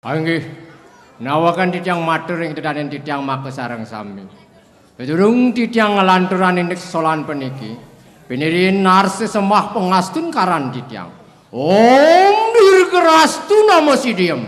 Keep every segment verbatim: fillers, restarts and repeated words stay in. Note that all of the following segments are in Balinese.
Inggih, nawakan titiang matur ing tedanen titiang maka sareng sami. Durung titiang nglanturang indik sesolan puniki, pinirin narsa sembah pangastun karan titiang. Om Dirgarastu Nama Sidiem.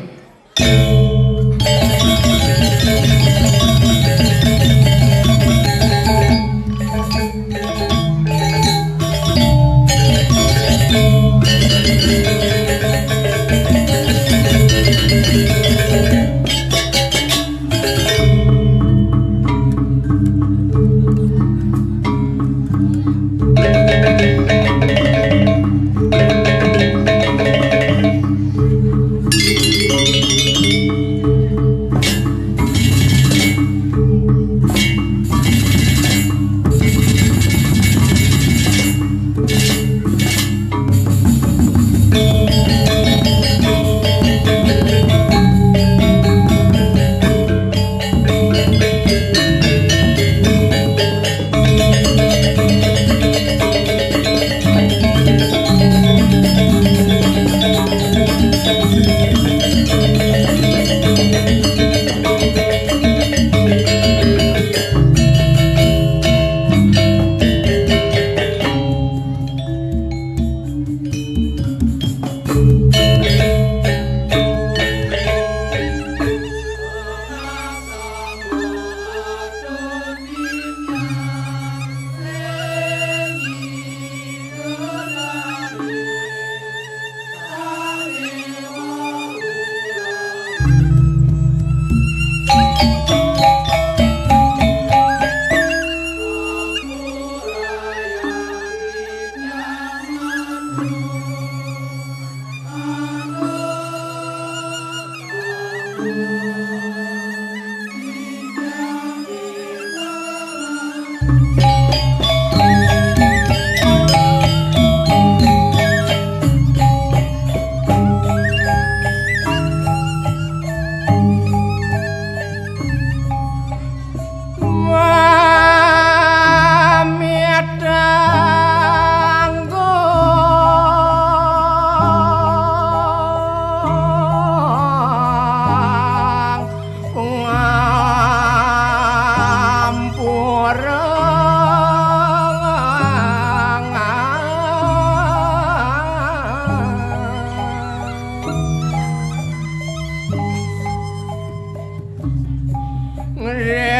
Ngreng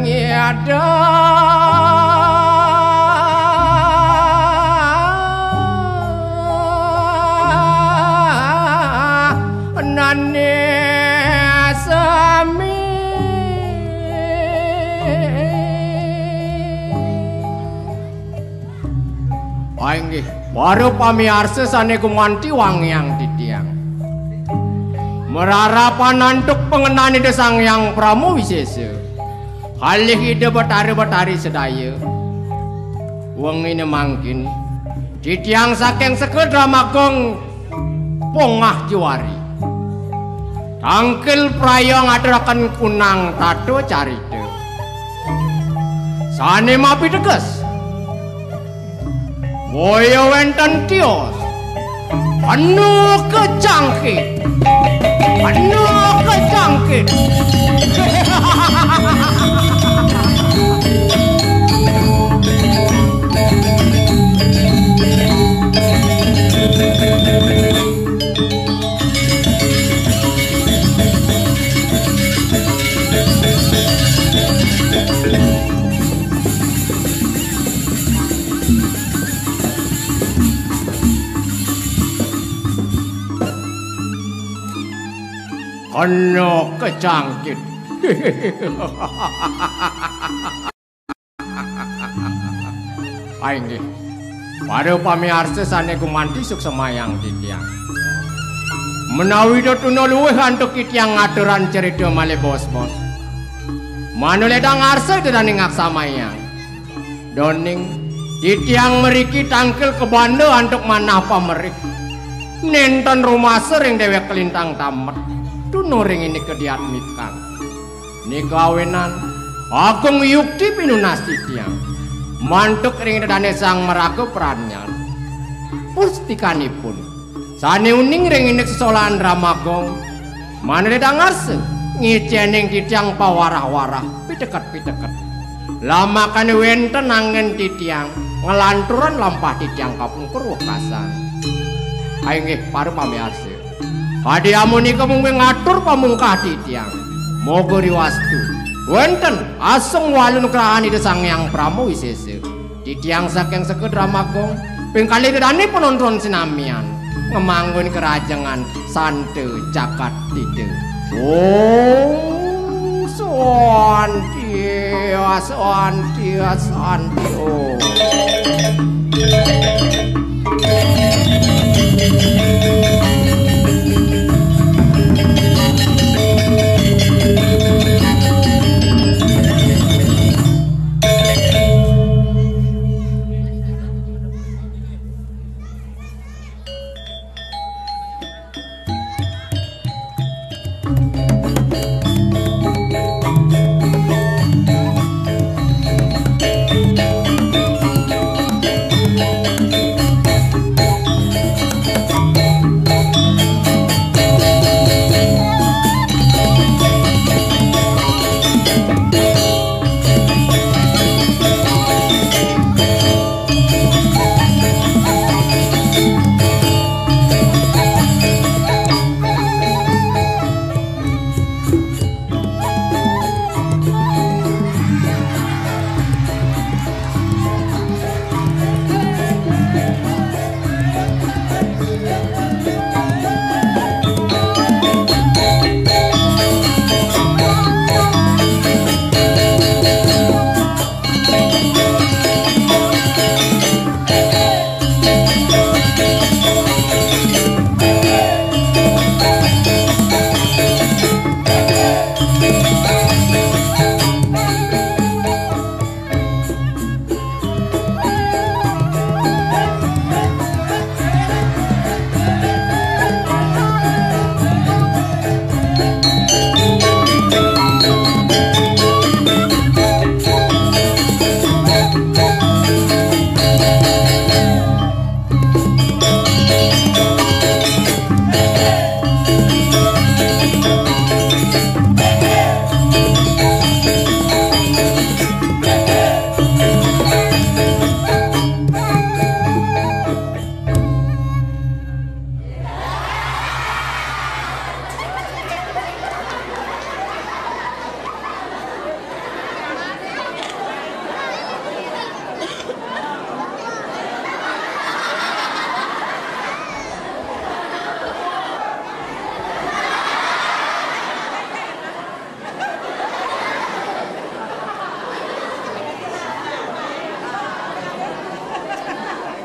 yada nane sami. Inggih, para pamiarsa sane gumanti wangiang titiang. Mararapan antuk pangenan Ida Sang Hyang Prama Wisesa. Kalih Ida Betara Betari sedaya. Wengine mangkin, titiang saking Sekar Dramagung Pongah Jiwari. Tangkil praya ngaturaken kunang tata carita. Sane mapiteges. Boya wenten tios. Anu kejangkit. Anu kejangkit. Ana kejangkit. Inggih. Para pamiarsa sane gumanti suksemayang titiang. Menawi tuna luwih antuk titiang ngaturan cerita malih bos-bos. Manuledang arsa ida dane ngaksamayang. Doning, titiang mriki tangkil kabanda antuk manah pamerik. Nenten rumasa ring dewek kalintang tamet. Tuna ring indike diatmikang. Nika awinan, agung yukti pinunas titiang. Mantuk ring ida dane sang maraga pranyan. Pustikanipun, Sané uning ring indik sesolahan Drama Gong, manah dangarsa ngicéning titiang pawarah-warah, piteket-piteket. Lamakane wénten anggen titiang, nglanturan lampah titiang kapungkur wekasan. Inggih, para pamiarsa. Kadi amunika mungguing atur pamungkah titiang. Moga riwastu. Wénten asung walu nugrahan Ida Sang Hyang Brahma Wisésa. Titiang saking Seka Drama Gong, ping kalih ida dané panonton sinamian, ngemanggun kerajengan santa jagat tita. Om Swanti, Swanti, Swanti, Om.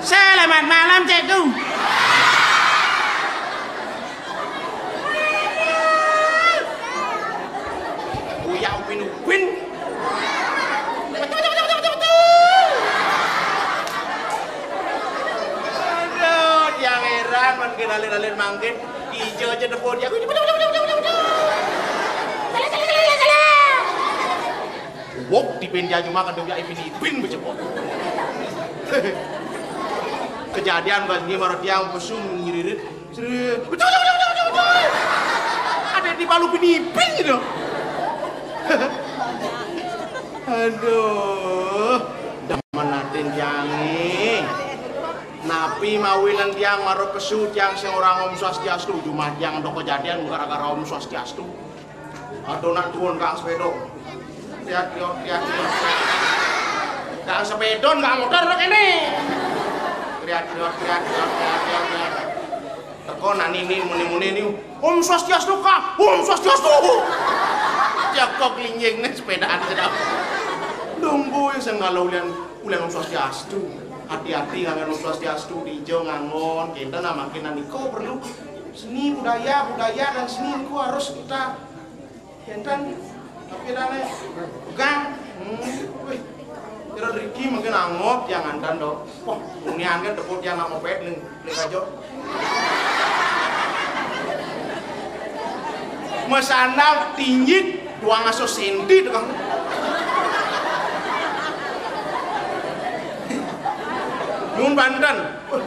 Selamat malam, Cikgu. Uyak Upin Ipin. Aduh, tiang heran, mangkin alit-alit mangkin. Ijo aja depo dia. Salah, salah, salah, salah. Wok, dipin dia cuma kan dia Ipin Ipin becepot. Kejadian kan dia marah dia mesum ngiririt. Serius. Betul, betul, betul, betul, betul. Ada di Palu Pinipin gitu. Aduh. Demen atin tiange. Napi mawinan tiang mara pesu tiang sing ora Om Swastiastu, cuma tiang entuk kejadian gara-gara Om Swastiastu. Aduh, nak turun kang sepeda. Lihat, lihat, lihat, lihat. Kang sepeda, kang motor, kene. Lihat, lihat, lihat, lihat, lihat, lihat, lihat. Teko nak nini muni-muni ni. Om Swastiastu, Kang. Om Swastiastu. Jaka klinjing nih sepedaan sedap. Lungguh ya sing kalau ulian, ulian Om Swastiastu. Hati-hati nganggon Om Swastiastu, dijo ngangon. Kinten mangkin niko perlu seni budaya, budaya dan seni niku harus kita kinten. Tapi dane pegang. Hmm. Wih. Kira riki mungkin angop jangan dan do. Wah, ini angin tepuk yang angop ning ning aja. Mesandal tinjit dua ngaso senti tukang. Nun Banten. Wah.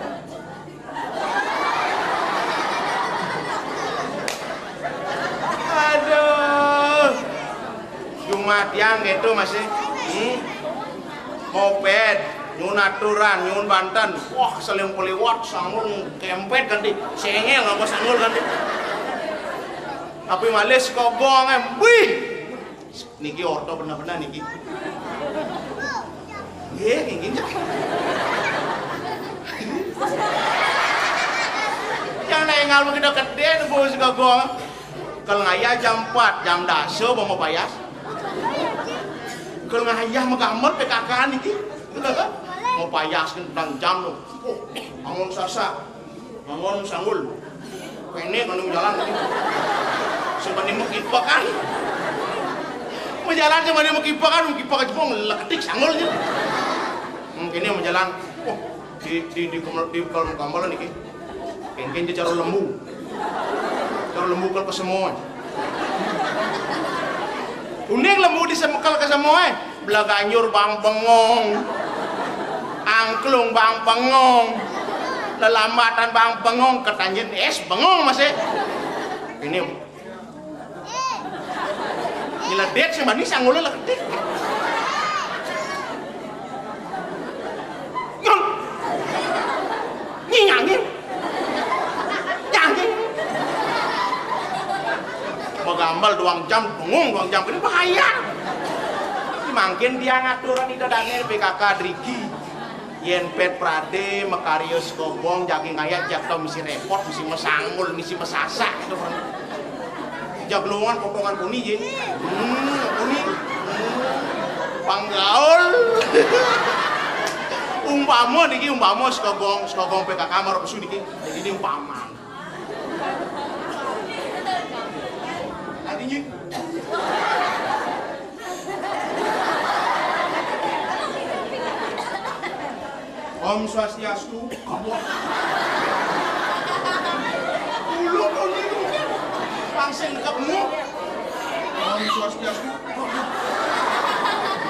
Tiang gitu masih. Hmm? Moped, nyun aturan, nyun banten. Wah, seling peliwat, sanggul kempet ganti. Sengel ngapa sanggul ganti. Tapi malih sekogong, em. Wih! Niki orto bener-bener niki. Nggih, nggih, nggih. Yang naik ngalmu kita gede, Bu, sekogong. Kalau ngayah jam empat, jam dasa, mau payas. Kalau ngayah magambar P K K niki. Mau payas kan tentang jam tu. Oh, bangun sasa. Bangun sanggul. Kene kan jalan. Sing bani makipakan. Mau jalan sing bani makipakan, makipak aja pun leketik sanggulnya. Hmm, kene mau jalan. Oh, di di di kamar di kamar kamar niki. Kengkeng dia cara lembu. Cara lembu kalau kesemuan. Kuning lembu di semekel kesemuan. Blaganjur bang bengong. Angklung bang bengong. Lelambatan bang bengong. Ketanjen es bengong masih. Ini. Nyeledek sih manis yang ngulu leketik. Nyun. Nyi nyangin. Nyangin. Magambal duang jam, bengong duang jam ini bahaya. Mangkin dia ngaturan ida dane P K K driki. Yen pet prade makarya sekobong jagi ngayat jak tau misi repot, misi mesanggul, misi mesasak gitu. Jaglongan potongan puni ye. Hmm, puni. Hmm. Panggaul. Umpama niki umpama sekogong, sekogong P K K marang pesu niki. Jadi ini umpama. Artinya Om Swastiastu. Kamu. Ulun ulun. Langsung ketemu. Om Swastiastu.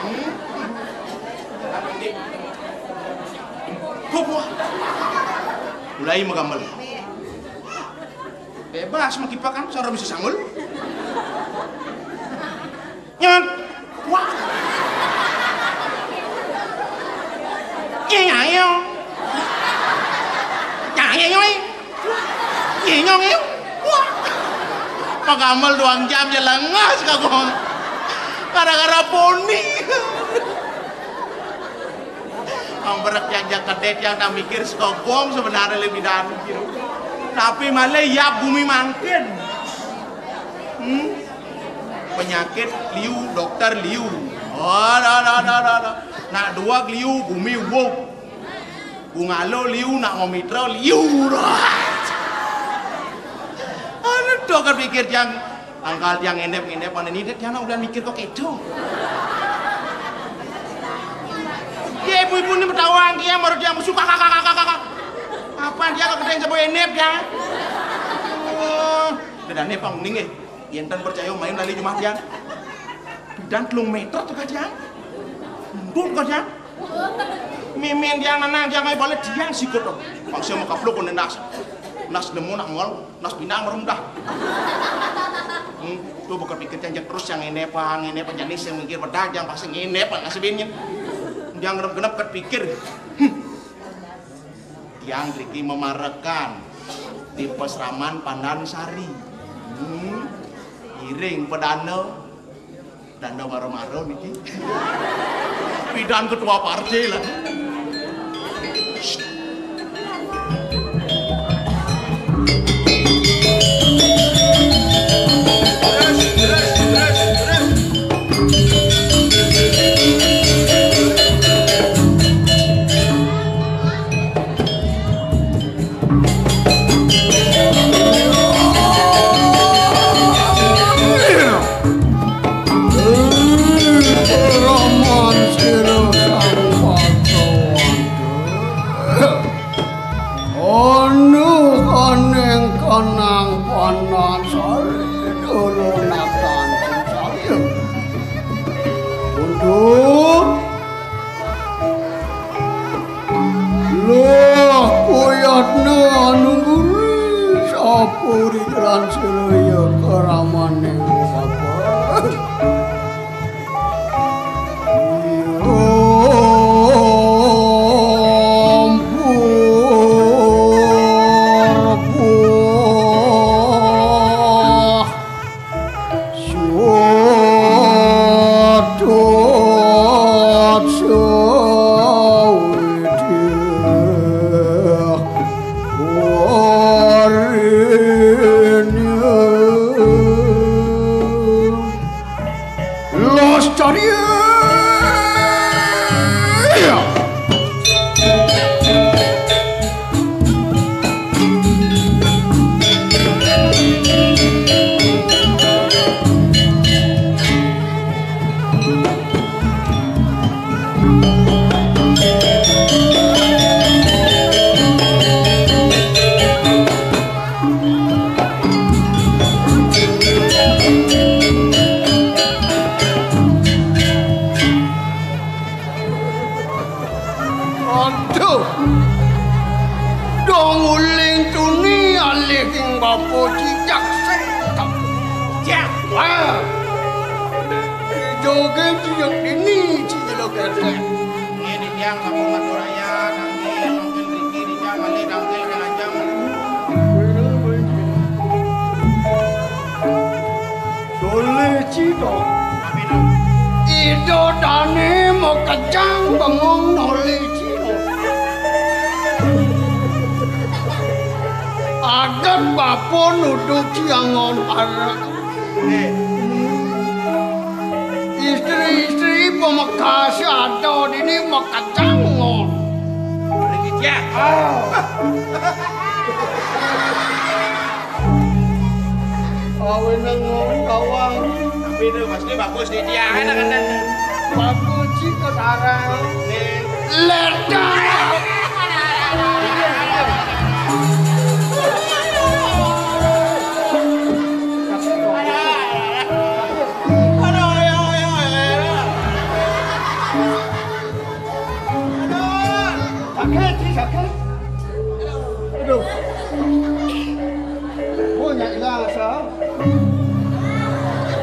Hmm. Tapi ini. Kamu. Mulai magambar. Bebas makipakan, sora bisa sanggul. Nyot. Wah. Nyayong. Nyayong. Nyayong. Wah. Magambar duang jam ya lengas kagong. Gara-gara poni. Ambrek yang jak kedet yang nak mikir sekogong sebenarnya lebih dari gitu. Tapi malah ya bumi mangkin. Hmm? Penyakit liu, dokter liu. Oh, dah, dah, dah, dah, dah. Nak dua liu, gumi wuk. Bungalo liu, nak ngomitra liu. Anu dokter pikir yang angkal yang ngendep-ngendep mana ni dia nak udah mikir kok kedo. Ya ibu-ibu ni bertawang dia baru dia musuh kakak kakak kakak. Apa dia kok gedeng sebuah ngendep dia? Oh, beda ngendep pang ning eh. Yen tan percaya main lali jumah tiang. Bidan telung meter tuh kajang. Embung kajang. Mimin tiang nanang tiang ae balik tiang sikut tuh. Pang sia makapluk kone nas. Nas nemu nak mual, nas pinang merem dah. Hmm, tuh bukan pikir janjak terus yang ini apa, ini apa jenis yang mikir pedagang pasti ini apa nasibinnya. Yang genep-genep ket pikir. Hmm. Tiang driki memarekan di Pesraman Pandan Sari. Hmm. Iring pedana, dana mara-mara niki. Pidan ketua partai lagi. Anu kaning kanang panan sari dulu natan saya. Untuk Lah, kuyatna anu guri, sapuri jalan siraya karamaning kabar. Apa cicak sing tak? Cicak. Wah. Joget cicak dini cicak lo ketek. Ini yang aku ngatur ayah, nanti mungkin Riki di jam, nanti nanti kena jam. Dole cito. Ida dane makejang bengong dole cito. Aget bapa nuduh ciangon arak. Istri-istri pemekas ada dini makejang ngon. Riki dia. Ah. Awe nang ngomong kawang. Tapi itu pasti bagus di dia, enak kan? Bagus sih ke sarang. Ledang. Sakit, Ci, sakit. Aduh. Oh, nyak ilang asa.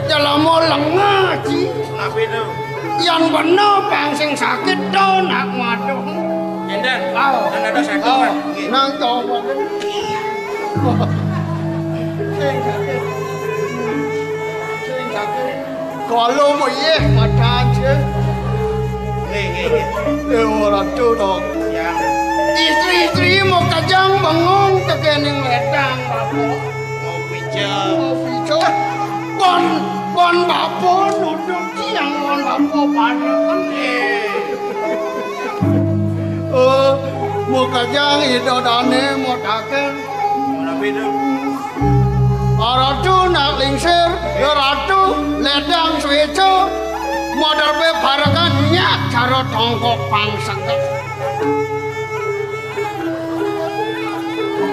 Jalama lengah, Ci. Apa itu? Yang bener bang sing sakit to nak waduh. Enten. Oh. Dan ada satu. Oh, kan? Nggih. Nang coba. Sing sakit. Sing sakit. Kalau mau iya mata aja. Nggih, nggih, nggih. Dewa Ratu to. Ya. Istri-istri mau kajang bengong tekening ledang, Bapak. Mau pica. Mau pica. Pon, pon Bapak nuduh ciang pon Bapak pada. Eh. Eh, mau kajang ida dane mau taken. Mana beda? Ratu nak lingsir, ya Ratu ledang suweco, modal pe barengan nyak cara tongkok pang segek.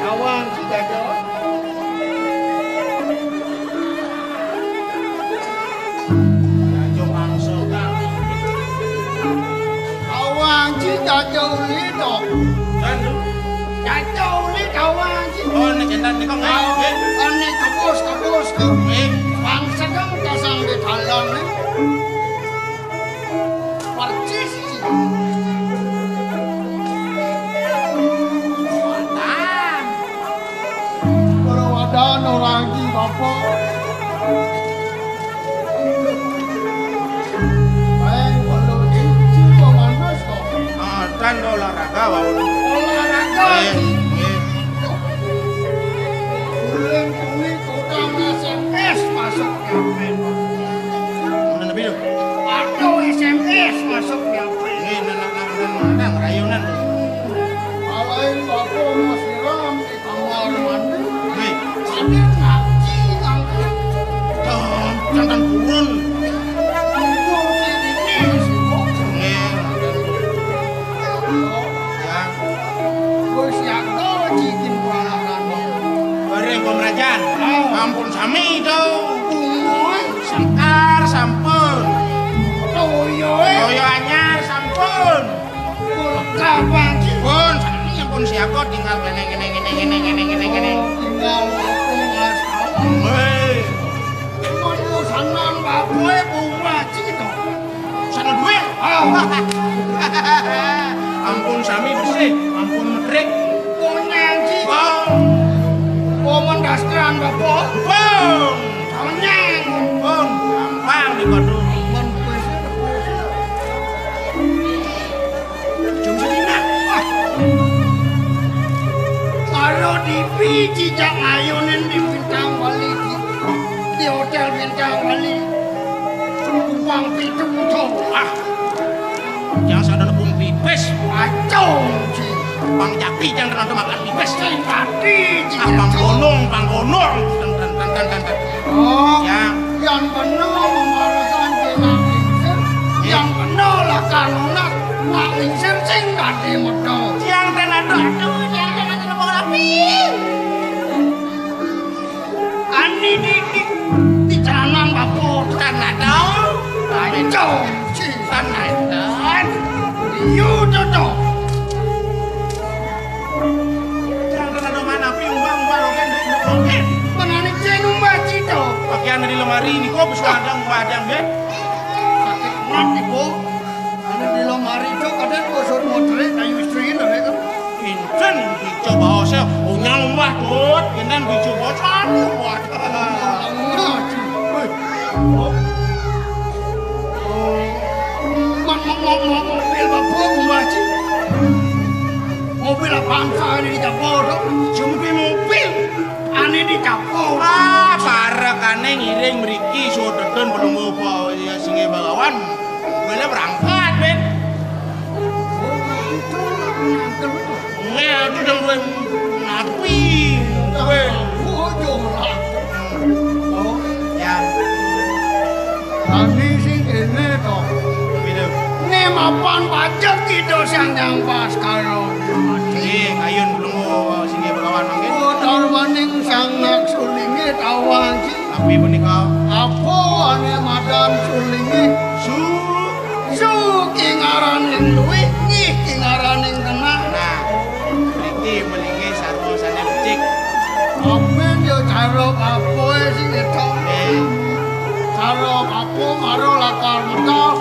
Awang Ci Jajo. Jajo mangsa, Kang. Awang Ci Jajo uli to. Kan? Jajo uli kawang Ci. Oh, nek jenengan niku nggih, nggih. Ane kebus, kebus, kebus. Nggih. Bang sedang kasang di dalam, nih. Percis, Ci. Mantap. Ora wadan, ora iki, Bapak. Bae, kalau iki kok manas kok. Ah, kan olahraga, Pak. Olahraga. Eh, eh. Bulan kuwi kota S M S masuk P P. Mana nabi tu? Aduh, S M S masuk P P. Ini nak, nak, nak, nak, rayunan tu. Alain Bapak mau siram. Kamar mandi. Hei. Sambil ngaji, ngaji. Jantan, jantan purun. Purun ini, ini, sibuk. Nggih. Ya. Wis ya, kau cikin peranakan. Bareng pemerajan. Oh. Ampun sami itu. Bungoy. Sekar sampun. Toyo, eh. Toyo anyar sampun. Kapan sih? Pun, sami pun siaga tinggal kene, kene, kene. Oh, tinggal aku nggak tahu. Weh. Mau sanan bapak bunga cito. Sana duit. Ah. Ampun sami bersih, ampun metrik. Punya cito. Oh. Oh, mendastran bapak. Pun. Tonyang. Pun, gampang di Bandung. Pun, pun. Jom sedina. Ah. Kalau di Fiji jak ngayunin di Bintang Bali, di, di hotel Bintang Bali. Kumpang pitu to. Ah. Jangan sadar pun pipis. Acau, Ci. Pang jati jangan terlalu makan pipis. Sing tadi, Ci. Ah, pang gunung, pang gunung. Ten, ten, ten, ten, ten, ten. Oh, ya. Yang bener memarakan kita lingsir, yang bener lah kanunas, nak lingsir sing tadi medal. Yang ten ada, aduh, yang ten ada mau rapi. Ani di, di, di jalan apa? Ten ada. Ayo, Ci. Ten ada. Iyo, Toto. Yang ten ada mana? Pi, umbang, umbang, rogen, rogen. Kok bisa ada mbah-mbah nggih? Sakit banget, Ibu. Anu di lemari itu kadang gosok motornya kayu istri itu, ya kan? Pinten dicoba, saya unyang mbah, Dut. Pinten dicoba, sana, Mbah. Lemah, Ci. Wih. Oh. Oh. Mo-, mo-, mo-, mo-, mobil apa, Mbah, Ci? Mobil apa angsa ini dicoba, Dut? Cuma mobil. Ane dicapo. Ah, parekane ngiring mriki sodeden pelungguh apa ya singe Bagawan. Bela berangkat, Ben. Oh, itu aku nyangkel. Nah, itu udah gue napi. Gue. Oh, jolah. Oh, ya. Tadi sing kene to. Piye? Ne mapan pajak kita Sang Hyang Baskara. Nggih, kayun pelungguh singgih Begawan mangkin. Utarmaning Sang Nak Sulinge tawang, Ci. Napi punika? Apa ane madan Sulinge? Su. Su kingaraning luwih, ngih kingaraning tengah. Nah, mriki melinge sarwa sane becik. Amin ya cara bapoe sing ketok. Eh. Cara bapo maro lakar medal,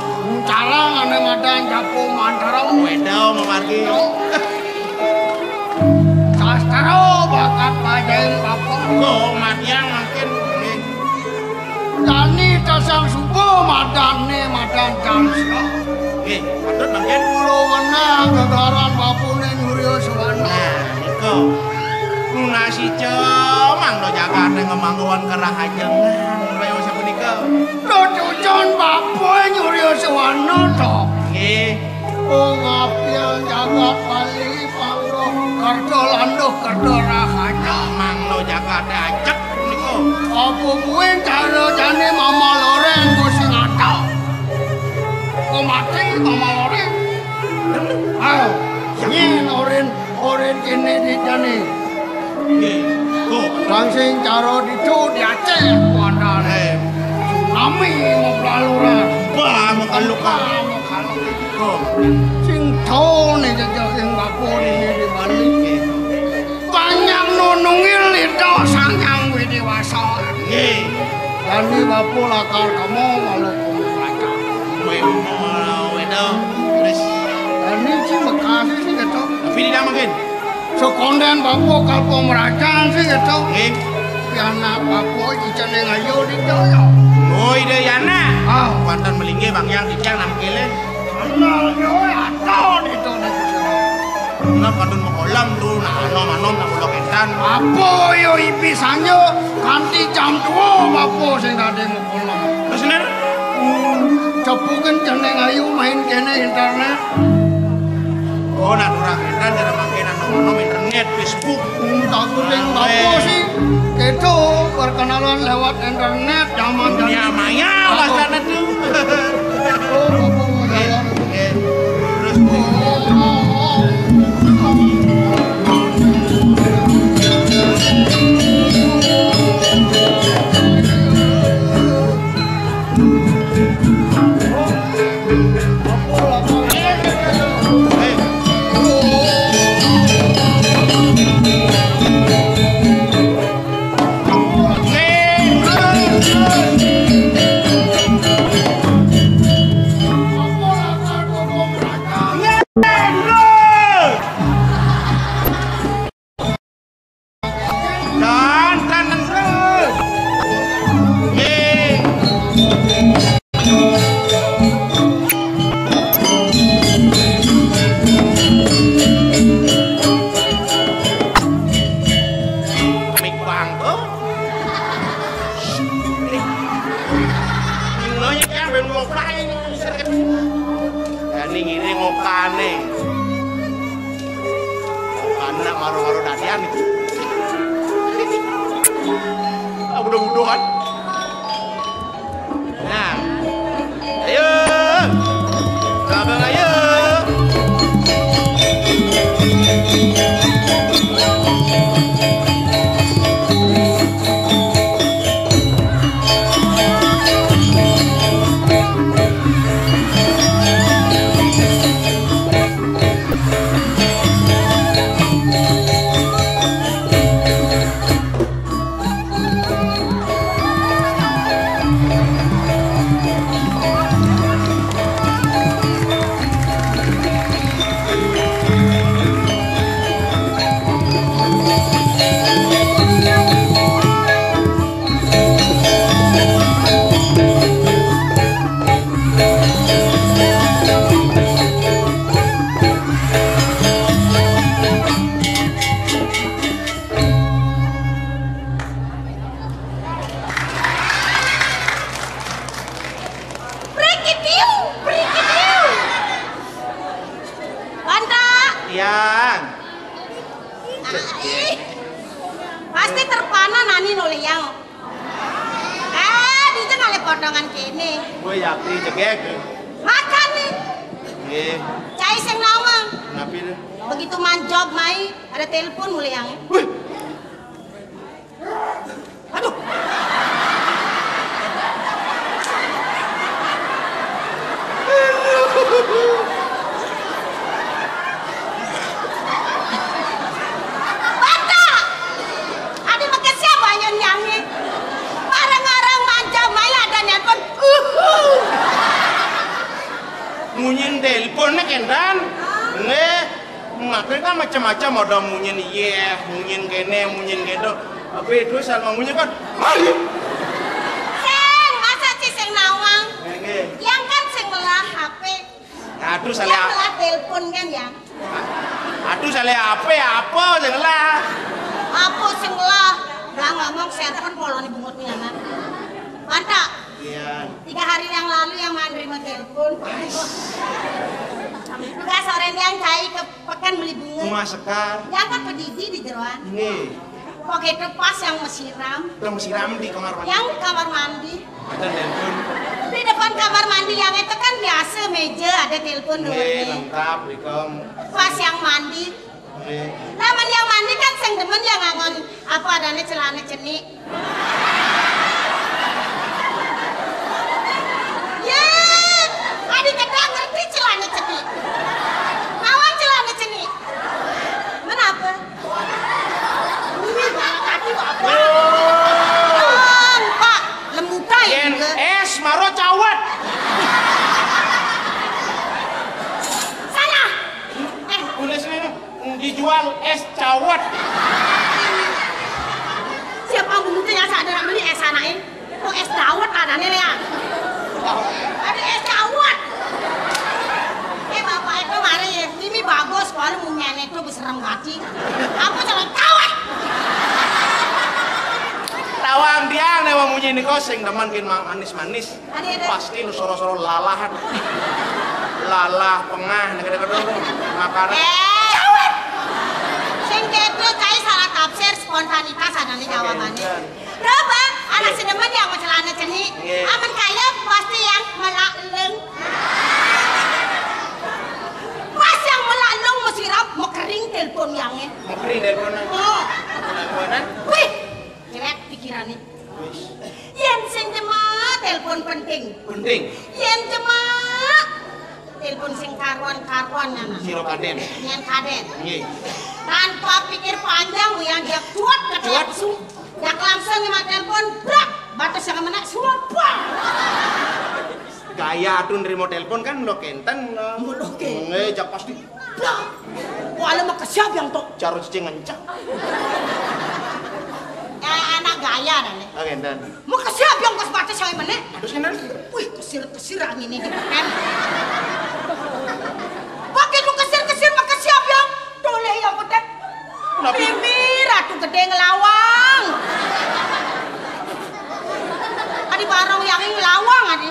carang ane madan japo mantara. Wedo mamargi. Sastra bakat pajain bapo. Kok matiang mangkin. Nggih. Dani tasang suba madane madan Kansa. Nggih, patut mangkin. Kula wenang gegaran bapune Nyurya Sewana. Nah, nika. Nunas ica mangda jagate ngemangguan kerahajengan kaya sapunika. Lho cucun bapune Nyurya Sewana to. Nggih. Oh, ngapian jagat Bali, panggo kerta landuh kerta rahaja. Mangda jagate ajek nika. Apa kuwi cara jane Mama Loren ku sing ata? Kok mati Mama Loren? Ayo, nyen Oren, Oren kene di jane. Nggih. Kok. Langsing cara ditu di Aceh, kuandane. Eh. Tsunami mau laluran. Bah, mau kalukan. Bah, mau kalukan. Kok. Sing tau nih jajah sing bapun ini di Bali. Nggih. Panjang nunungil lita Sang Hyang Widi Wasa. Nggih. Dani bapu lakar kamu walaupun mereka. Kowe mau wedo, terus. Dani sih Bekasi sih gitu. Tapi tidak mungkin. Sekonden bapu kalpo merajan sih gitu. Nggih. Pianak bapu icane ngayu di doyo. Oh, ide yana. Ah. Wonten melinggih Bang Yang titiang nang kele. Kenal yo aton itu nih. Nah, kadun mekolam tuh, nah, anom-anom nang ulo kentan. Apa yo ipi sanyo kanthi jam dua bapu sing tadi mekolam. Terus ner? Cepukin jeneng ayu main kene internet. Oh, nak ora kentan cara mangke nang nom-nom internet, Facebook. Hmm, tak kuning bapu sih. Kedo perkenalan lewat internet zaman dunia maya bahasane tuh. Oh, bapu. Eh, eh, terus. Dan, dan, dan terus. Nggih. Mik bangko. Nggih. Nggih, ya, ben mau flying. Lah, ning ngene ngokane. Ngokane nak maro-maro dadian iki. Ah, mudah-mudahan. Nah. Ayo. Abang ayo. Jangan kene. Kowe yakti cekek. Makan nih. Nggih. Cai sing nawang. Napi lho? Begitu manjop mai, ada telepon mulai yang. Wih. Aduh. Batak. Adi makasih banyak nyanyi. Barang-barang manjop mai ada nelpon. Uhuh. Munyin telepon nih kendan. Nggih. Makanya kan macam-macam, ada munyin iya, munyin kene, munyin kene. Tapi itu sama munyin kan. Ayo. Sing, masa sih sing nawang? Nggih. Yang kan sing melah H P. Aduh, yang salah. Melah telepon kan ya? Aduh, salah H P apa sing lah? Apa sing lah? Lah ngomong telepon polone bungut nih anak. Mantap. Iya. Tiga hari yang lalu yang mau nerima telepon. Enggak, sore yang cai ke pekan beli bunga. Rumah Sekar. Yang kan pedidi di jeroan. Nggih. Pokoknya pas yang mesiram. Yang mesiram di kamar mandi. Yang kamar mandi. Ada telepon. Di depan kamar mandi yang itu kan biasa meja ada telepon. Nggih, dulu. Lengkap, Ikom. Pas yang mandi. Nggih. Lamun yang mandi kan sing demen yang ngangon apa adanya celana cenik. Ye, adi kedang ngerti celana cenik. Lawan celana cenik. Menapa? Ini banget hati apa? Pak, lembutan. Yen juga. Es maro cawet. Salah. Eh, tulis ini. Dijual es cawet. Siapa mungkin yang sadar beli es anain? Oh, es dawet adanya ya. Ada es dawet. Eh, bapak itu mari ya. Ini bagus kalau munyiannya itu beserem gati. Apa jalan cawet? Tawang dia nih mau munyi nih kosing teman kin manis-manis. Ada, ada. Pasti lu soro-soro lalahan. Lalah, pengah, nek kene-kene makanan. Eh, cawet. Sing kedo kae salah tafsir, spontanitas adane jawabane. Iya. Coba, anak sedemen yang mau celana cenik, iya. Amen kaya pasti yang melak leng. Pas yang melak leng mesti rap, mau kering telepon yange. Mau kering telepon. Oh. Teleponan. Wih, jelek pikirane. Wis. Yen sing jemak telepon penting. Penting. Yen jemak telepon sing karuan-karuan nana. Sira kaden. Yen kaden. Nggih. Tanpa pikir panjang yang dia kuat ke Kuat. Langsung. Dak langsung nyemak telepon, brak, batas yang menak semua, bang. Gaya tuh nerima telepon kan lo kenten lo. Mulo ke. Nggih, jak pasti. Brak. Wala mau ke siapa yang tok? Caro cicing ngencang. Eh, anak gaya dah nih. Oke, dan. Mau ke siapa yang pas batas saya menek? Terus kan? Wih, kesir-kesir angin ini kan. Pakai lu kesir-kesir, mau ke siapa yang? Toleh ya, Kotek. Kenapa? Mimi, Ratu Gede ngelawang. Adi barong yang ngelawang, adi.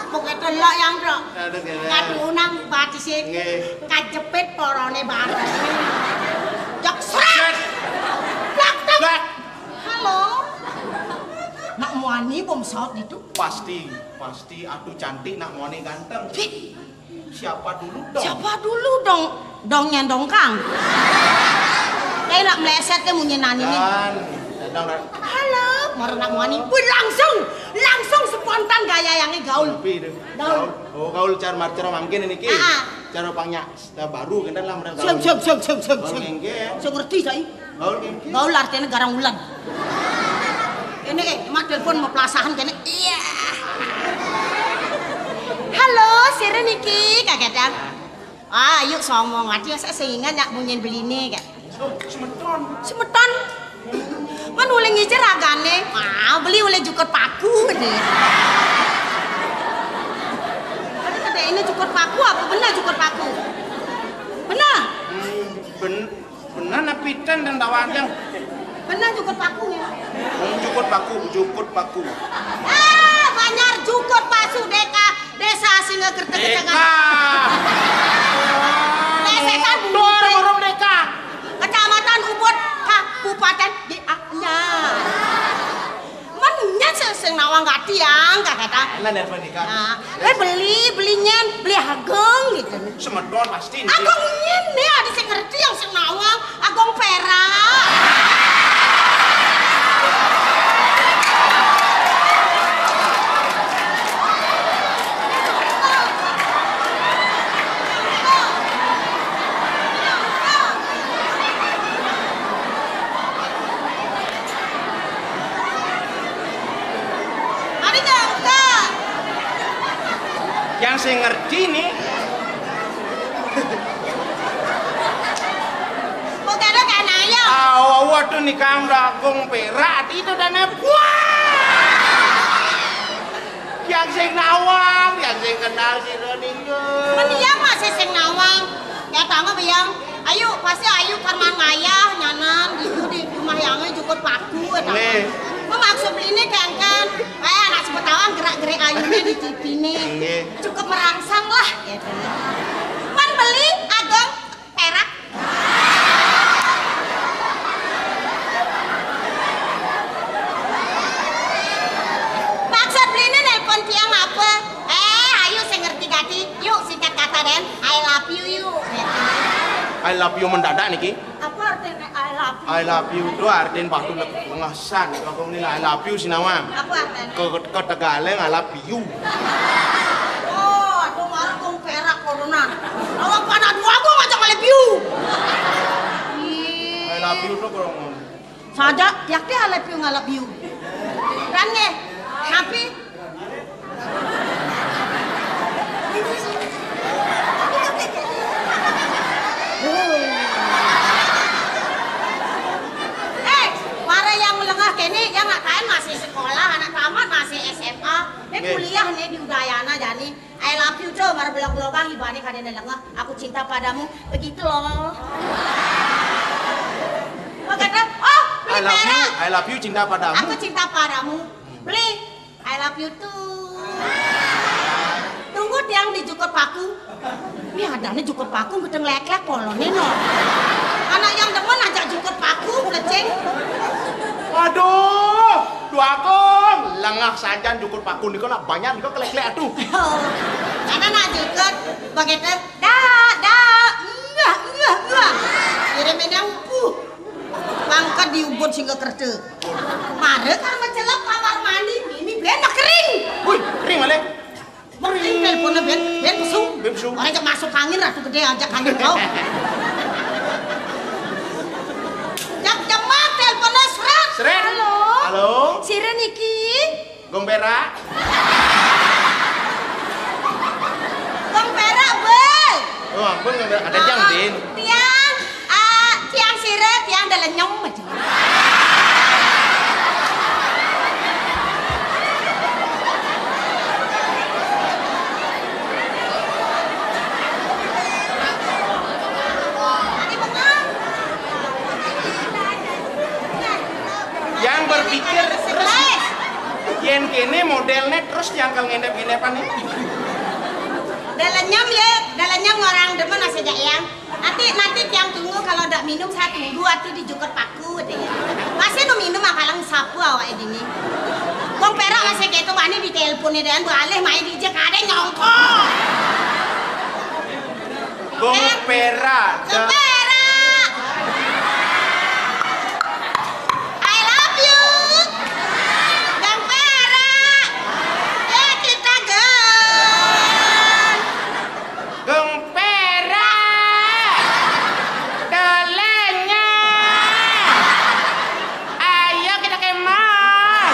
Pokoknya telok yang, Bro. Aduh, gila. Kadu unang batis sih. Nggih. Kajepit porone barong. Jok sret. Set. Blak, blak. Blak. Halo. Nak Muani bom saut itu. Pasti, pasti. Aduh, cantik, Nak Muani ganteng. Cik. Siapa dulu dong? Siapa dulu dong? Dongnya dongkang. Kayak nak meleset ke munyi nani nih. Dan, dan, dan. Halo, mau nak Muani. Wih, langsung, langsung spontan gaya yang gaul. Tapi itu. Gaul. Gaul. Oh, gaul cara marcero mangkin ini ki. Ah, ah. Cara pangnya baru kan lah mereka. Sing, sing, sing, sing, sing, Gaul sing. Ngengke. Sing ngerti saya. Gaul gengki. Gaul artinya garang ulan. Ini kayak mak telepon mau pelasahan kene. Iya. Halo, sira niki, Kak Gadang. Ah, yuk songong aja saya seingat nyak munyin beline, Kak. Oh, semeton. Semeton. Kan oleh ngicer agane. Ah, beli oleh jukut paku nih. Ada kata ini jukut paku apa benar jukut paku? Benar. Hmm, ben Bener napi ten dan tawandeng? Bener jukut paku ya? Hmm, jukut paku, jukut paku. Ah, banyak jukut pasu deka, desa Singa Kertek Deka. Desa kan Dor, Deka. Kecamatan Ubud, Kabupaten Gianyar. Mennya Nawang gati, Yang, kaketa. Nah, nelpon iki, Kang. Nah, eh, beli, beli nyen, beli Agung gitu. Semeton pasti niki. Agung nyen, nih ada sing ngerti yang sing nawang, Agung perak. Ada nyangka. Yang saya ngerti nih. Kok ada kan ayo? Awa, waduh nih Kang Agung perak itu dan wah. Yang sing nawang, yang sing kenal sira niku. Men iya masih sing nawang. Ya tangga biang. Ayo, pasti ayo karman ngayah nyanan gitu di rumah yang jukut paku ya tangga. Nggih. Maksud beli ini kan, kayak anak sebetawan gerak-gerik ayunya di T V nih. Nggih. Cukup merangsang lah gitu. Man beli Agung perak. Maksud beli ini nelpon tiang apa? Eh, ayo saya ngerti gati. Yuk singkat kata den, I love you yuk. I love you mendadak niki. Apa artinya I love you? I love you itu artinya batu lek pengesan. Aku ini I love you sinawang. Apa artinya? Ke ketegalnya I love you. Oh, aku malah kong perak koronan. Lawan panak dua aku ngajak I love you. I love you tuh kalau ngomong. Saja, tiap dia I love you, I love you. Dan nge, tapi Eh, para yang lengah kene, yang nggak kain masih sekolah, anak tamat masih S M A, dia kuliah nih di Udayana jani. I love you, coba mara belok-belokan ibane kadene lengah. Aku cinta padamu, begitu loh. Kok kata, oh, beli I love you, perak. I love you cinta padamu. Aku cinta padamu. Beli, I love you too. Tunggu tiang di jukut paku. Ini adanya jukut paku gedeng leklek polone no. Anak yang demen ajak jukut paku, lecing. Waduh, Dua Agung, lengah sajan jukut paku niku lah banyak niku kelek-kelek aduh. Karena nak jukut begitu, dak, dak, enggak, enggak, enggak. Kirimin yang uh, mangkat diubut sehingga kerja. Mare kan mencelep kamar mandi, ini ben kering. Wih, kering malih. Mending teleponnya ben, ben pesu. Ben pesu. Orang cek masuk angin, ratu gede ajak angin kau. Jam jemat teleponnya seret. Seret. Halo. Halo. Sira niki. Gong perak. Gong perak, Bel. Oh ampun, Gong perak. Ada jam, Din. Tiang, ah, tiang sira, tiang dalenyem aja. Yang berpikir terus yen kene modelnya terus yang kalau ngendep-ngendepan nih. Dalenyem ya, dalenyem orang demen aja yang. Nanti, nanti tiang tunggu, kalau ndak minum, saya tunggu, nanti di jukut paku, katanya. Masih nu minum, ah, kalang sapu awake dini. Gong perak masih keto, mani di telepon nih, dan balik main di jek, ada nyongko. Gong perak, Gong perak. I love you. Gong perak. Ya, kita gong. Gong perak. Dolenya. Ayo kita kemon.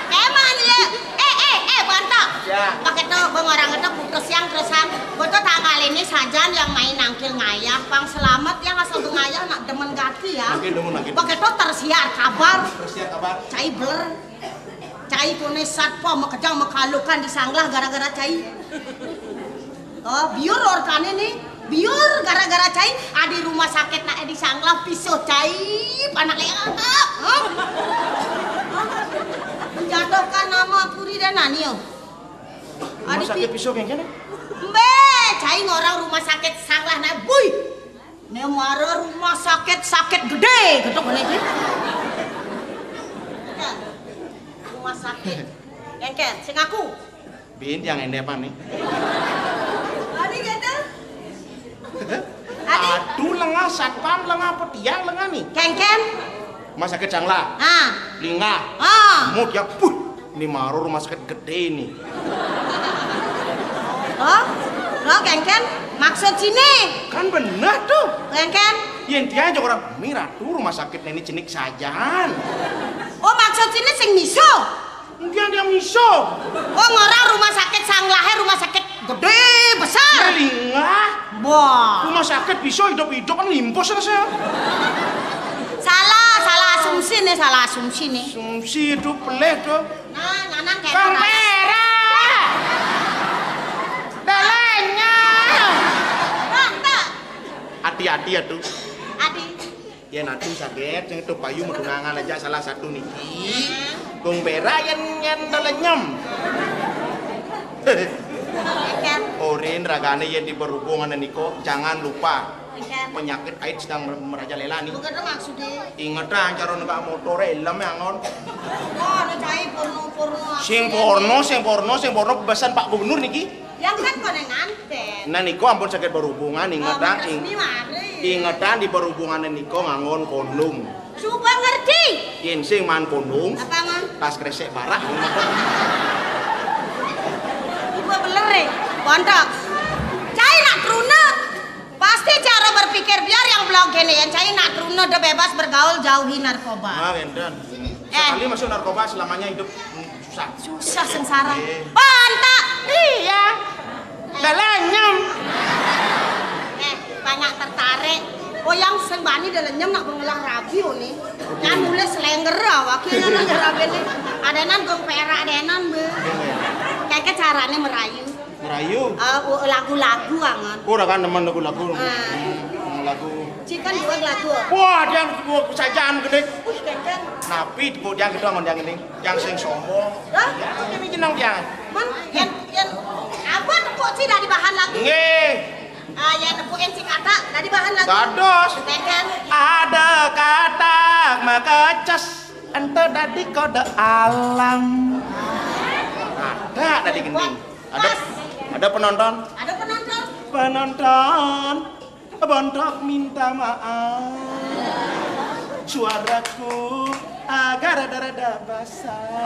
Kemon ya. Eh, eh, eh, Banto. Ya. Pakai to, bang orang itu putus yang terusan. Betul tanggal ini saja yang main nangkil ngayah. Pang selamat yang asal tuh ngayah nak demen gati ya. Nangkil demen, nangkil. Pakai to tersiar kabar. Tersiar kabar. Cai beler. Cai kone satpam makejang makalukan di sanglah gara-gara cai. Oh, biur orkane nih. Biur gara-gara cai, adi rumah sakit nak di sanglah pisuh cai, panak lehap. Hah? Hah? Menjatuhkan nama puri dan nani, oh. Rumah sakit pisuh kayak gini? Mbe, cai ngorang rumah sakit sanglah nak, bui. Ne mara rumah sakit, sakit gede, gitu boleh sih. Ya. Rumah sakit. Kengken, sing aku. Bin yang ini apa nih? Adi kata? Adi? Aduh, lengah satpam, lengah petiang, lengah nih. Kengken? Rumah sakit Sanglah. Ah. Lingah. Ah. Mut ya, puh. Ini maru rumah sakit gede ini. Loh? Loh, Kengken? Maksud sini? Kan bener tuh. Kengken? Yen dia aja orang, "Mi Ratu, rumah sakit ini jenik sajan." Oh, maksud sini sing miso? Dia, dia miso. Oh, ngora rumah sakit Sanglahe, rumah sakit gede, besar. Lingah. Wah. Rumah sakit bisa hidup-hidup kan limpus rasanya. Salah, salah asumsi nih, salah asumsi nih. Asumsi itu peleh tuh. Nah, nyanan kayak Kang Perak. Dalanya. Hati-hati ya tuh. Adi. Yen atu saged, sing itu payu medunangan aja salah satu niki. Gung Perak yen, yen telenyem. Orin ragane yen diberhubungan niko, jangan lupa. Penyakit AIDS sedang mer-, merajalela nih. Bukan maksudnya. Ingetan cara numpak motor helm ya ngon. Oh, ada cai porno-porno. Sing porno, sing porno, sing porno bebasan Pak Gubernur niki. Yang kan kone nganten. Nah, niko ampun saged berhubungan, ingetan, ing-, ingetan di berhubungan niko ngangon kondom. Coba ngerti. Yen sing man kondom, apa ngon? Tas kresek barah. Coba beler e, pondok. Cai nak truna. Pasti cara berpikir biar yang blok gini, yang cai nak truna udah bebas bergaul, jauhi narkoba. Ah, enten. Eh. Sekali masuk narkoba, selamanya hidup, hmm, susah. Susah sengsara. Iya. Pantak. Iya. Dalenyem. Eh, banyak tertarik. Oh, yang sing bani dalenyem nak mengelah rabi, oh, nih. Yang nulis lengger awak, yang ngelah rabi nih. Adenan Gung Perak, adenan, be. Kayak caranya merayu. Merayu. Ah, u-, lagu-lagu angon. Ora kan nemen lagu-lagu. Ah. Hmm, lagu. Cikan buat lagu. Wah, dia buat sajaan gede. Wih, kengken. Napi tepuk dia gitu angon yang ini. Yang sing sombong. Hah? Ya, ini jeneng dia. Man, yen, yen, apa tepuk sih dari bahan lagu? Nggih. Ah, yen tepuk yen sing kata dari bahan lagu. Dados. Kengken. Ada kata makecas ento dadi kode alam. Ada dadi gending. Ada, ada penonton. Ada penonton. Penonton, Bontok minta maaf. Suaraku agak rada-rada basah.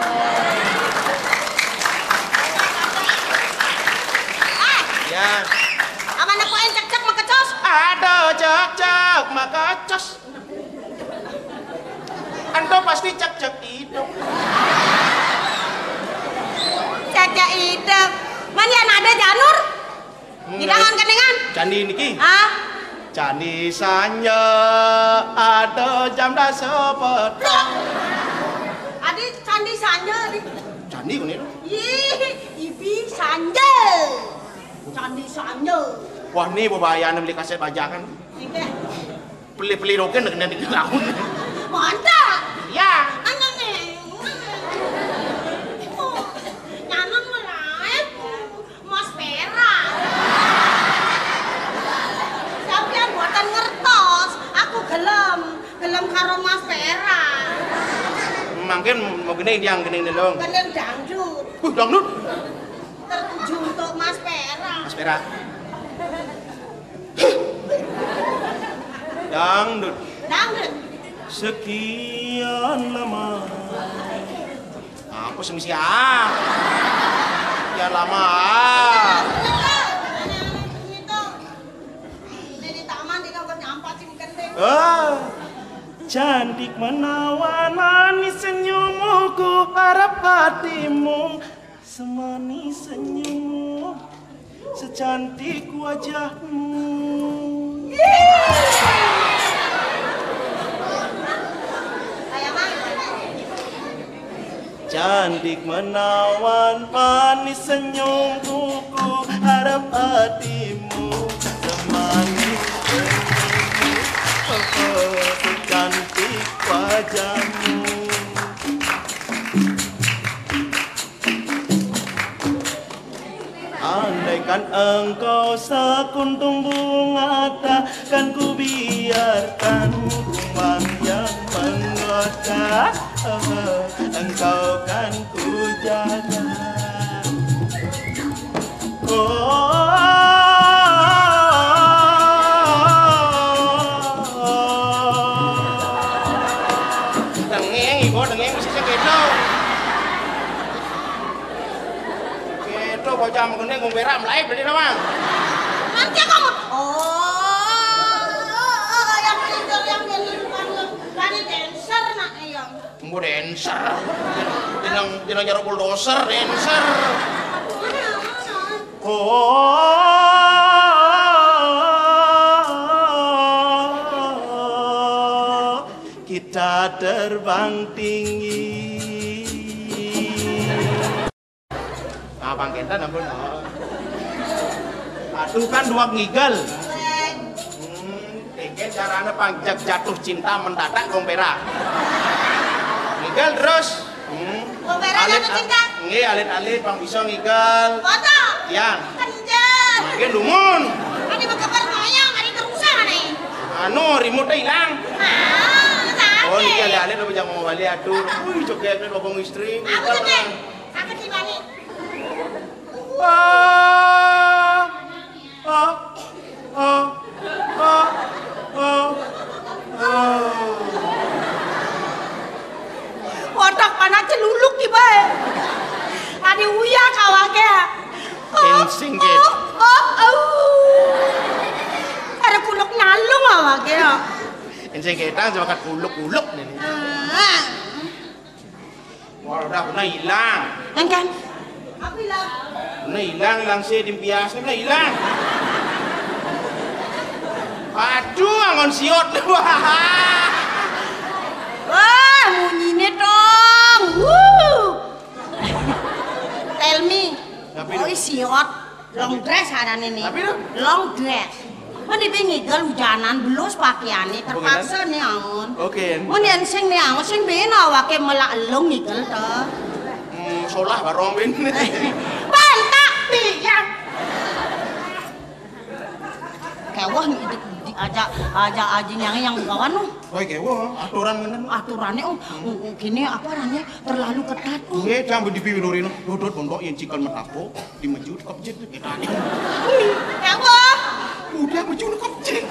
Eh, ya. Aman aku en cek-cek makecos. Ada cek-cek makecos. Ento pasti cek-cek hidup. Cek-cek hidup. Man, yen ada janur. Hmm. Hidangan keningan. Candi niki. Ah. Candi Sanja ada jam dasa petang. Adi Candi Sanja, Adi. Candi kene lho. Ih, Ibi Sanja. Candi Sanja. Wah, ini bebayane beli kaset bajakan. Nggih. Beli-beli roken dengan di laut. Mantap. Ya. Aneh. Oh, nyanang melae. Mas Perak. Sampeyan mboten ngertos, aku gelem, gelem karo Mas Perak. Mangkin mau gini yang gini nih, Long. Gending dangdut. Uh, dangdut. Tertuju untuk Mas Perak. Mas Perak. Dangdut. Dangdut. Sekian lama. Apa sih mesti ah? Ya lama ah. Ah, cantik menawan manis senyummu, ku harap hatimu semanis senyummu, secantik wajahmu. Cantik menawan manis senyummu, ku harap hatimu semanis senyummu, secantik wajahmu. Andaikan engkau sekuntum bunga, takkan ku biarkan kumbang yang menggoda. Engkau kan ku jaga. Oh, dengeng, Ibu, dengeng, mesti segitu. Gitu, bocah mengene ngombe rak melayu berarti nama? Nanti aku mau. Oh, oh, oh, yang pinter, yang pinter, bukan yang tadi dancer, nak, yang. Mau dancer. Jenang, jenang jaro bulldozer, dancer. Oh, kita terbang tinggi. Nah, Bang Kenta, ampun. Aduh, kan dua ngigel. Hmm, tengke carane panjak jatuh cinta mendadak, Gong Pera. Ngigel terus. Hmm. Gong Pera jatuh cinta? Nggih, alit-alit, Bang, bisa ngigel. Foto? Ya. Kenjet. Mangke dumun. Adi bekeber moyang, adi terusan, adi. Anu, remote ilang. Ah, sakit. Oh, niki alit-alit, apa jangan mau balik, aduh. Wih, joget nih, lobong istri. Apa joget? Sakit di balik. Ah, ah, ah, ah, ah, ah. Otak panas celuluk tiba, eh. Adi uya kawake. Oh, insing, oh, oh, oh. Ada kuluk nyalung awake, ya. Insing ketang sepakat kuluk-kuluk nih. Ah. Wah, udah pernah hilang. Kan, kan? Apa hilang? Pernah hilang, hilang sih, di biasa pernah hilang. Aduh, angon siot. Wah. Wah, munyine tong. Wuh. Tell me. Tapi oh, siot. Long dress arane nih. Tapi lho? Long dress. Meni pe ngigel ujanan belus pakaiane terpaksa nih angon. Oke. Meni sing nih angon sing ben awake melak elung ngigel to. Hmm, solah barong ben. Pantak pian. Kewah nih diajak ajak aji nyanyi yang kawan nu. Woi, kewah aturan ngene. Aturane, oh, oh, oh, kene apa arane terlalu ketat. Oh. Nggih, jam di piwirino dodot bontok yen cikal metapo. Di meju kepjit kita nih. Ewa. Udah meju kepjit.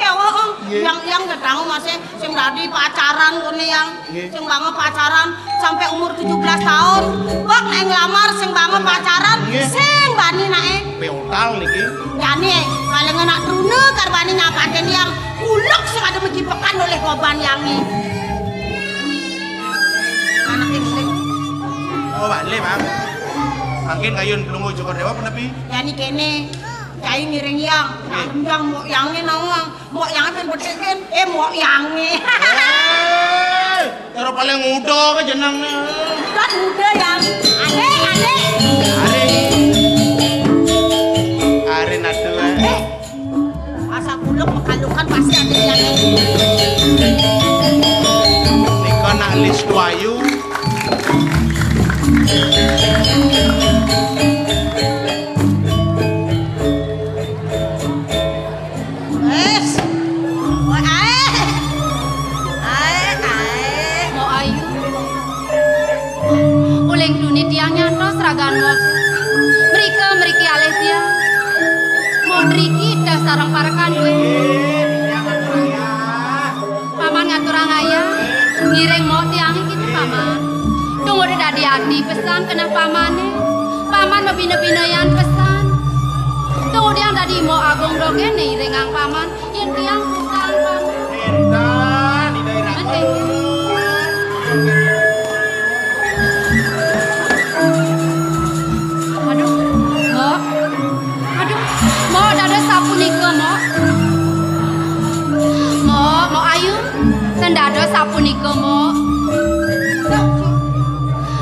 Ewa, Om. Iya. Yang yang nggak tahu masih sing tadi pacaran kene yang sing banget pacaran sampai umur tujuh belas tahun. Bak nek nglamar sing banget pacaran, sing bani nae. Peotal niki. Jane paling enak trune karbani nyapaten yang kuluk sing ada mejipekan oleh koban yangi. Anak ini. Oh, balik, Bang. Mangkin kayun pelungguh Joko Dewa apa napi? Yani kene. Cai ngiring yang. Nggih. Yang mau yange nawang. Mau yange pen betekin. Eh, mau yange. Eh, cara paling muda ke jeneng. Kan muda yang. Adek, adek. Are. Are natu, eh. Eh. Asa kuluk mekalukan pasti ada yang. Nika nak list Ayu. Wes. Wah, ae. Ae, ae. Mo Ayu. Uling duni tiang nyantos ragan mo. Mrika mriki alih tiang. Mo mriki dah sareng parekan duwe. Paman ngaturang ayah, ngiring mok tiang iki, Paman. Tunggu dadi ati pesan keneh pamane. Paman mabina-binayan pesan. Tunggu tiang dadi mok agung dogene iringang Paman. Yen tiang pesan, Paman. Enten, Ida Ira. Enten. Aduh, Mbok. Aduh, Mbok, dados sapunika, Mbok. Mbok, Mbok Ayu, ten dados sapunika, Mbok.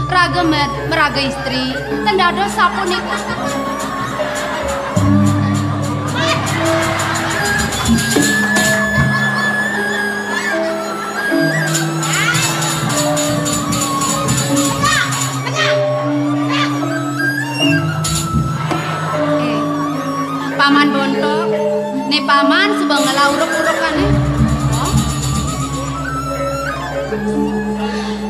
Raga mer-, meraga istri, ten dados sapunika. Eh, Paman Bonto, ne Paman suba ngelah uruk-urukane. Oh.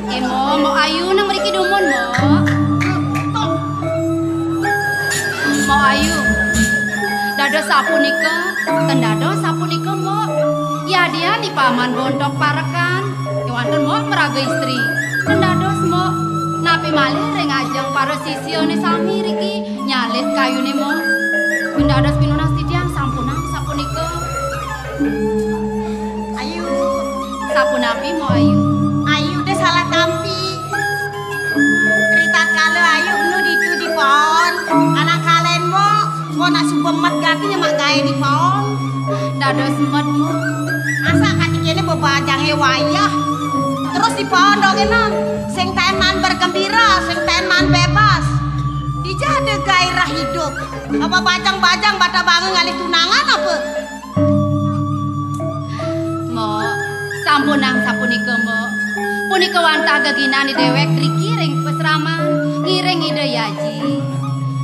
Eh, Mbok, Mbok Ayu nang mriki dumun, Mbok. Mbok Ayu. Dados sapunika, ten dados sapunika, Mbok. Yadian i paman bontok parekan, kewanten Mbok maraga istri. Ten dados, Mbok. Napi malih ring ajeng para sisiane sami riki nyalit kayune, Mbok. Ten dados pinunas titiang sampunang sapunika. Ayu. Sapunapi, Mbok Ayu? Ayu deh salah tampi. Ritatkala Ayu enu ditu di pohon, anak kalen Mbok, Mbok nak suba met gati nyemak gae di pohon. Dados met, Mbok. Masa kati kene bebajange wayah. Terus di pohon dong enan. Sing taen maan bergembira, sing taen maan bebas. Dija ada gairah hidup. Apa bajang-bajang bata bangun ngalih tunangan apa? Mbok, sampunang sapunika, Mbok. Punika wantah geginan dewek riki ring pasraman, ngiring Ida Yaji.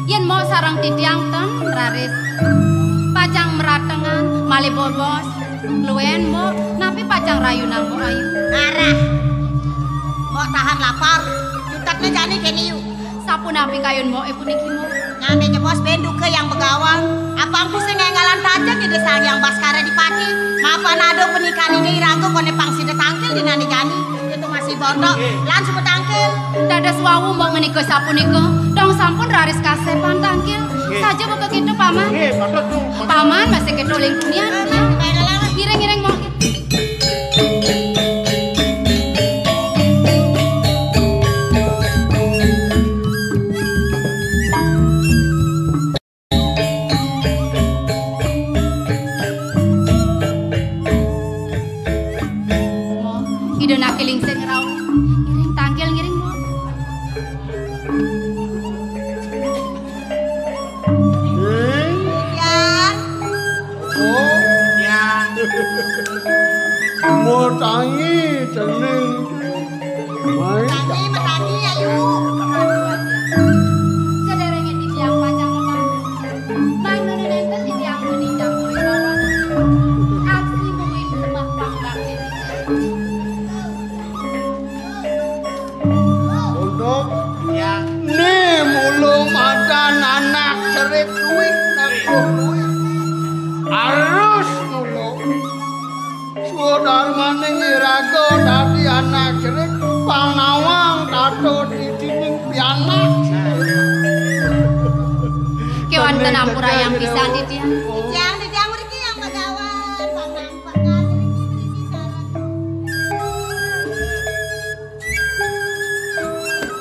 Yen Mbok sareng titiang ten raris pacang meratengan, malih bobos, luen, Mbok, napi pacang rayunan, Mbok Ayu? Arah. Mbok tahan lapar, cutetne jani kene yu. Sapunapi kayun Mboke puniki, Mbok? Nyane jebos ben duka Yang Begawan. Apang ku sing enggalan tajeng Ida Sang Hyang Baskara Dipati. Mapan ada pernikahan Ida iraga kone pang sida tangkil dinane jani. Itu masih bondo. Nggih. Lan suba tangkil. Dados wau Mbok menika sapunika. Dong sampun raris kasepan tangkil. Nggih. Saja buka kita, Paman. Nggih, patut, Mbok. Paman masih kita uling tunian. Paman, baiklah. Ngiring-ngiring, Mbok. Ida naki lingsir ngrauh. Ngiring tangkil, ngiring, Mbok. Ngiring. Yan. Oh, ya. Mau tangi jeneng. Mai. Tangi, metangi, ayu. Sederenge titiang pacang lemah. Manune nenten titiang meninjang kuwi lawan. Aksi kuwi lemah pambakti titiang. Untuk ya. Ni mulu madan anak cerit duit, nak duit. Harus mulu. Swadarmaning iraga dadi anak cerit, panawang tato didining pianak. Kewanten ampurayang pisan titiang. Titiang, titiang mriki Yang Begawan, panampakan mriki, mriki sareng.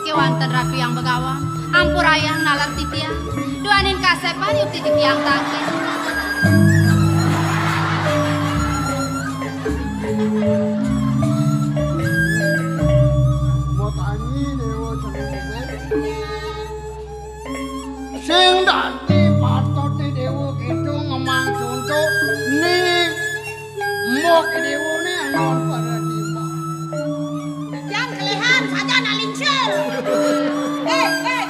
Kewanten Ratu Yang Begawan, ampurayang nalar titiang. Duaning kasepan yukti titiang tangkil. Mau tangi Dewa Jemene. Sing dadi patote Dewa Kidul ngemang conto ni mbok Dewane ayon para tiba. Jan kelehan saja nak lincir. Eh, eh,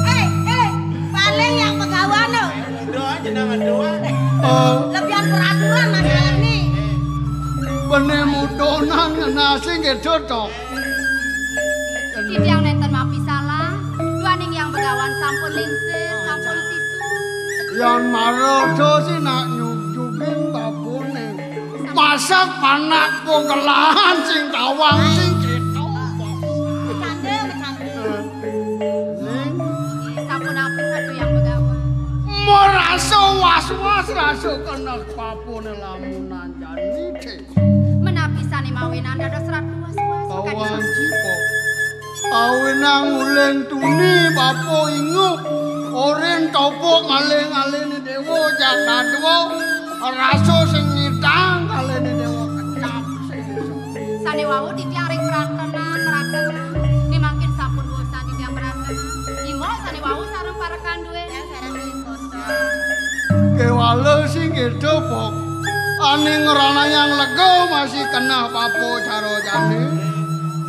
eh, eh, paling Yang Begawan lo. Udah aja nang aduan. Oh. Lebihan peraturan masalah ini. Bene mudonan ngenasi gitu toh. Titiang nenten mapi salah, duaning Yang Begawan sampun lingsir, sampun sisu. Yan mara aja sih nak nyujugin babone. Masak panak pokelahan sing tawang sing ketok. Bercanda, bercanda. Ning. Sampun apik Ratu Yang Begawan. Merasa was-was, rasa kena babone lamunan jani. Menapi sane mawinan dados ratu was-was. Kawan cipo. Awinang uling tuni bapa inguh. Orin topok ngalih-ngalihne dewa jak dadwa. Rasa sing nyidang kalene dewa kecap sing iso. Sane wau titiang ring pratenan, pratenan. Ni mangkin sampun bosan titiang pratenan. Imo sane wau sareng parekan duwe. Kewala sing kedo, Pok. Aning ngranayang lega masih kenah papo cara jane.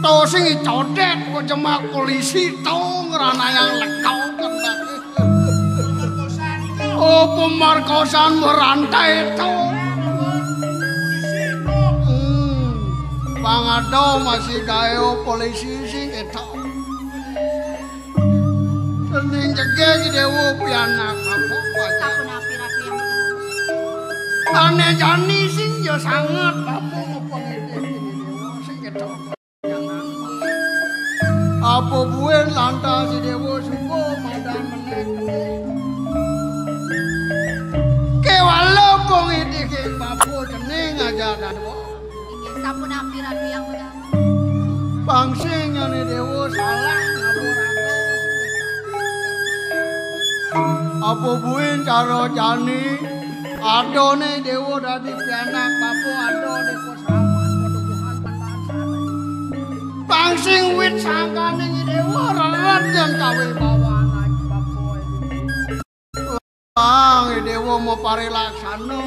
To sing codet kok jemak polisi to ngranayang lega kenah. Oh, pemerkosaan merantai to. Hmm. Pang ada masih gaé polisi sing éta. Dening jegég déwa pianak apa wajar. Sapunapi Ratu Hyang Begawan? Ané jani sing ya sanget apa ngepengidih ini déwa sing éta. Apa buin lantas si déwa suba madan meneh. Kéwala pengidih ing bapa dening aja dadwa. Inggih sapunapi Ratu Hyang Begawan? Pang sing ané déwa salah ngabur ado. Apa buin cara jani adané déwa dadi pianak bapa ada di kosaman padukuhan pandan sana. Pang sing wit sangkaning déwa rered yang kawibawaan aji bapa. Pang déwa maparilaksana,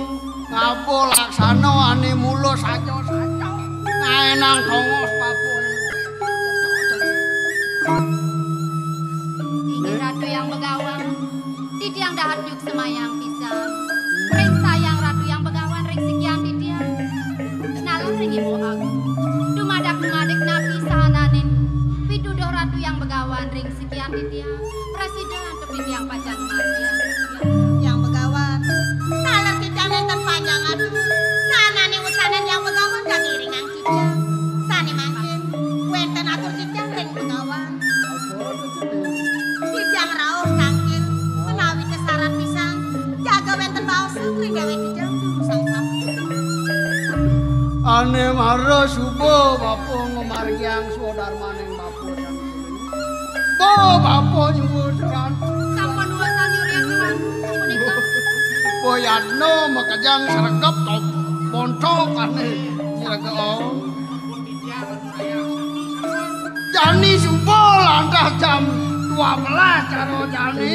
ngaba laksana ané mula saja-saja. Ngaénang tongos bapa. Inggih Ratu Hyang Begawan, titiang dahat nyuksemayang pisan ring sayang Ratu Hyang Begawan ring sikian titiang. Nalar ring Ibu Agung. Dumadak-dumadik napi sahananing pituduh Ratu Hyang Begawan ring sikian titiang? Prasida antuk titiang pacang margiang. Hyang Begawan. Nalar titiang nénten panjang atur. Sahananing wusanan Hyang Begawan kagiringang titiang. Sané mangkin wénten atur titiang ring Begawan. Titiang rauh tangkil menawi kasarat pisan, jaga wénten baosan ring déwék titiang durusang sampun. Ané mara suba bapa ngamargiang swadarmaning bapa sang suling. Bo bapa nyuwun suran. Sampun wusan nyurian suran punika. Boyadna makejang sregep top bontok ané nyregep. Jani suba lantas jam dua belas cara jani.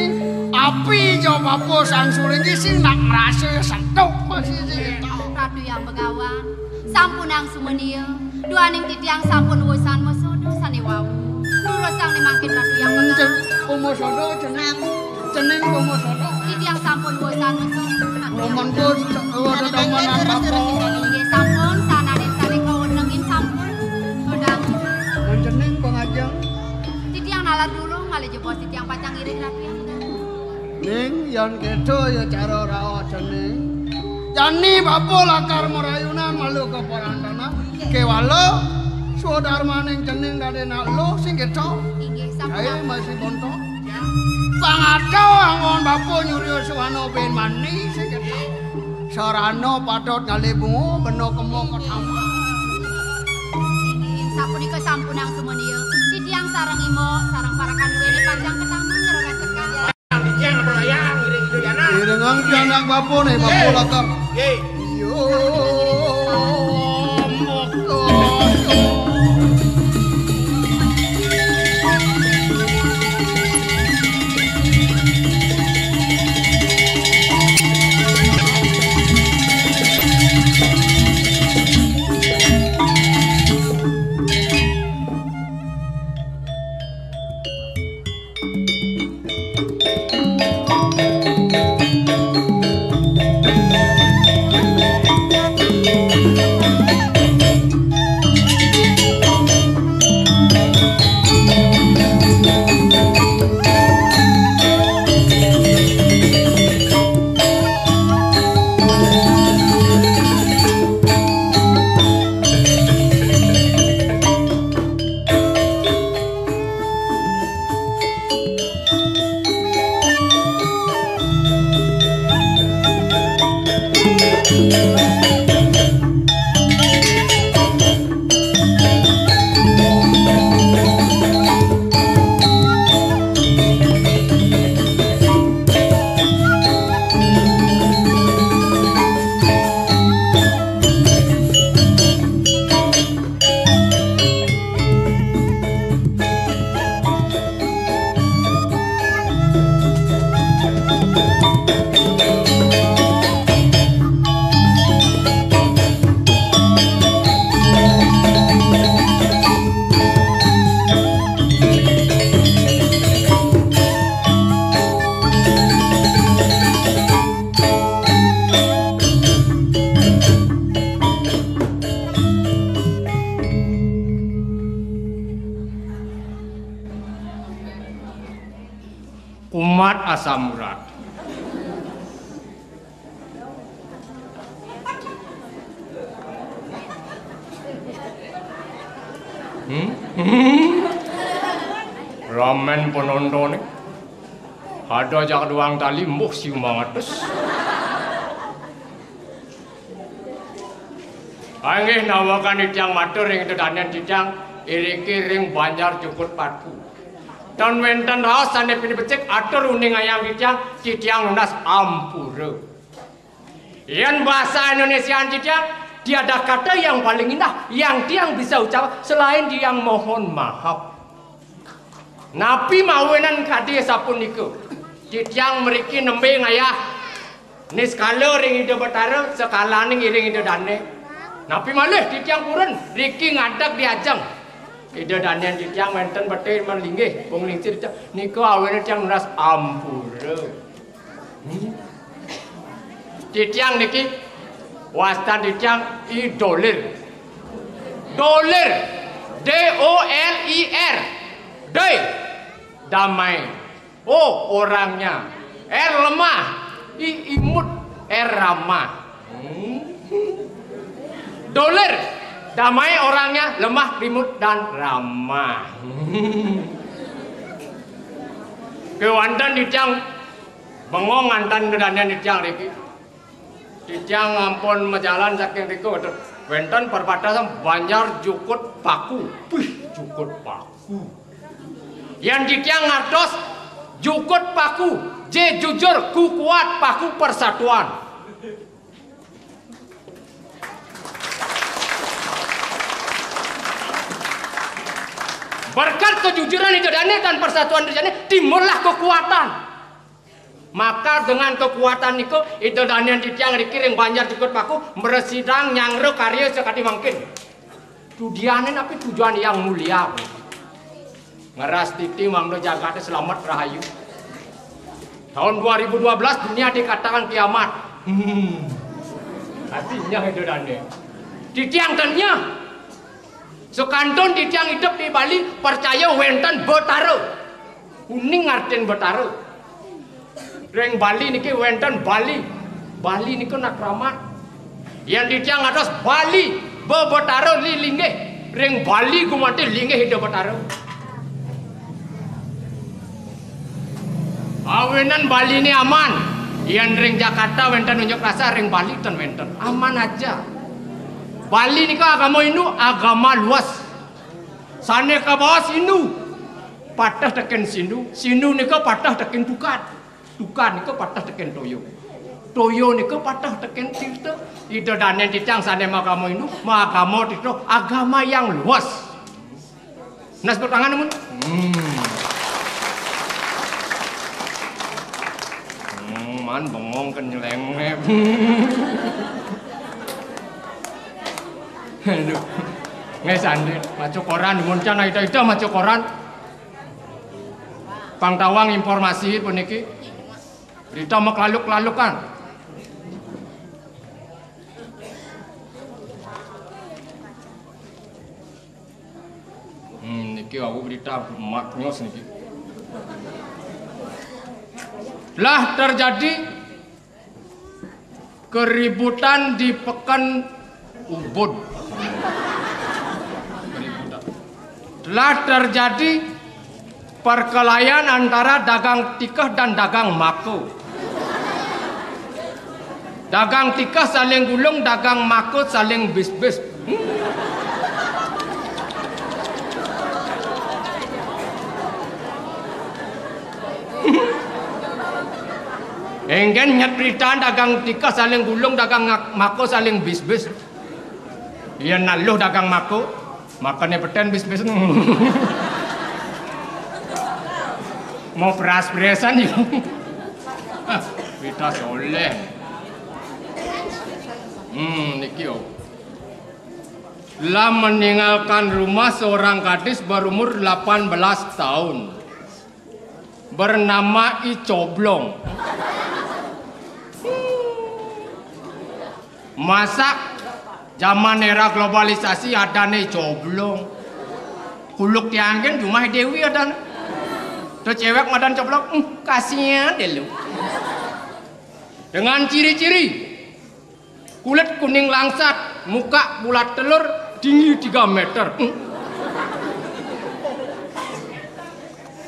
Api ja bapa sang suling sing nak ngrasa sentuk masih sing. Ratu Hyang Begawan, sampunang sumenia. Duaning titiang sampun wusan masada sané wau. Durusang né mangkin Ratu Hyang Begawan. Cen-, umasada cenah. Cening kumusana. Titiang sampun wusan mesu. Numpun pun, eh, dedemenan bapa. Inggih sampun, sananing sané kawenengin sampun. Kodang. Mun cening pangajeng. Titiang nalar dulu, malih jebos titiang pacang ngiring Ratu Hyang. Ning, yan kéto ya cara raos cening. Jani bapa lakar marayunan malu ka parantanan. Kéwala swadarmaning cening dadi nak luh sing kéto. Inggih, sampun. Kaé masih bontot. Pangata anggon bapa nyurya suwana bin mani sing kéto. Sarana patut ngalih bunga bena kema ketama. Inggih, sapunika sampunang sumenia. Titiang sareng Imo, sareng para kanduwéné pacang ketama ngrereh sekar. Titiang melayang ngiring Duryana. Iringang pianak bapa né, bapa lakar. Nggih. Yo, moko. Kumat asam urat. Hmm? Hmm? Ramen penontoné. Ada jak doang tali, mbuh siu mangatus. Inggih nawegang titiang matur ring Ida Dané titiang iriki ring Banjar Jukut Paku. Tan wénten raos sané pinih becik atur uningayang titiang, titiang nunas ampura. Yén bahasa Indonesia titiang, tiada kata yang paling indah yang tiang bisa ucap selain tiang mohon maaf. Napi mawinan kadi sapunika? Titiang mriki nembé ngayah niskala ring Ida Batara, sakalaning ring Ida Dané. Napi malih titiang purun riki ngadeg di ajeng Ida Dané titiang wénten beté malinggih, pung lingsir titiang. Nika awinan tiang nunas ampura. Hmm. Titiang niki wastan titiang I Dolir. Dolir. D O L I R. Doi. Damai. O orangnya. R lemah. I imut. R ramah. Hmm. Dolir. Damai orangnya, lemah, imut, dan ramah. Kéwanten titiang bengong nganten Ida Dané titiang riki. Titiang ampun majalan saking rika, waduh, wénten perbatasan Banjar Jukut Paku. Wih, Jukut Paku. Yén titiang ngartos Jukut Paku, J jujur, Ku kuat, Paku persatuan. Berkat kejujuran Ida Dané dan persatuan Ida Dané, timbullah kekuatan. Maka dengan kekuatan niku, Ida Dané titiang riki ring Banjar Jukut Paku, mresidang nyanggra karya sakadi mangkin. Tudiané napi? Tujuan yang mulia. Ngrastiti mangda jagaté slamet rahayu. Tahun dua ribu dua belas dunia dikatakan kiamat. Hmm. Artinya Ida Dané. Titiang tanya. Sakantun titiang idup di Bali, percaya wénten Betara. Uning artin Betara. Ring Bali niki wénten Bali. Bali nika nak kramat. Yén titiang ngartos Bali, bebetara lilinggih. Ring Bali gumanti linggih Ida Betara. Awinan Baliné aman. Yén ring Jakarta wénten unjuk rasa, ring Bali ten wénten. Aman aja. Bali nika agama Hindu, agama luas. Sané kabaos Hindu, pateh tekén Sindu. Sindu nika pateh tekén Tukad. Tukad nika pateh tekén Toya. Toya nika pateh tekén Tirta. Ida Dané titiang sané magama Hindu, magama Tirta, agama yang luas. Nah, tepuk tangan, mun. Hmm. Hmm, man bengong kan nyelengep. Aduh. Nggih, sandé maca koran, mun can ida-ida maca koran. Pang tawang informasi puniki. Berita maklaluk-lalukan. Hmm, niki aku berita maknyos niki. Lah terjadi keributan di Pekan Ubud. Keributan. Telah terjadi perkelahian antara dagang tikeh dan dagang mako. Dagang tikeh saling gulung, dagang mako saling bis-bis. Engken nyet berita dagang tikeh saling gulung, dagang ngak-, mako saling bis-bis. Iya naluh dagang mako, makané petén bis-bis. Mau peras-peresan yuk. Berita soléh. Hmm, niki yo. Telah meninggalkan rumah seorang gadis berumur delapan belas tahun. Bernama I Coblong. Masa zaman era globalisasi adané I Coblong. Kuluk tiangin jumah Déwi adané. Tuh cewek madan coblok, hmm, kasihan deh lu. Dengan ciri-ciri kulit kuning langsat, muka bulat telur, tinggi tiga meter. Hmm.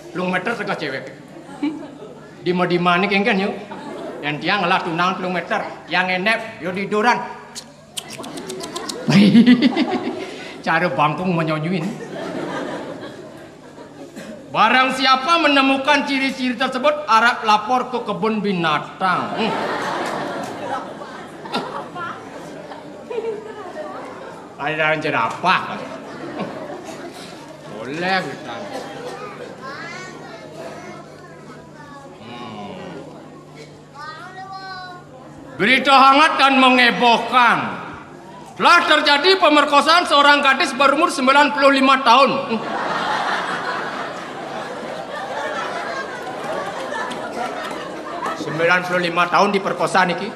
Telung meter tegah cewek. Hmm. Dima-dima nih kengken yuk. Yang tiang ngelah tunang telung meter, yang enep yo diduran. Cara bangkung menyonyuin. Barang siapa menemukan ciri-ciri tersebut, arap lapor ke kebun binatang. Hmm. Ada jerapah. Boleh kita. Hmm. Berita hangat dan menghebohkan. Telah terjadi pemerkosaan seorang gadis berumur sembilan puluh lima tahun. Sembilan puluh lima tahun diperkosa niki.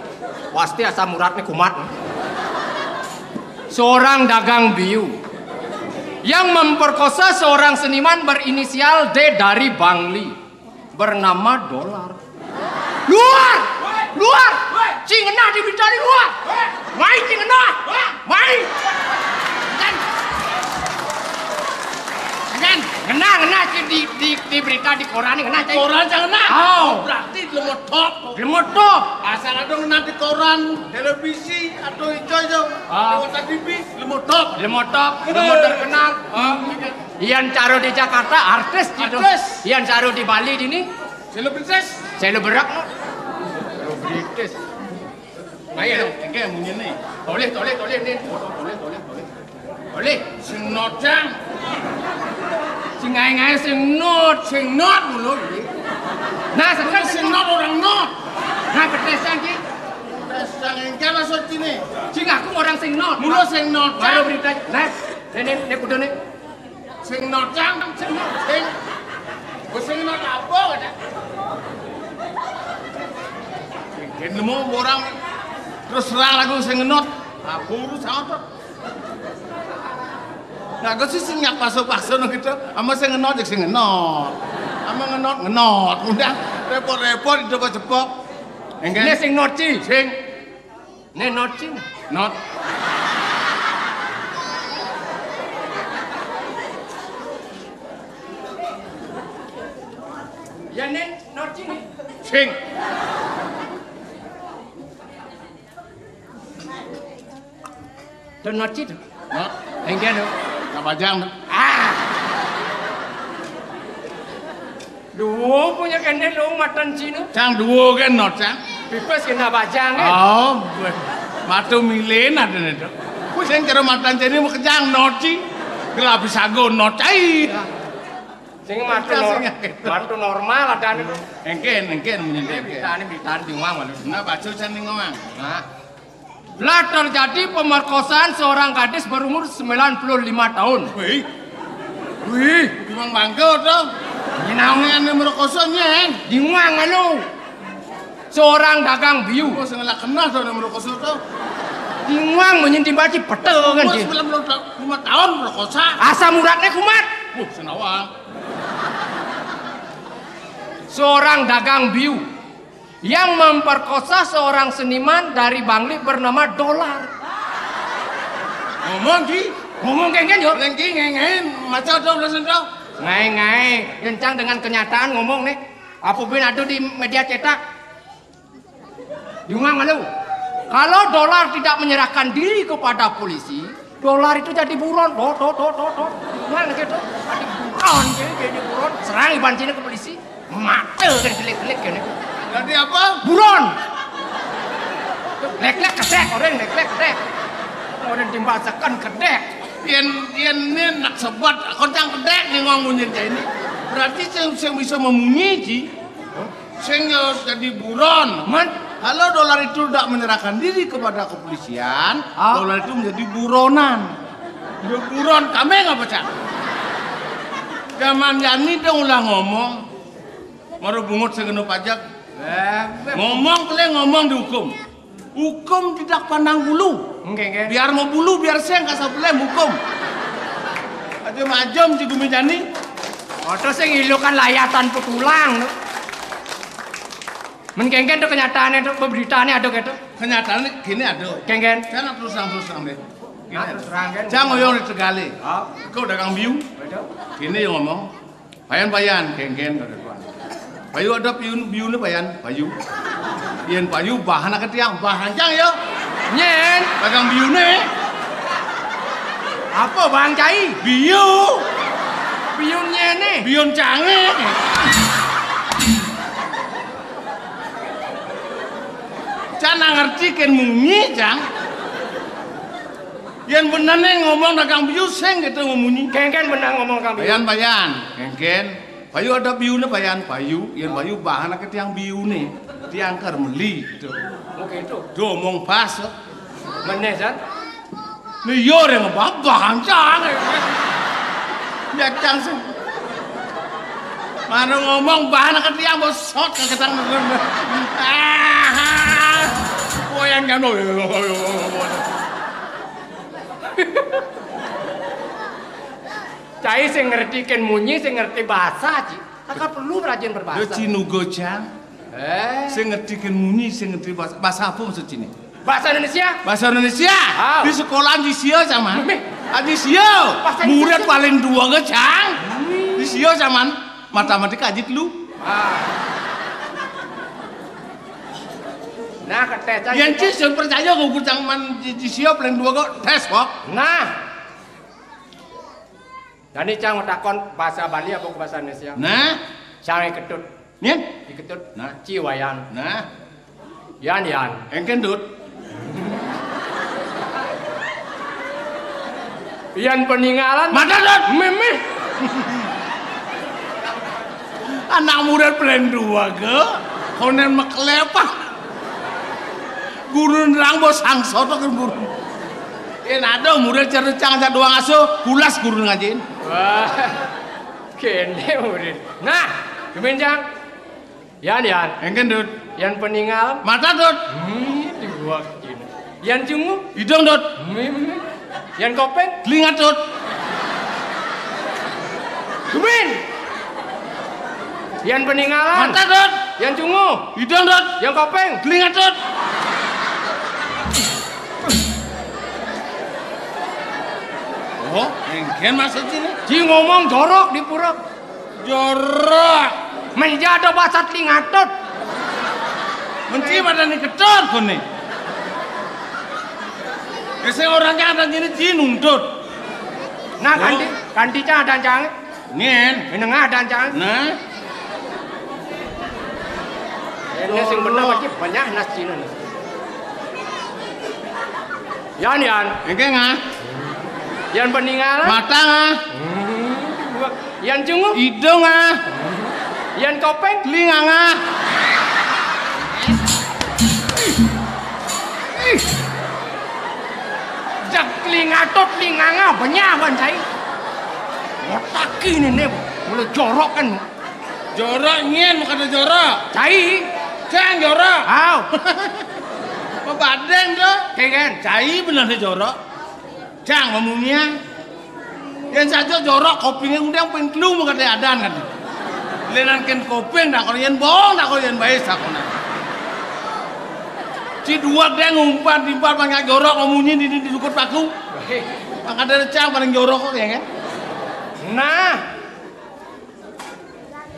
Pasti asam uratnya kumat. Seorang dagang biu yang memperkosa seorang seniman berinisial D dari Bangli bernama Dolar. Luar! Luar! Cing ngena di berita di luar! Mai cing ngena! Mai! Kan? Kan? Ngena, ngena cing di, di, di berita di koran ni ngena cing. Koran cang ngena? Oh. Berarti lemot top. Lemot top. Asal ada ngena di koran, televisi, atau ijo ijo. Ah. Lewat T V, lemot top. Lemot top, lemot terkenal. Ah. Yang caro di Jakarta artis gitu. Artis. Yang caro di Bali dini selebritis. Seleberak no. Selebritis. Ayo dong, engke munyi nih. Toleh, toleh, toleh nih. Toleh, toleh, toleh. Toleh. Sing not cang. Sing ngae-ngae sing not. Sing not mulu. Nah, sekarang sing not orang not. Nah, ketesan ki. Ketesan engke maksud sini. Sing aku orang sing not. Mulu sing not. Baru berita. Nah, nih, nih, nih, kudu nih. Sing not cang, sing not, sing. Wis sing not apa kata? Sing nemu orang terus terang lagu sing not. Aku urus apa? Nah, aku sih sing nyak paso-paso no gitu. Ama sing not, sing not. Ama ngenot, ngenot. Udah repot-repot itu cepok. Ini sing not sih. Sing. Nih, not sini. Not. Ya, nih, not sini. Sing. Tuh, not sini. Not. Enggak, no. Nggak bajang, no. Ah. Duo punya kene dong matan Cina. Cang duo kan not cang. Pipes kena bajang kan. Oh, matu milin ada nih tuh. Sing kira matan Cina mau kejang not sih. Gelap sago not cai. Sing matu nor matu normal ada nih. Engken, engken munyi engken. Kita ini kita di uang malu. Nah, baca cang nih ngomong. Nah. Lah terjadi pemerkosaan seorang gadis berumur sembilan puluh lima tahun. Wih. Wih, memang bangga tuh. Ini naonnya ini merkosonya, eh? Di uang malu. Seorang dagang biu. Gua sengaja kena tuh yang merkoso tuh. Di uang menyentim baci petel kan dia. Sembilan puluh lima tahun merkosa. Asam uratnya kumat. Wah, senawang. Seorang dagang biu yang memperkosa seorang seniman dari Bangli bernama Dolar. Ngomong ki, ngomong kengken yo. Lengki ngengen, maca dong belas dong. Ngai-ngai, kencang dengan kenyataan ngomong nih. Apa bin ada di media cetak? Dengar lu. Kalau Dolar tidak menyerahkan diri kepada polisi, Dolar itu jadi buron. Dot, dot, dot, dot, dot. Gimana gitu? Jadi buron, jadi, jadi buron. Serang iban sini ke polisi. Mate kan gelik-gelik kan. Jadi apa? Buron. Lek-lek kedek, orang lek-lek kedek. Orang timbasakan kedek. Yen, yen ini nak sebat, koncang kedek nih ngomong ini. Berarti yang, yang bisa memunyi, Ji. Sing yo jadi buron. Man? Kalau Dolar itu tidak menyerahkan diri kepada kepolisian, ah, Dolar itu menjadi buronan. Yo buron, kami nggak pecah. Zaman Yani dong ulah ngomong. Maru bungut segeno pajak. Eh, ngomong kele ngomong dihukum. Hukum tidak pandang bulu. Oke, oke. Biar mau bulu, biar seng kasar pelem hukum. Aja majom si gumi jani. Ada sing ilukan layatan putulang to. Men kéngkén to kenyataane to, beberitane ada kéto. Kenyataane gini ada. Kéngkén. Kan terus terang, terus terang deh. Gini. Nah, terus terang kan. Cang oyong di Tegale. Ah. Kok dagang biu? Betul. Gini yang ngomong. Payan, payan, kéngkén kata tuan. Payu ada biu, biune payan, payu. Yen payu bahan ke tiang, bahan cang ya. Nyen. Dagang biune. Apa bang cai? Biu. Biun nyene. Biun cange. Cang ngerti kén munyi, cang. Yen benerne ngomong dagang biu sing kéto ngomong munyi. Kéngkén bener ngomong kang biu. Payan, payan. Kéngkén. Payu ada biune payan, payu. Yen payu bahan ke tiang biune. Tiang ker meli to. Oh, kéto. Tuh omong pas. Meneh, San. Ni yo yang babah cang. Ya cang sing. Mana ngomong bahan ke tiang bosot ke ketang. Ah. Koyang kan. Cai sing ngerti kén munyi, sing ngerti bahasa, Ci. Kagak perlu rajin berbahasa. Lho, Ci nugo, cang. Eh. Sing ngerti kén munyi, sing ngerti bahasa, bahasa apa maksud Ci ini? Bahasa Indonesia. Bahasa Indonesia. Ah. Di sekolah di sio, cang, man. Meh. Ah, di sio. Bahasa Indonesia. Murid paling dua ke, cang. Di sio, cang, man. Matematika aja lu. Ah. Nah, ketes aja. Yen Ci sun percaya kok, cang, man, di, di sio paling dua kok tes kok. Nah. Jani cang takon bahasa Bali apa bahasa Indonesia? Nah. Cang iketut. Nyen? Iketut. Nah. Ci wayan. Nah. Yan, yan. Engkén, Dut. Yan peningalan. Mata, Dut. Mimih. Anak murid paling dua ke. Konen mekelepak. Guru nerang bos sangsoto kan guru. Yen ada murid cerita cang aja doang asuh, pulas guru ngajiin. Wah. Kene murid. Nah, kemen cang. Yan, yan. Engkén, Dut. Yan peningal. Mata, Dut. Hmm, diwak Cina. Yan cungu. Idung, Dut. Hmm. Yan kopeng. Telinga, Dut. Dumin. Yan peningalan. Mata, Dut. Yan cungu. Idung, Dut. Yan kopeng. Telinga, Dut. Oh, engkén maksud sini? Ci ngomong jorok di pura. Jorok. Meja ada basat lingatut. Menti pada ni ketut kuni. Kese orang kan ada gini ci nuntut. Nah, oh. Kanti, kanti cang ada cang. Ngen. Ini nggak ada cang. Nah. Ini sing bener lagi banyak nas Cina nih. Yan, yan. Engkén, ah. Yan peningal. Mata, ah. Hmm. Yan cungu. Idung, ah. Yan kopeng. Telinga, ah. Ih. Jak telinga to telinga, ah, banyak ban cai. Otak ini nih, mulai jorok kan. Jorok nyen, bukan jorok. Cai. Cang jorok. Au. Pebadeng to. Kegen. Cai bener nih jorok. Cang ngomongnya. Yen saja jorok kopinge undang ping telu mengkate adan kan. Lenan ken koping dak yen bong dak yen bae sakona. Ci dua deng umpan timpal pang jorok ngomongnya di, di, di sukut paku. Angkat dari cang paling jorok kok ya kan. Nah.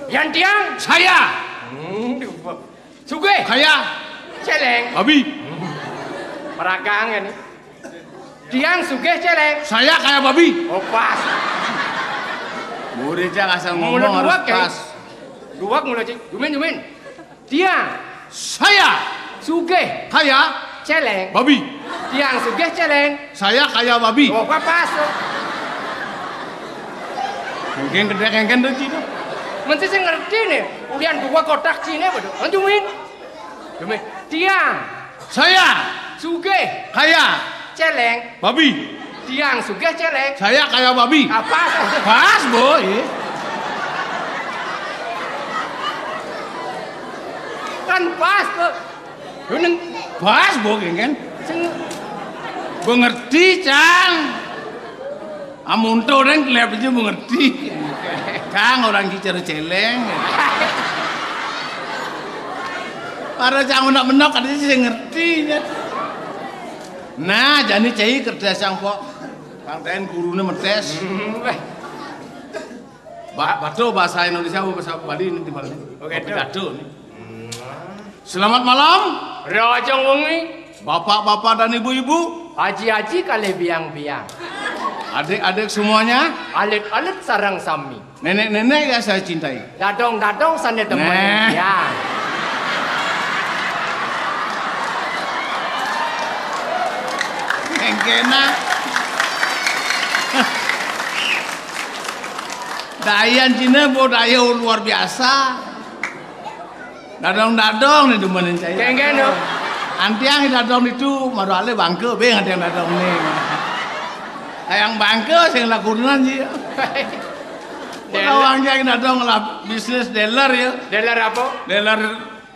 Yan tiang. Saya. Hmm, diubah. Sugih. Kaya. Celeng. Babi. Meragang ini. Tiang sugih celeng. Saya kaya babi. Oh, pas. Murid yang asal ngomong harus pas. Dua mulu, Cik. Dumin, dumin. Tiang. Saya. Sugih. Kaya. Celeng. Babi. Tiang sugih celeng. Saya kaya babi. Oh, pas. Mungkin gede kengken tuh, Cina. Mesti sing ngerti nih. Ulian dua kotak Cina, betul. Dumin. Dumin. Tiang. Saya. Sugih. Kaya. Celeng. Babi. Tiang sugih celeng. Saya kaya babi. Ah, pas. Pas, boy. Kan pas, kok. Yo, neng. Pas, boy, kan? Sing. Mengerti, Cang. Amun to, neng, kelihatan aja mengerti. Kang orang ki cara celeng. Para cang menok-menok ada sing ngerti. Nah, jani cai kertas yang pok. Pangten gurune metes. Hmm, weh. Ba-, batu bahasa Indonesia apa bahasa Bali ini di Bali? Oke, Kopi Dok. Dado nih. Selamat malam. Rahajeng wengi. Bapak-bapak dan ibu-ibu. Haji-haji kalih biang-biang. Adik-adik semuanya. Alit-alit sareng sami. Nenek-nenek yang saya cintai. Dadong-dadong sane demen. Nah. Ya. Kengkena. Dayan Cina bo daya luar biasa. Dadong-dadong nih demenin saya. Kengken, no. Antiang dadong itu maru ale bangke be antiang dadong nih. Kayang bangke sing lakunan sih. Dealer. Kawang yang dadong lah bisnis dealer ya. Dealer apa? Dealer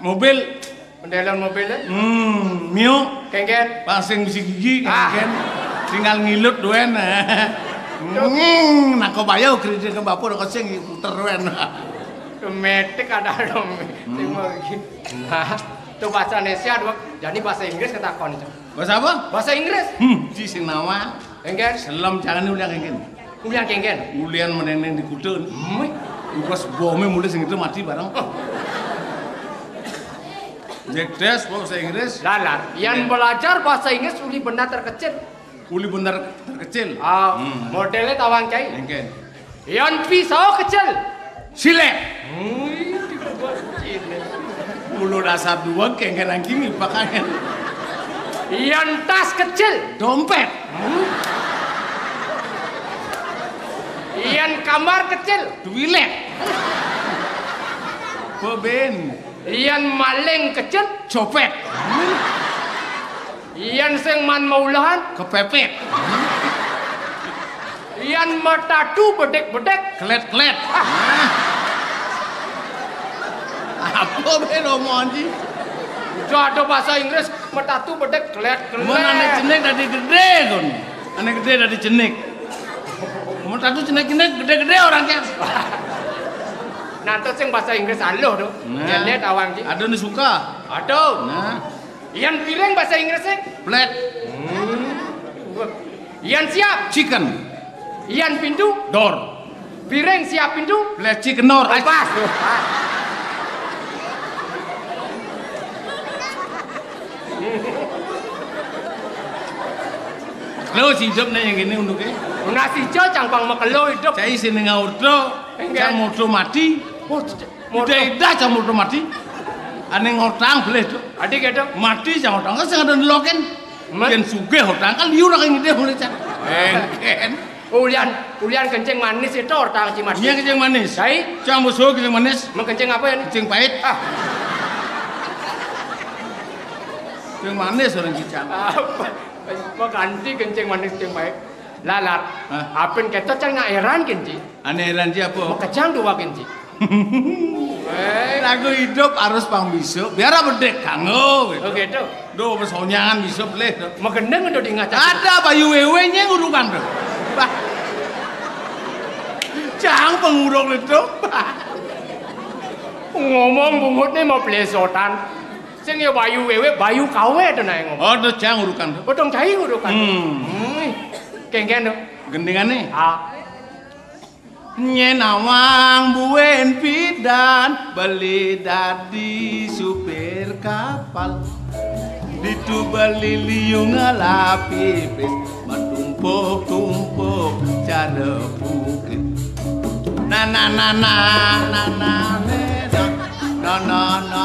mobil. Pendealer mobil ya? Hmm, Mio. Kengken. Pasang besi gigi, ah. Kengken. Tinggal ngilut duen. Hmm, nako bayo kredit ke bapak udah kosong puter duen. Metik ada dong. Hmm. Sing mau iki. Nah, itu bahasa Indonesia dua. Jadi bahasa Inggris ketakon itu. Bahasa apa? Bahasa Inggris. Hmm, di sing nawa. Engken. Selem jangan ulian engken. Ulian kengken. Ulian meneneng di kuda. Hmm. Ugas bome mulai sing itu mati bareng. Oh. Jek des bahasa Inggris. Lalar, yang belajar bahasa Inggris uli benda terkecil. Uli benda terkecil. Ah, hmm. Modelnya tawang cai. Engken. Yan pisau kecil. Silek. Wih, dibuat silek. Bulu dasar dua kengken angking pakaian. Yan tas kecil. Dompet. Yan kamar kecil. Duilek. Beben. Yan maling kecil. Copet. Yan sing man maulahan. Kepepet. Yan matatu bedek-bedek. Kelet-kelet. Ah. Apa be romo anji? Udah ada bahasa Inggris, matatu bedek kelet-kelet. Mun ane cenik dadi gede kon. Ane gede dadi cenik. Mun tatu cenik-cenik gede-gede orang kan. Nanti sing bahasa Inggris aluh tuh. Nah. Janet awang ji. Ada nih suka. Aduh. Nah. Yan piring bahasa Inggrisnya? Plate. Hmm. Yan siap? Chicken. Yan pintu? Door. Piring siap pintu? Plate chicken door. Oh, pas. Lo si hidup nih yang ini untuknya. Nasi jo cangpang makelo hidup. Saya sini ngawur tuh. Enggak. Cang mau mati. Oh, Motor. Ida-ida cang motor mati. Ane ngortang belih, Duk. Adi ketok. Mati cang ngortang, kan sing ada nelokin. Mat- Yen sugih ngortang, kan liur kaya ngidih mulai cang. Engken. Ulian, ulian kencing manis itu ngortang ci mati. Iya, kencing manis. Dai? Cang musuh kencing manis. Mengkencing apa ya, nih? Kencing pahit. Ah. Kencing manis orang cicang. Apa? Mau ganti kencing manis, kencing pahit. Lalar. Hah? Apin ketok cang nak heran kencing. Ane heran ci apa? Makejang dua kencing. Lagu hidup harus pang bisa. Biar apa dek kanggo gitu. Oh, gitu. Duh, pesonyangan bisa belih tuh. Magendeng udah diingat. Ada Bayu Wewe nya ngurukan tuh. Bah. Cang pengurung itu. Ngomong bungut nih mau pelesotan. Sing ya Bayu Wewe, Bayu Kawe tuh naik ngomong. Oh, tuh cang ngurukan tuh. Potong cai ngurukan. Hmm. Hmm. Kengken tuh. Gendingan nih. Ah. Nyén awang buin pidan beli dadi supir kapal. Ditu beli liu ngelapipis matumpuk-tumpuk cara bukit. Na na na na na na na na na na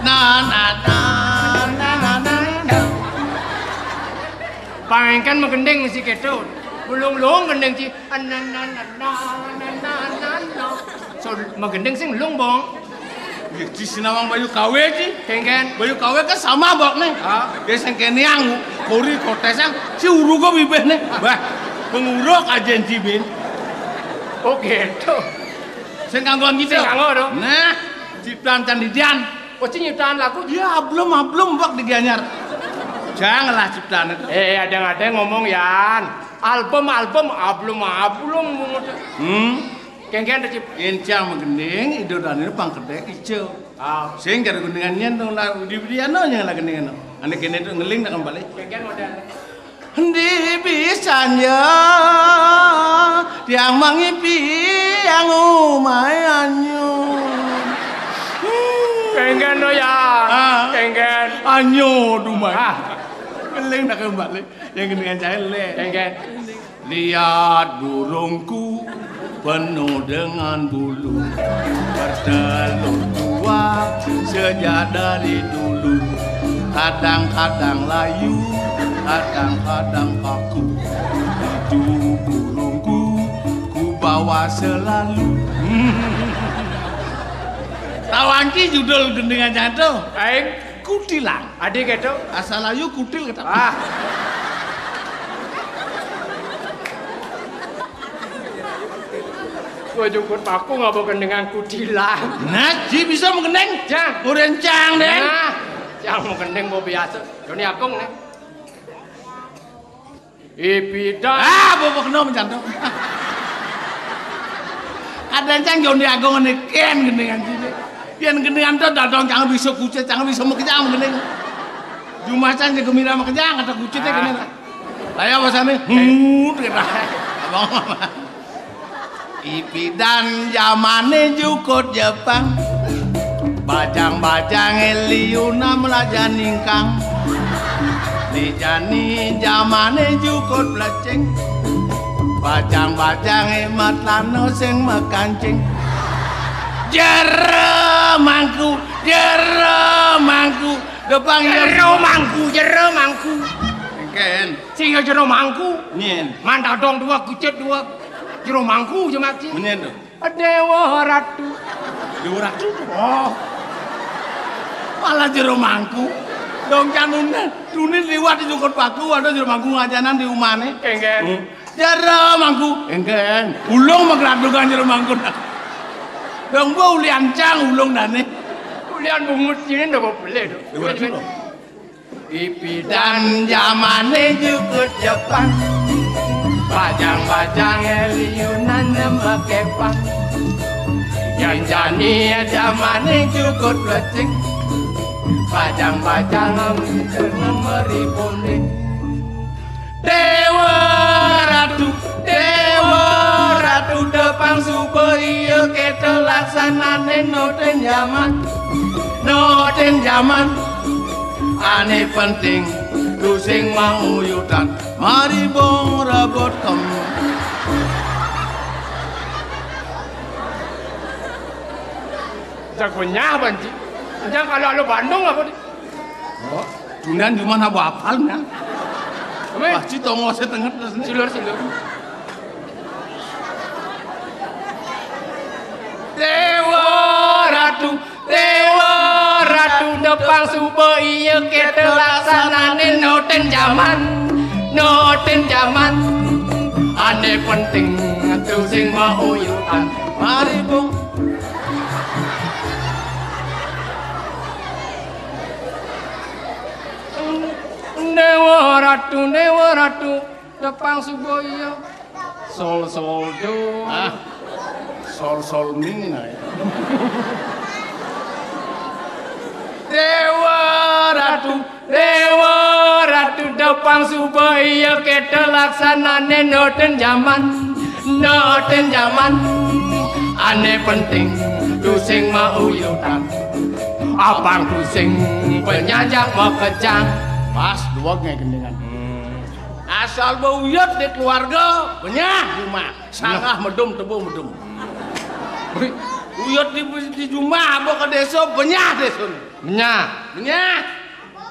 na na na na na na na. Pangengken magending mesti keto. Bulung-lung gending ci. Anananana, anananana. So, magending sing lung, Bong. Ya, di sinawang Bayu Kawe ci. Kengken. Bayu Kawe kan sama bok nih. Ah. Dia sing keniang, kori kotesang, si urugo bibih nih. Bah, penguruk aja ci bin. Oh, gitu. Sing kanggoan gitu. Sing kanggo, dong. Nah, ciptaan candidian. Oh, ci nyiptaan lagu? Ya, belum, belum bok di Gianyar. Janganlah ciptaan itu. Eh, ada-ada ngomong, Yan. Album, album, ablum, ablum. Hmm. Kéngkén to, Cip. Yén cang magending, Ida Dané pang kedék ijo. Ah. Sing karo gendingan nyén to, lah, di-di ano nyén lah gendingan to. Ané kéné to ngeling nak kembali. Kéngkén modél. Endi bisa nya tiang mangipi yang umai anyo. Kéngkén to ya. Ah. Kéngkén. Anyo dumai. Ah. Ngeling nak kembali. Yang gendingan cai lé. Kéngkén. Lihat burungku penuh dengan bulu, bertelur dua sejak dari dulu. Kadang-kadang layu, kadang-kadang kaku. Itu burungku ku bawa selalu. Tawang ki judul gendingan cai to? Aing. Kutilang. Adi kéto? Asal ayu kutil kéto. Ah. Gua jukut paku ngaba gendingan kutilang. Nah, ji bisa magending. Cang. Udah cang deh. Nah, cang magending gua biasa. Joni Agung nih. Ipidan. Ah, bobok no mencantum. Kadang cang Joni Agung ngene kén gendingan cilik. Yén gendingan to dadong cang bisa kucit, cang bisa makejang gending. Jumah cang jaga mira makejang kata kucit ya kene. Lah ya basane. Hmm, kata. Abang. Ipidan jamané jukut Jepang. Bajang-bajangé liuna melaja ningkang. Ni jani jamané jukut plecing. Bajang-bajangé matlano sing makancing. Jero mangku, jero mangku. Depang ya. Jero mangku, jero mangku. Engken. Sing ya jero mangku. Nyén. Mandadong dua, kucit dua. Jero mangku, jemak, Ci. Menyén to? Déwa Ratu. Déwa Ratu. Oh. Malah jero mangku. Dong canune, dunin liwat di jukut paku, ada jero mangku ngajanan di umane. Engken. Hmm. Jero mangku. Engken. Ulung magladugan jero mangku. Dong bu ulian cang ulung dane. Ulian bungut sini ndak boleh to. Déwa Ratu. Ipidan jamané jukut Jepang. Bajang-bajangé liunan nembé kepang. Janjani jamané jukut plecing. Bajang-bajang nembé meri punding. Déwa Ratu, Déwa Ratu, depang suba iya kéto laksanané noten jaman. Noten jaman. Ané penting tusing mauyutan. Mari bong rebut kemu. Jago nyah banci. Nyah kalau alu Bandung apa di? Oh, Dundan cuma apa apal nya? Apa? Wah, ci tongo setengah terus nih. Silur, silur. Déwa Ratu, Déwa Ratu, depang suba iya kéto laksanané noten jaman, noten jaman. Ané penting tusing mauyutan. Mari bong. Déwa Ratu, Déwa Ratu, depang suba iya. Sol, sol, do. Ah. Sol, sol, mi, nah, ya. Déwa Ratu, Déwa Ratu, depang suba iya kéto laksanané noten jaman, noten jaman. Ané penting tusing mauyutan. Abang tusing penyajak makejang. Pas dua ngai gendingan. Hmm. Asal bauyut di keluarga, benyah jumah. Sanggah medum, tebu medum. Uyut di, di jumah, abo ka désa, benyah désa. Benyah. Benyah.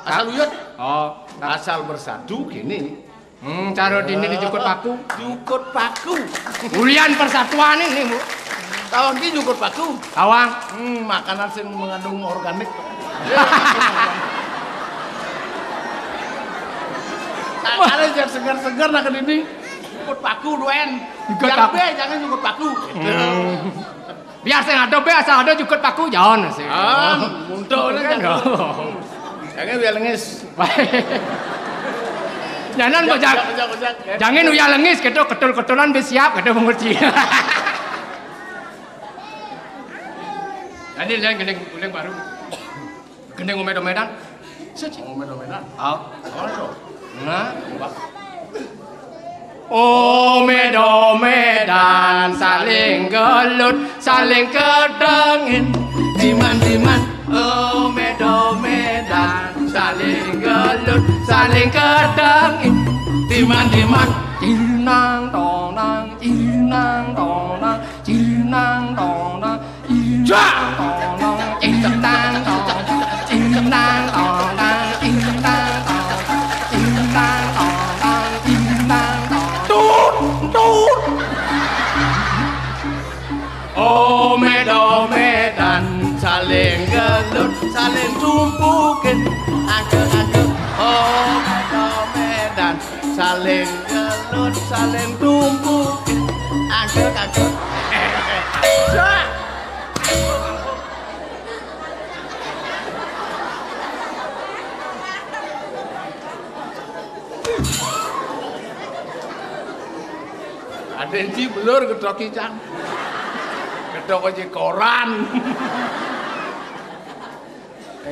Asal uyut. Oh. Asal bersatu kini. Hmm, cara dini dijukut paku. Jukut paku. Ulian persatuan ini, Bu. Tawang ki jukut paku. Tawang. Hmm, makanan sing mengandung organik. Ada yang segar-segar nak ke dini. Jukut paku, duen. Jukut paku. Jangan jukut paku. Hmm. Biar sing ada, biar asal ada jukut paku, jangan sih. Ah, muntuk kan. Jangan biar lengis. Jangan kok, Jang. Ojak, ojak, ojak. Jangan uyah lengis, gitu, ketul-ketulan wis siap, gitu, Bung Uci. Jadi, lain gending, gending baru. Gending omed-omedan. Siji. Omed-omedan. Ah. Apa tuh? Nah, Pak. Omed-omedan, saling gelut, saling kedengin. Diman-diman, omed-omedan, saling gelut, saling kedengin. Diman-diman, cinang tonang, cinang tonang, cinang tonang, cinang tonang, cinang tonang, cinang tonang, cinang tonang, cinang tonang, cinang tonang. Tut, tut. Omed-omedan, saling gelut, saling tumpukin. Angkut, angkut. Omed-omedan, saling gelut, saling tumpukin. Angkut, angkut. Sak. Ada yang ci belur gedhog ki, Cang. Gedhog ci koran.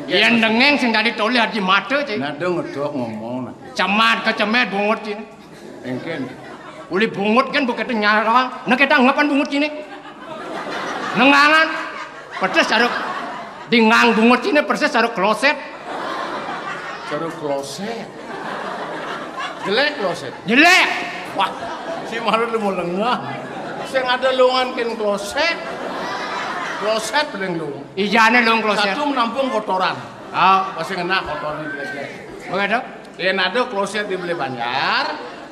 Yen dengeng sing dadi tolih adi mata, Ci. Nah, dong ngedhog ngomong, nah. Cemat kecemet bungut ci. Engken. Uli bungut kan bukan nyarang. Nah, kita ngapan bungut ci. Nengangan. Pedes saruk. Dingang bungut ci persis saruk kloset. Saruk kloset. Jelek kloset. Jelek. Wah, si marut lu mau lengah. Sing ada longan kin kloset. Kloset paling lu. Ijane long kloset. Satu menampung kotoran. Ah, pasti ngena kotoran jelek-jelek. Oke, Dok. Yen ada kloset di Beli Banjar,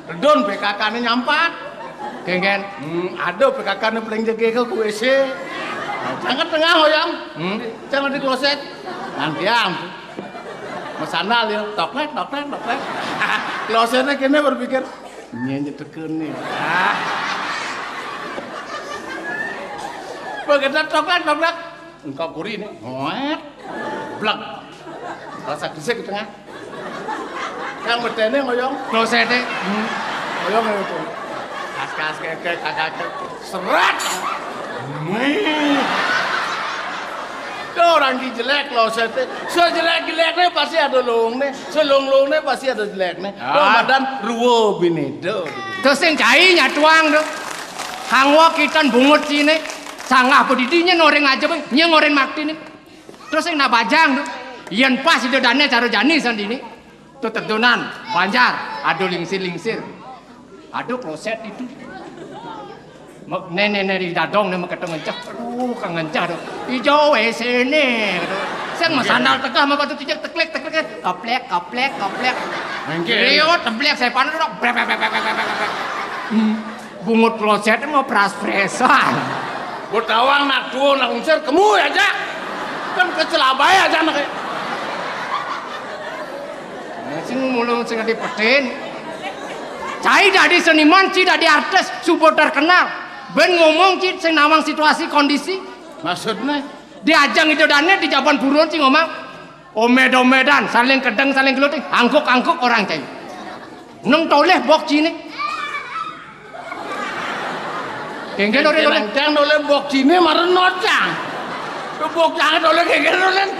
redon P K K-ne nyampat. Genggen. Hmm, ada P K K-ne paling jege ke W C. Jangan tengah, Oyang. Hmm. Jangan di kloset. Nanti am. Mesandal ya, toklek, toklek, toklek. Klosetnya kene berpikir, "Nyenye tekene." Ah. Begitu toklek, toklek. Engkau kuri ini. Hoet. Blek. Rasa gesek di tengah. Yang medene ngoyong. Klosete. Hmm. Ngoyong itu. Kas-kas keke, kakak. Seret. Wih. Itu orang ki jelek klosete. Sejelek-jelekne pasti ada longone, selong-longone pasti ada jelekne. Ah. Ramadan ruwo bine do. Terus sing cai nyatuang do. Kang wong kitan bungut sine. Sanggah bedidi nyen oreng aja, Bang. Nyen oreng maktine. Terus sing nak bajang do. Yen pas ida dane cara jani sandini. Tuh tedunan, Banjar, aduh lingsir-lingsir. Aduh kloset itu. Mek-, nenek-nenek di dadong nih meketung ngencah. Aduh, kang ngencah tuh. Ijo W C-ne gitu. Sing mesandal tegah sama batu tijak teklek teklek. Kaplek kaplek kaplek. Mengke. Rio teblek saya panas dok. Brek brek brek brek brek brek. Hmm. Bungut kloset mau pras-presan. Botawang nak tuwo nak unsur kemu aja. Kan kecelabai aja nak. Nah, sing mulung sing dipetin. Cai dadi seniman, ci dadi artis, subo terkenal. Ben ngomong ci sing nawang situasi kondisi. Maksudnya? Di ajang itu dane di jaban buron ci ngomong. Omed-omedan, saling kedeng, saling geluting, angkuk-angkuk orang cai. Neng toleh bok cine. Kengken orang Cang toleh bok cine maren nocang. Bok Cang toleh kengken orang.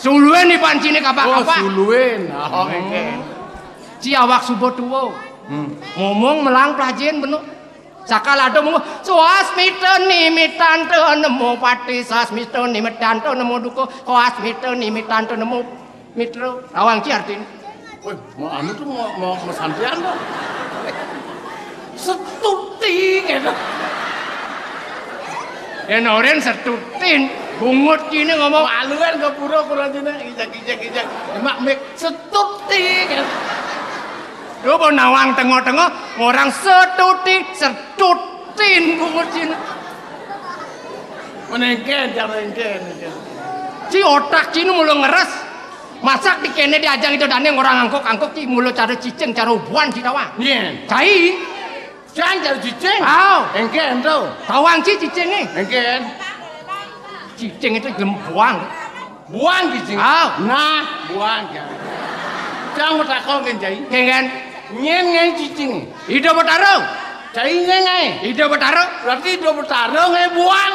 Suluen di pancine kapak-kapak. Oh, suluen. Oh, kengken. Ci awak subo tuwo. Hmm. Ngomong melang plajen beno. Sakal ada mung, "Swasmita nimitanta nemo pati, swasmita nimitanta nemo duka, swasmita nimitanta nemo mitra." Awang ki artine. Woi, mau anu tuh mau, mau, mau santrian tuh. Setuti gitu. Ya noren setutin, bungut kini ngomong. Maluan ke pura kurang dina, ijak, ijak, ijak. Emak mik setuti gitu. Coba nawang tengok-tengok, orang setuti, setutin bungut sini. Menengken, jangan menengken. Si otak sini mulu ngeres. Masak di kene diajang itu dane orang angkok-angkok ci mulu cara cicing, cara ubuan ci tawang. Iya. Cai. Cang cara cicing. Aw. Engken tuh. Tawang ci cicing nih. Engken. Cicing itu gelem buang. Buang cicing. Aw. Nah, buang ya. Yang matakon kén cai. Kéngkén. Nyén ngaé cicing. Ida Betara. Cai nyén ngaé. Ida Betara. Berarti Ida Betara ngaé buang.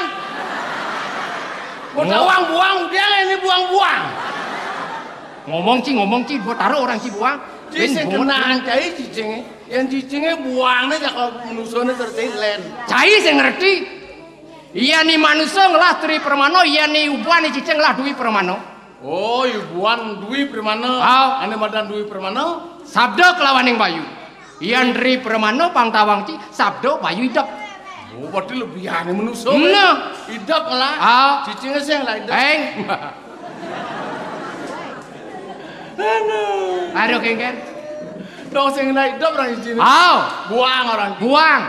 Mau tawang buang, dia ngaé né buang-buang. Ngomong ci, ngomong ci, Betara orang ci buang. Ci sing kenaan cai cicingé. Yén cicingé buangné cakep manusané terus cai lén. Cai sing ngerti. Yén ni manusa ngelah Tri Pramana, yén ni ubuan ni cicing ngelah Dwi Pramana. Oh, ibuan Dwi Pramana. Ah. Ané madan Dwi Pramana. Sabda kelawaning bayu. Yén Tri Pramana pang tawang ci, sabda bayu idep. Oh, berarti lebihané manusa. Nah. Idep ngelah. Ah. Cicingé sing ngelah idep. Eng. Aduh. Aduh, kéngkén. Dong sing ngelah idep orang cicingé. Ah. Buang orang. Buang.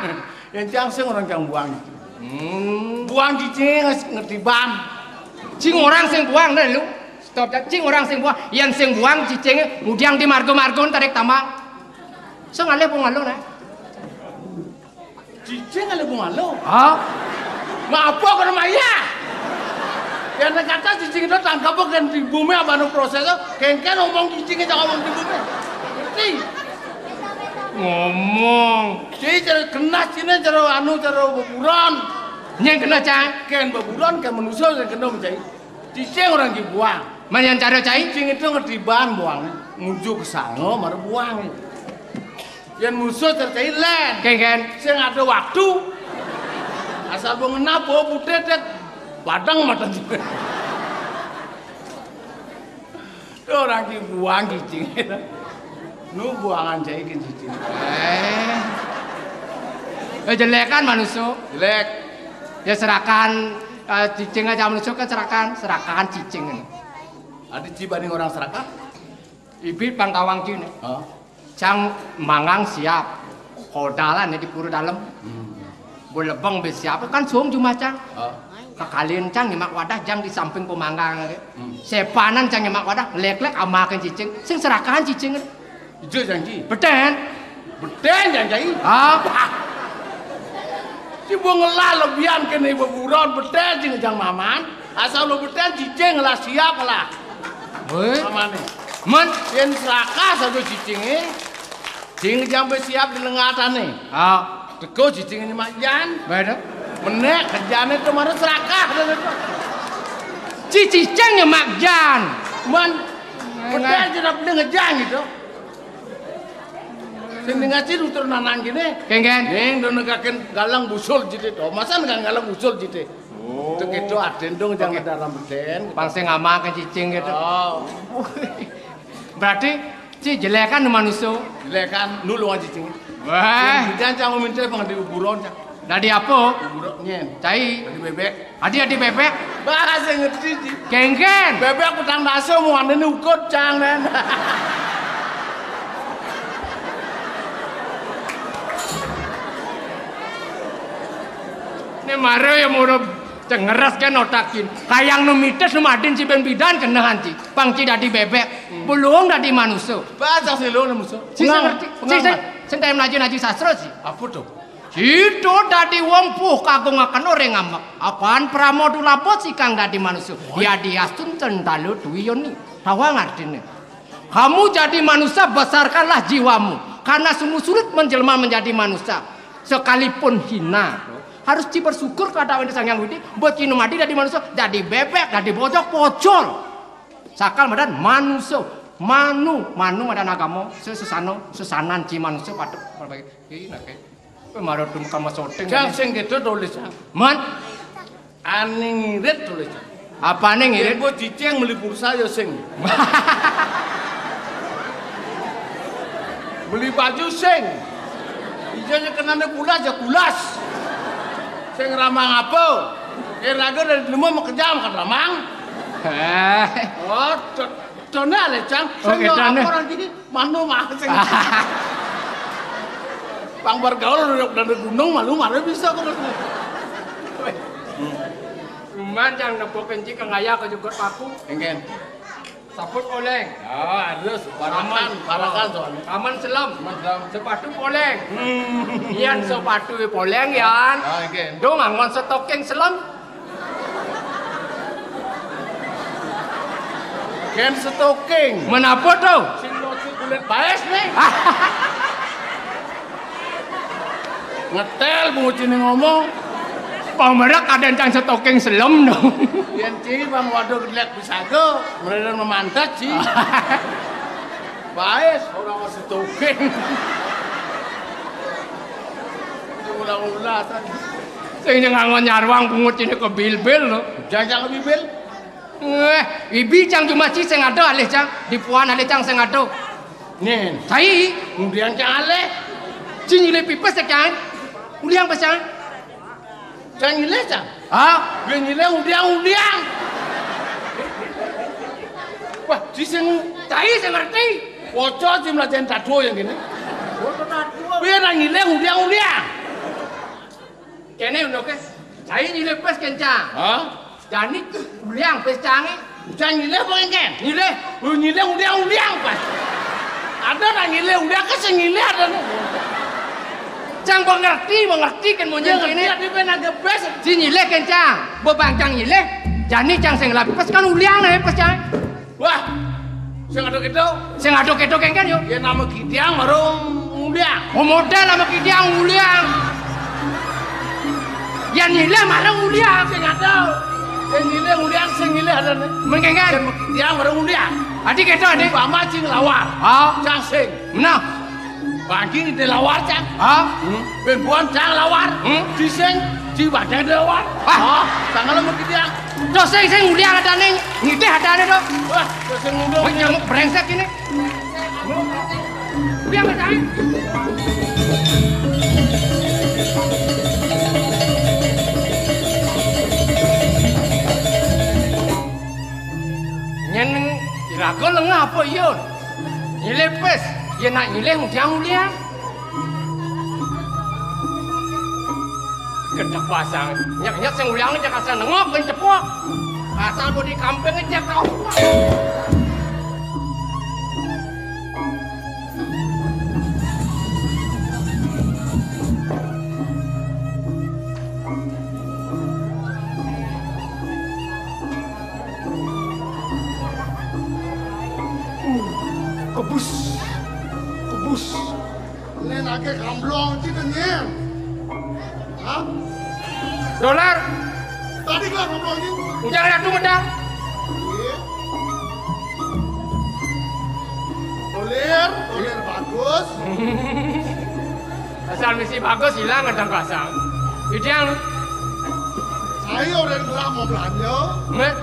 Yén cang sing orang cang buang. Hmm. Buang cicing nges-, ngetiban. Cing orang sing buang, nah lu. Stop, cing orang sing buang. Yén sing buang cicing ngudiang di marga-marga tarik tambang. Sing ngalih pungalo, nah. Cicing ngalih pungalo. Hah? Ngapa kena maya? Yén kata cicing itu tangkap kan di bumi apa anu proses, kéngkén ngomong cicing itu ngomong di bumi. Ngerti? Ngomong. Ci cara kena cina cara anu cara beburon. Nyén kena cai. Kén beburon kén manusa sing kena mencai. Cicing orang ki buang. Man yén cara cai. Cicing itu ngetiban buang. Nguju ke sanga mara buang. Yén manusa cara cai lén. Kéngkén. Sing ada waktu. Asal mau ngenap, oh, putih dek. Badang mata juga. Orang ki buang cicing. Nu buangan cai ki cicing. Eh. Eh, jelékan manusa. Jelek. Ya serakan, eh, cicing aja manusa kan serakan, serakan cicing. Ada ci banding orang serakah? Ibit pang tawang ci né. Hah? Cang mangang siap. Kodalan ya di pura dalem. Hmm. Bo lebeng bé siap kan suung jumah cang. Hah? Kekalin cang nyemak wadah jang di samping pemanggang. Hmm. Sepanan cang nyemak wadah, lék-lék amakin cicing, sing serakahan cicing. Ijo jangki. Betén. Betén jangki. Ah. Ci bo ngelah lebihan kéné beburon betén cing jang maman. Asal lo betén cicing ngelah siap ngelah. Wéh. Mamané. Man. Yén serakah saja cicingé. Cing jang bé siap di lengatané. Ah. Teko cicing ini mak jan. Bener. Menék kerjané to mara serakah. Ci cicing ya mak jan. Man. Betul aja nak beli ngejang gitu. Sing ngaci tutur nanang gini. Kéngkén. Ning do negakin galang busul jite to. Masa nggak galang busul jite? Oh. Tek itu aden dong jangan dalam beden. Pang sing ngamakin cicing gitu. Oh. Berarti ci jelékan manusa. Jelékan nulungan cicing. Wah. Jangan cang minta pang di kuburan cang. Dadi apa? Kuburan nyén. Cai. Dadi bébék. Adi-adi bébék. Bahasa ngerti ci. Kéngkén. Bébék petang dasa mau anda ni ukut cang nén. Né mara ya mara cengeres kan otakin. Kayang nu mitis nu madin ci ben bidan kenehan ci. Pang ci dadi bébék. Belum dadi manusa. Bahasa sih lo manusa. Ci sing ngerti. Ci sing sing taem naji-naji sastra ci. Apa tuh? Ci to dadi wong puh kagungaken ora ngamek. Apan pramod ulabot ci kang dadi manusa. Yadi astun ten talu duwi yoni. Tawang artine. Kamu jadi manusia, besarkanlah jiwamu. Karena sungguh sulit menjelma menjadi manusia. Sekalipun hina, harus ci bersyukur kepada Sang Hyang Widi, buat ci nu mati dadi manusia, dadi bébék, dadi bojog, pocol. Sakal madan manusia, manu, manu madan agama, sesana, sesanan ci manusia patut perbaiki. Iki nak, kowe mara dum kama syuting. Jang sing gitu tulis, Jang. Man, Ani ngirit tulis, Jang. Apane ngirit? Engko cicing meli pulsa ya sing. Meli baju sing. Iya ya kenane pulas ya pulas. Sing ramang apa? Yen raga dari lemu makejam kan ramang. Eh. Oh, do-, done ale, Jang. Sing yo done. Apa orang gini? Manu mah sing. Pang bergaul dari gunung malu malu bisa kok. Cuman yang nepuk kenci ke ngaya ke jukut paku. Engken. Saput oleng. Oh, harus parakan, parakan soalnya. Paman selam. Paman selam. Sepatu poleng. Hmm. Yan sepatu poleng, Yan. Ah, engken. Dong angon stocking selam. Ken stocking. Menapa tuh? Sing Baes nih. Ngetel bungut sini ngomong. Pamerek ada cang setoking selem dong. Yang ci bang waduh gelek bisa go, mereka memantat sih. Baes orang masih toking. Ulah-ulah tadi. Sing ngangon nyarwang bungut sini ke bilbil lo. Jajang ke bilbil. Eh, ibi cang cuma ci sing ada alih cang, dipuan alih cang sing ada. Nen. Cai. Undiang cang alih. Ci nyilih pipes cang. Uliang pas cang. Cang nyilih cang. Hah? Gue nyilih undiang undiang. Wah, ci sing cai sing ngerti. Waca ci melajen tadu yang gini. Gue nang nyilih undiang undiang. Kene ngono ke. Cai nyilih pes kencang. Hah? Jani uliang pes cange. Cang nyilih apa kencang? Nyilih. Lu nyilih uliang-uliang pas. Ada nang nyilih uliang ke sing nyilih ada nih. Cang mengerti, mengerti kan mau nyilih ini. Dia ben agak pes. Si nyilih kencang. Bebang cang nyilih. Jani cang sing lapis kan uliang nih pes cang. Wah, sing ado kedo. Sing ado kedo kengken yo. Ya nama Gidiang baru nguliang. Oh modal nama Gidiang nguliang. Ya nyilih marang nguliang. Sing ado. Sing nyilih nguliang, sing nyilih ada nih. Mengkengken. Sing Gidiang baru nguliang. Adi kedo adi. Bama cing lawar. Oh. Cang sing. Nah. Bagi di lawar cang. Hah? Hmm? Bembuan cang lawar. Hmm? Ciseng di badan di lawar. Ah. Oh, tangan lo begitu ya. Terus sing sing uliang ada nih, ngitih ada nih dong. Wah, terus sing udah. Wah, nyamuk brengsek ini. Uliang ada nih. Nyen iraga lengah apa iya? Nyilih pes, yen nak nyilih ngudiang uliang. Gedeg pasang, nyek-nyek sing uliang nyek asal nengok ben cepok. Asal bodi kamping nyek kau. Kebus. Kebus. Len ake kamblong ci denyen. Hah? Dolar. Tadi kelas kamblong ci. Ujang ratu medal. Iya. Dolar, dolar bagus. Asal misi bagus hilang kadang pasang. Ideal. Saya orang gelap mau belanja. Nggih.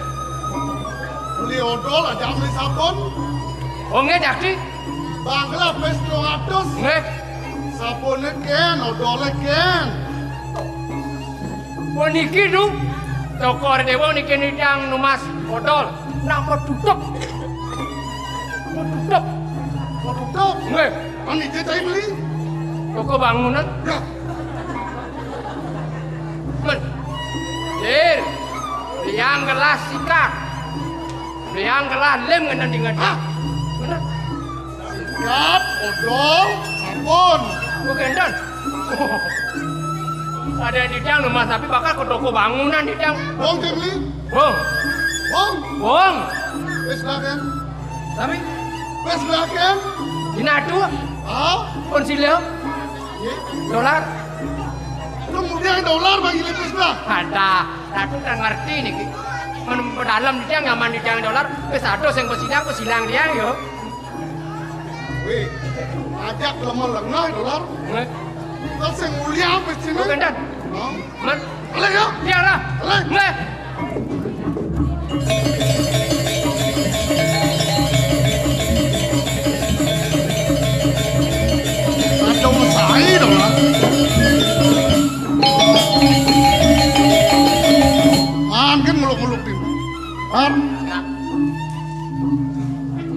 Beli odol aja beli sabun. Oh nggih, Dakti. Bang gelap wis telung atus. Nggih. Sabune ken, odole ken. Oh niki, Du. Toko Ardewa niki nidang numas odol. Napa tutup? Tutup. Tutup. Nggih. Panitia cai beli. Toko bangunan. Ya. Men. Lir. Liang gelas sikat. Liang gelas lem ngenen di ngeden. Ah. Bener. Sikat, odol, sabun. Bukan don. Ada di tiang rumah tapi bakal ke toko bangunan di tiang. Wong cai beli. Wong. Wong. Wong. Wis lah kan. Tapi wis lah kan. Dina adu. Ah? Pun silih. Iya. Dolar. Lu mudiang dolar bagi lebih lah. Ada. Ratu tak ngerti niki. Men pedalem di tiang nyaman di tiang dolar. Wis ado sing pesilang, pesilang tiang yo. Wih, ajak lemah lengah dolar. Nggih. Terus sing mulia apa sini? Bukan dan. Hah? Men. Alah ya. Iya lah. Alah. Nggih. Ada masai dolar. Mangkin muluk-muluk di. Kan.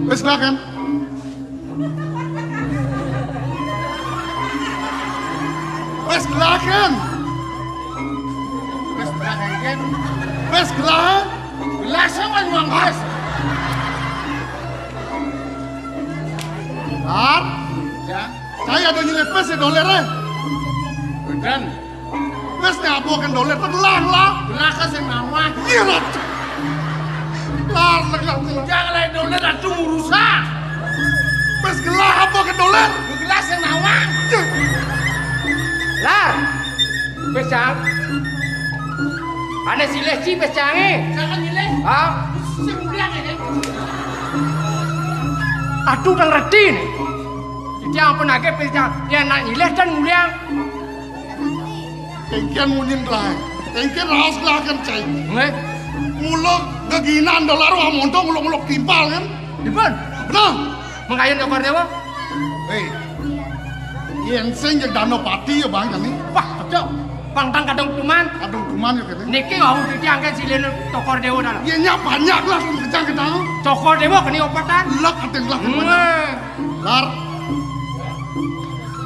Wis lah kan. Wis gelaken. Wis gelaken. Wis gelaken. Gelas wis wong wis. Ar. Ya. Saya ada nyelip pes ya doler eh. Beneran. Wis nyabuaken doler telah lah. Belaka sing nawah. Iya lah. Lar, lar, lar. Jangan lain doler aduh urusan. Wis gelah apa kedoler? Gelah sing nawang. Lar. Wis, Jang. Ané silih ci wis, Jangé. Jangan nyilih. Hah? Sing mulyang ini. Aduh, nang redi nih. Jadi apa nake wis, Jang? Ya nak nyilih dan mulyang. Engken munyin lah. Engken raos lah kan, Cai. Nggih. Mula geginan dolar wah monto nguluk-nguluk timpal kan? Dipun. Bener. Mengayun Cokor Dewa. Hei. Yen sing ya Danapati ya, Bang, kene. Wah, cocok. Pangtang kadung kuman. Kadung kuman ya kene. Niki wau titiang kan silih Cokor Dewa dalam. Yen nyak banyak lah sing kejang kita. Cokor Dewa kene opatan. Lek ating lah. Nggih. Lar.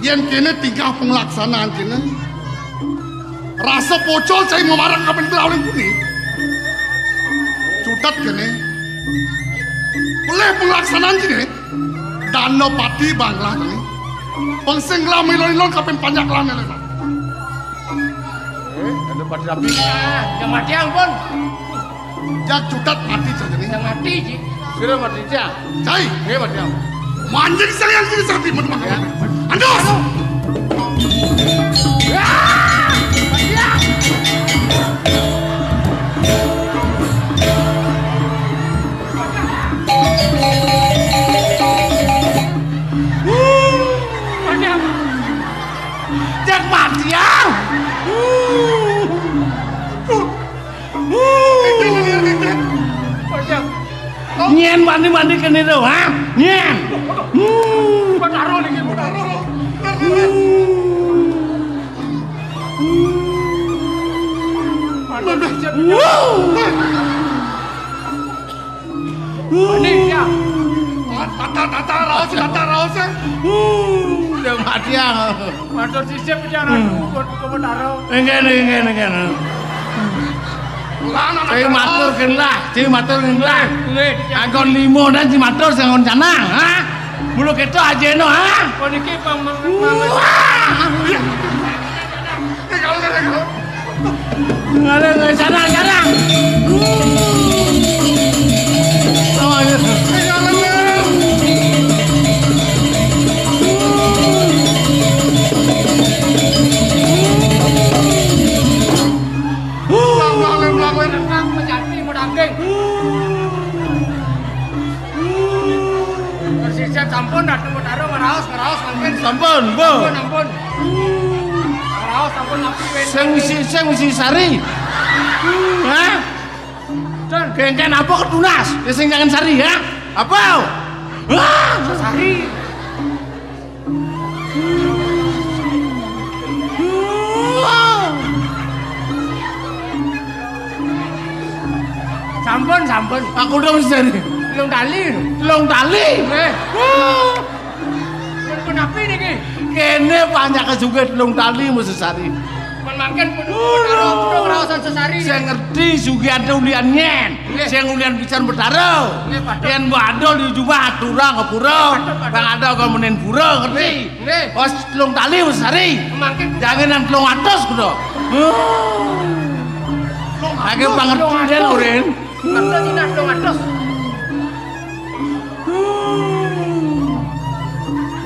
Yen kene tingkah penglaksanaan kene. Rasa pocol cai mamarang kapen belah oleh bumi. Cutat kene. Pelih penglaksanaan kene. Danapati banglah kene. Pengsing lah milon-milon kapen panjak lah milon. Eh, Danapati rapi. Ah, yang mati ampun. Jak cutat mati saja nih. Yang mati, Ji. Sudah mati, Ji. Cai. Nggih, mati. Manjing saya yang kini sakti menemang. Ya. Andos. Ya. Mati, ya. Mati, ya. Jak mati, ya. Nyén mandi-mandi kene to, ha? Nyén. Hmm. Betaro niki, Betaro. Hmm. Aduh, Wuh. Ini ya. Tata, tata, raos, tata, raos, eh. Udah mati ya. Matur sisip ya, Ratu, buat Betaro. Enggak, enggak, enggak. Lah, anak Cai matur ken lah, cai matur ken lah. Nggih. Anggon limo dan cai matur sing anggon canang, ha? Mula keto ajeno, ha? Oh, niki pang-, pang-, pang-, Wah. Ngarang, ngarang, canang, canang. Oh, iya. Mlang, mlang, mlang, mlang. Kang pejati medaging. Persisnya sampun, Ratu Betara ngeraos, ngeraos mangkin. Sampun, Bu. Ampun, ampun. Ngeraos sampun napi, Win? Sing si, sing si sari. Hah? Don. Kengken apa ketunas? Ya sing jangan sari, ya? Apa? Wah! Sari. Sampun, sampun. Aku dong sesari. Telung tali. Telung tali? Nggih. Wah. Pun, pun napi niki? Kene banyak juga telung tali mesti sesari. Pun mangkin pun, pun karo, pun raosan sesari. Saya ngerti juga ada ulian nyen. Nggih. Sing ulian pisan Betara. Nggih, patut. Yen mbok adol di jubah aturang ngepura. Patut, patut. Bang ada kok menen pura, ngerti? Nggih, nggih. Bos telung tali wis sari. Mangkin jangan nang telung atus kudu. Telung atus, aku pangerti telung atus. Den, Urin. Ngerti nang telung atus.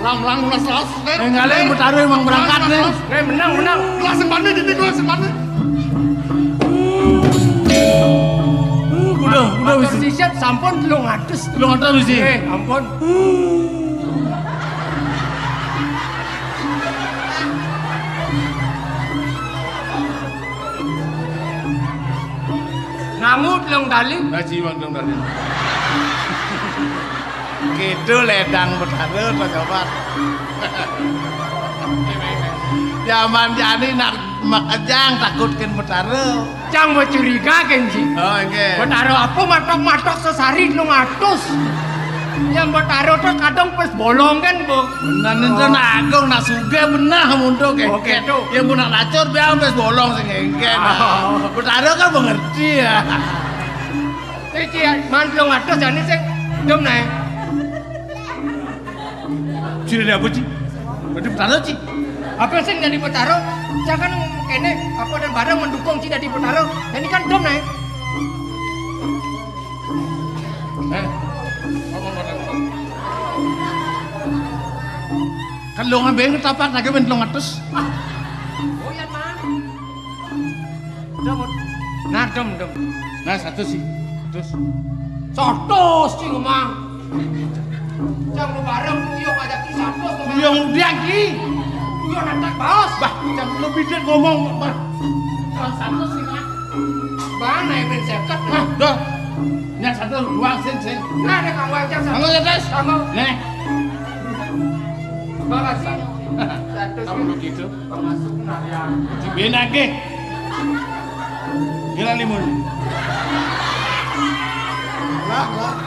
Lang, lang, ulas, ulas. Eh, ngalih Betara emang berangkat nih. Eh, menang, menang. Gelas sing pané, titik gelas sing pané. Udah, udah, matur wis. Sisip sampun telung atus. Telung atus wis. Eh, ampun. Nangu telung tali. Ngaji mang telung tali. Kidul ledang Betara, Pak Sobat. Zaman jani nak makejang takutkin Betara. Cang becuriga, Kenji. Oh, nggih. Betara apa matok-matok sesari telung atus? Yang Betara tuh kadang pes bolong kan, Bu. Bener, enten agung, nak sugih bener muntuk, oh, kengken. Gitu. Ya, mun nak lacur, biar pes bolong sing kengken. Oh. Betara kan mengerti ya. Iki ya, man telung atus jane sing dum nae. Sing dadi apa, Ci? Dadi Betara, Ci. Apa sing dadi Betara? Jangan kene, apa dan bareng mendukung Ci dadi Betara. Ini kan dum nae. Eh, ngomong bareng. Kan lo ngambil ketapak lagi men telung atus. Oh iya, Mang. Dem. Nah, dem, dem. Nah, satus sih. Terus. Satus sih, Mang. Jang lu bareng, lu yo ngajak ki satus, Mang. Yo udah ki. Lu yo nantak, Bos. Bah, jang lu bidik ngomong, Bah. Satus sih, Mang. Bang, naik ben seket. Nah, dah. Yang satu, dua, sing, sing. Nah, ada kang wajang satu. Kang wajang, terus. Kang. Nih. Makasih. Satu. Kamu begitu. Termasuk penarian. Jibin akeh. Gila limun. Lah, lah.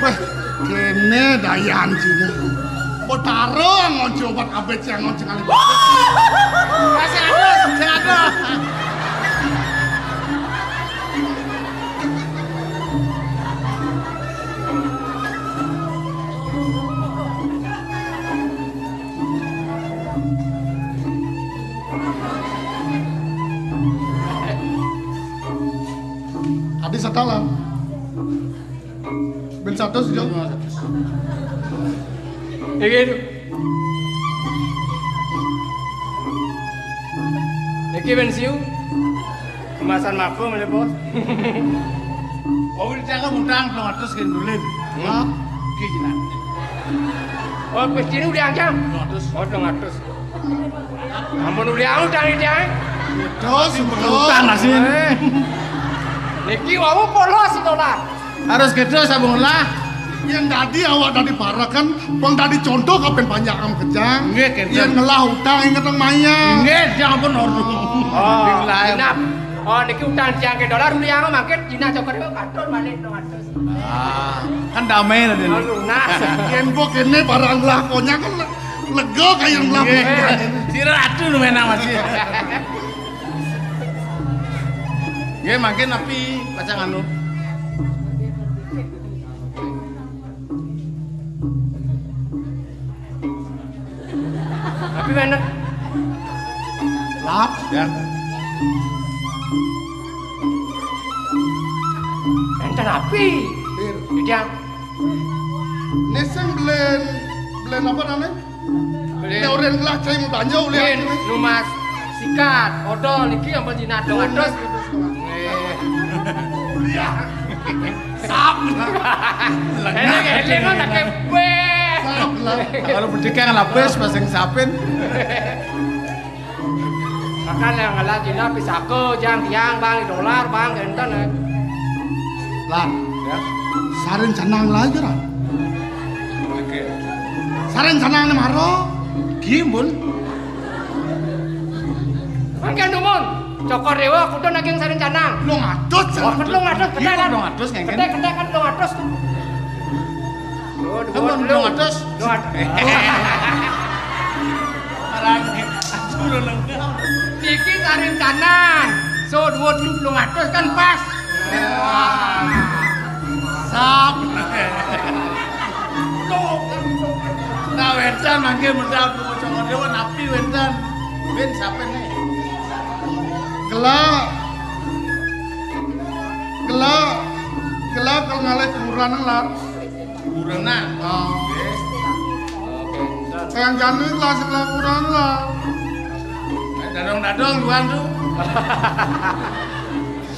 Weh, kene dayan cine. Mbok taro ngonco obat abet sing ngonco kali. Masih ada, masih ada. Adi satalan. Ben satus, Jo. Iki itu. Iki ben siu. Kemasan mabuk, mele, Bos. Oh, ini cakep utang telung atus ke dulin. Hmm. Hah? Iki jinak. Oh, wis dini udah aja. Telung atus. Oh, telung atus. Ampun, udah utang iki, ya. Terus, terus. Utang, Mas, ini. Eh. Niki wau polos to, lah. Harus gitu, sabung lah. Yang tadi awak tadi parah kan, wong tadi contoh kapan banyak am kejang. Nggih, kenten. Yang ngelah utang inget nang maya. Nggih, ya ampun, ordu. Oh, Nggih, lah. Genap. Oh, niki utang tiang ke dolar, uliang mangkin dina cokor itu katon malih telung atus. Ah, kan damai lah ini. Oh, lunas. Yen kok kene barang lah konya kan le-, lega kaya lah. Nggih. Si Ratu nu menang masih. Nggih, mangkin api pacang anu. Tapi bener. Lap. Ya. Enten api. Pir. Di dia. Ini sing belen, belen apa namanya? Belen. Nek ora ngelah cai mau banyu, lihat Belen, ini. Lumas, sikat, odol, iki ampun jinak telung atus. Nggih. Iya. Sap. Eling, eling, kan tak kebeh. Sap lah. Kalau berdekat lapis, masing sapin. Makan yang ngelah Cina, pisako, jang, tiang, bang, dolar, bang, enten, eh. Lah, ya. Sarin canang lah aja, Ran. Oke. Sarin canang nih, Maro. Gimbul. Mangke numun. Cokor Dewa, kudu naging sarin canang. Telung atus, Oh, telung atus, Iya, bener, kan? telung atus, ngengken. Bener, bener, kan telung atus. Aduh, aduh, Kamu aduh. telung atus? Telung atus. Arang, aduh, lu lenggam. Niki sarin canang. So, dua telung atus kan pas. Sap. Nah, wénten mangke medal Cokor Dewa napi wénten? Win sapa nih? Kela, kela, kela kal ngalih kuburan lar. Kuburan. Oh. Oke. Kayang jani kela sebelah kuburan lar. Dadong-dadong juang tu.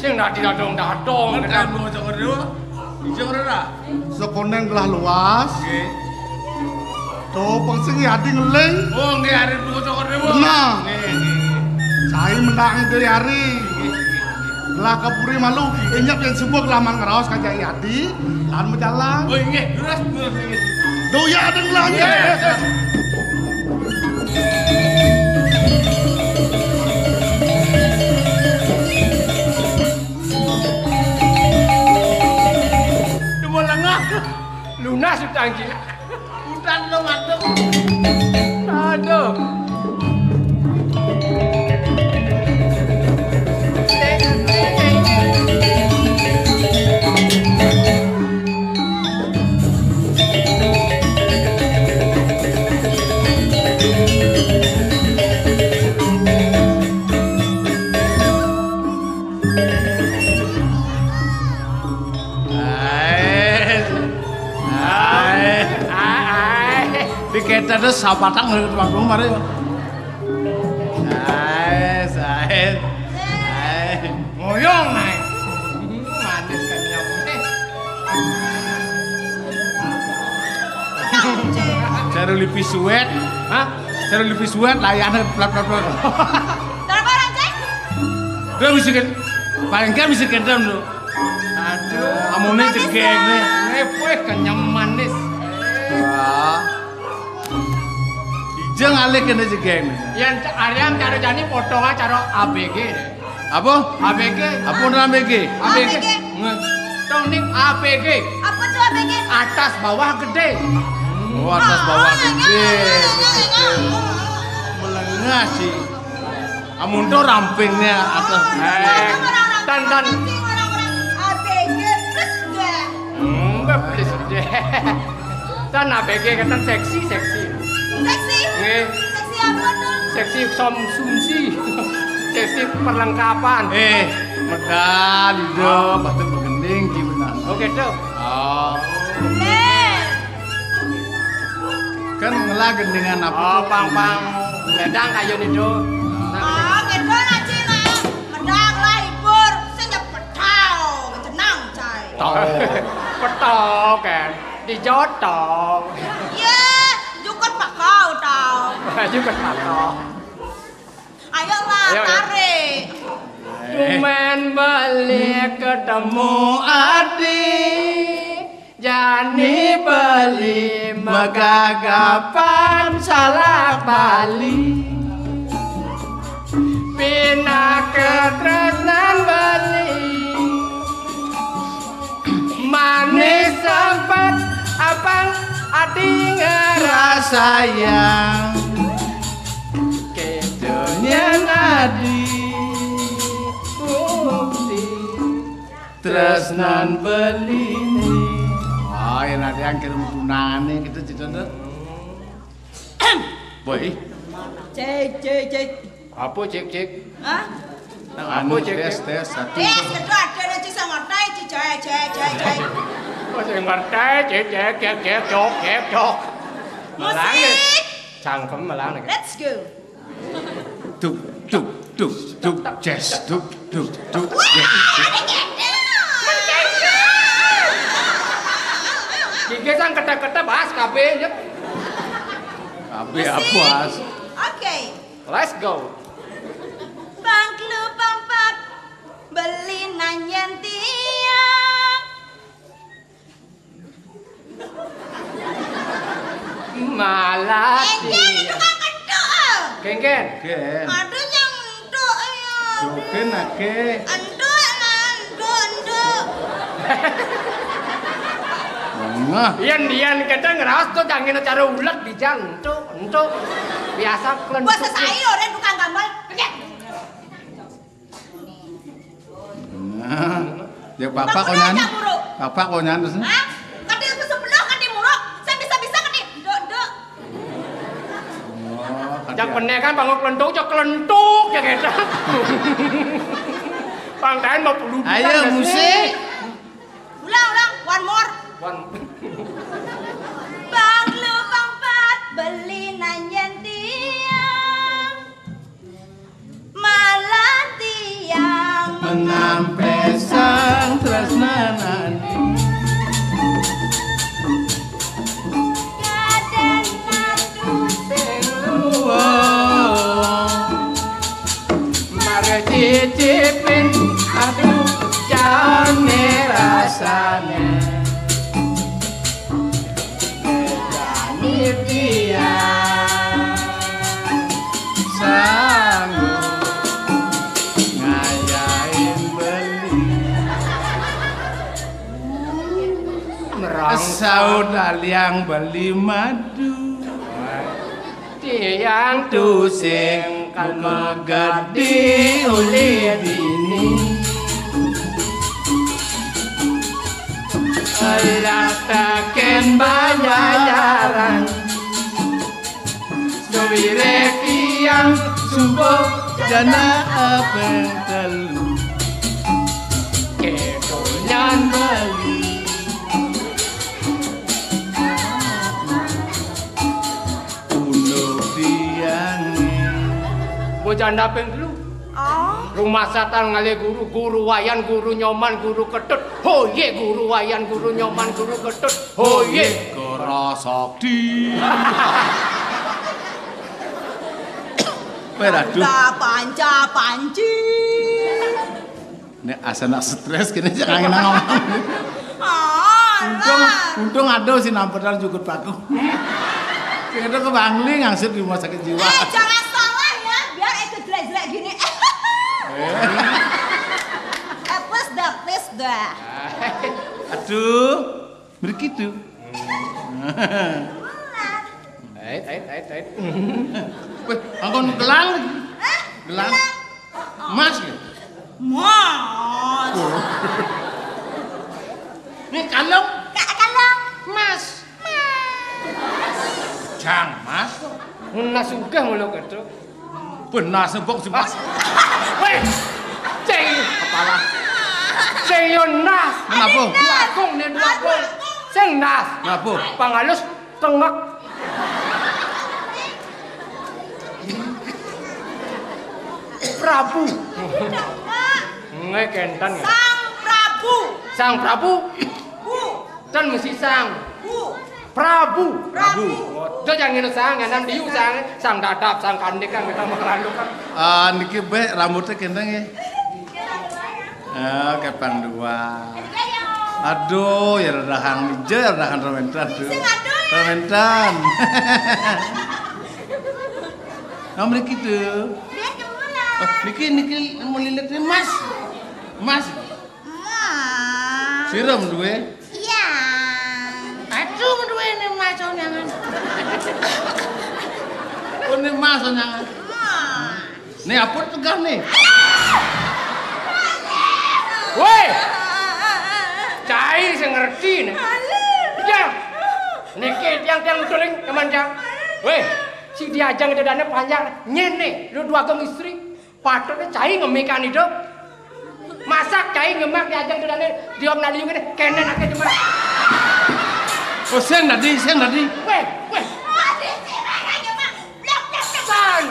Sing dadi dadong-dadong. Kan Cokor Dewa. Ijo ora? Sekonen gelah luas. Nggih. Tuh, peng sing adi ngeling. Oh, nggih, arep tunggu Cokor Dewa. Nah. Nggih, nggih. Cai mendak ngendi ari. Nggih, nggih, nggih. Gelah kapuri malu, inyep yang subuh gelah man ngeraos kajak adi, lan bejalan. Oh, nggih, terus, terus, nggih. Doyak ada gelah. Nggih, terus. Dumun lengah. Lunas utang iki. Utang lo ngadep. Aduh. Kita ada sapatang dari teman rumah ya. Sae, sae. Sae. Ngoyong ae. Hmm, manis kenyang. Cara lipi suwet, hah? Cara lipi suwet layane plak plak plak. Telepon aja. Dia bisikin, paling kan bisikin dong lu. Aduh, amune cegek nih. Ngepeh kenyang manis. Wah. Ija ngalih kene jegeng. Yen ca-, Aryan cara jani potongan cara A B G deh. Apa? A B G. Apa nang A B G? A B G. A B G. Nge. Tong ning A B G. Apa tuh A B G? Atas bawah gede. Oh, atas bawah gede. Melengah sih. Amun to rampingnya atas. Eh, tan, tan. Orang-orang A B G plus deh. Enggak, plus deh. Tan A B G kata seksi, seksi. Seksi? Nggih. Seksi apa tuh? Seksi konsumsi. Seksi perlengkapan. Eh, medal, lido, batuk begending, jiwa. Oh, gitu. Oh. Eh. Kan ngelah gendingan apa? Oh, tuh? Pang-pang. Bedang kayu nido. Nah. Oh, gitu aja lah. Medal lah, libur. Senyap petau. Tenang, cai. Tau. Petau, kan. Dijotong. Iya, jukut pakau, tau. Jukut pakau. Ayo lah, ayo, ayo. Tarik. Cuman beli ketemu adik. Jani beli megagapan salah bali. Pindah ke tresnan beli. Manis sempat abang ati ngerasayang. Kedonyan adi bukti tresnan belini. Oh, yang ada yang kirim tunane kita cerita tuh. Boy. Cek, cek, cek. Apa, cek, cek? Hah? Nah, anu, apa, cek, tes, cek? Tes, satu. Tes, kedua, ada, ada, cek, sama, tai, cek, cek, cek, cek, cek. Oh, saya ngerti, cek, cek, cek, cek, cok, cek, cok. Melangit. Musik. Cangkem melangit. Let's go. Duk, duk, duk, duk, jazz, duk, duk, duk, wah, jazz. Ada gendang. Gigi sang kete-kete bahas kabeh, ya. Kabeh apa, As? Oke. Let's go. Bang Klu Bang Pat beli nanyen tiang. Malah. Engken di tukang kentuk, ah. Kengken. Ken. Aduh, yang entuk, ayo. Doken ake. Entuk, nah, entuk, entuk. Nah. Yen, yen kita ngeras tuh jangan cara ulek dijang entuk, entuk. Biasa kelentuk. Gua sesai orang tukang gambal. Pergi. Nah, ya bapak konyan. Bapak konyan terus. Hah? Kati sebelah kati muruk. Saya bisa-bisa kati dok dok. Oh, kati. Yang bener kan bangun kelentuk, cok kelentuk ya kita. Pangkain mau puluh. Ayo musik. Ulang, ulang, one more. One. Bang Lu Bang Pat beli nanyen tiang. Malah tiang menampe sang tresnanan. Kaden atu sing luwung. Mare cicipin, aduh, jane rasane. Bedani dia sanggup ngayain beli. Merang. Saut aliang beli madu. Tiang tusing kan megedi uli dini. Elak taken bajajaran. Sewire tiang subuh jana apa telu. Kedonyan beli. Janda ping telu. Oh. Rumah satan ngalih guru, guru Wayan, guru Nyoman, guru Ketut. Hoye, guru Wayan, guru Nyoman, guru Ketut. Hoye. Kera sakti. Weh, aduh. Panca, panca, panci. Nek asana stres kene sing angin ngomong. Oh, untung, untung ada si nampetan jukut paku. Kita ke Bangli ngangsit di rumah sakit jiwa. Eh, jangan salah ya, biar itu jelek-jelek gini. Eh, please dah, please dah. Aduh, begitu. Ait, ait, ait, ait. Weh, angkon gelang. Hah? Gelang. Gelang. Emas ya? Mas. Ini kalung. Kak kalung. Mas. Mas. Jang, Mas. Nas sugih mula keto. Benas bok si Mas. Weh. Ceng. Kepala. Ceng yo nas. Kenapa? Dua kong ne dua kong. Sing nas. Kenapa? Pangalus tengek. Prabu. Nggih kenten. Sang Prabu. Sang Prabu. Bu. Ten mesti sang. Bu. Prabu. Prabu. Prabu. Oh, do jangan ngene sang, ngene diu sang, sang dadap, sang kandik kan kita mengelalukan. Ah, niki be rambutnya kenten nggih. Ah, kepang dua. Aduh, ya rerahang ijo, ya rerahang rementan tuh. Sing aduh. Rementan. Nah, mriki tuh. Dia kemana? Oh, niki, niki mau lilit nih, Mas. Mas. Mas. Sira duwe? Iya. Aduh, duwe ne Mas onyangan. Oh, ne Mas onyangan. Mas. Ne apa tegah ne? Woi. Cai sing ngerti ne. Tiang. Niki tiang-tiang nuturing teman tiang. Woi, si diajang itu dana panjang. Nyene, lu dua gong istri. Patutnya cai ngemikan itu. Masak cai ngemak diajang itu dana. Diom naliung ini. Kenen ake cuma. Oh, sing tadi, sing tadi. Weh, weh. San.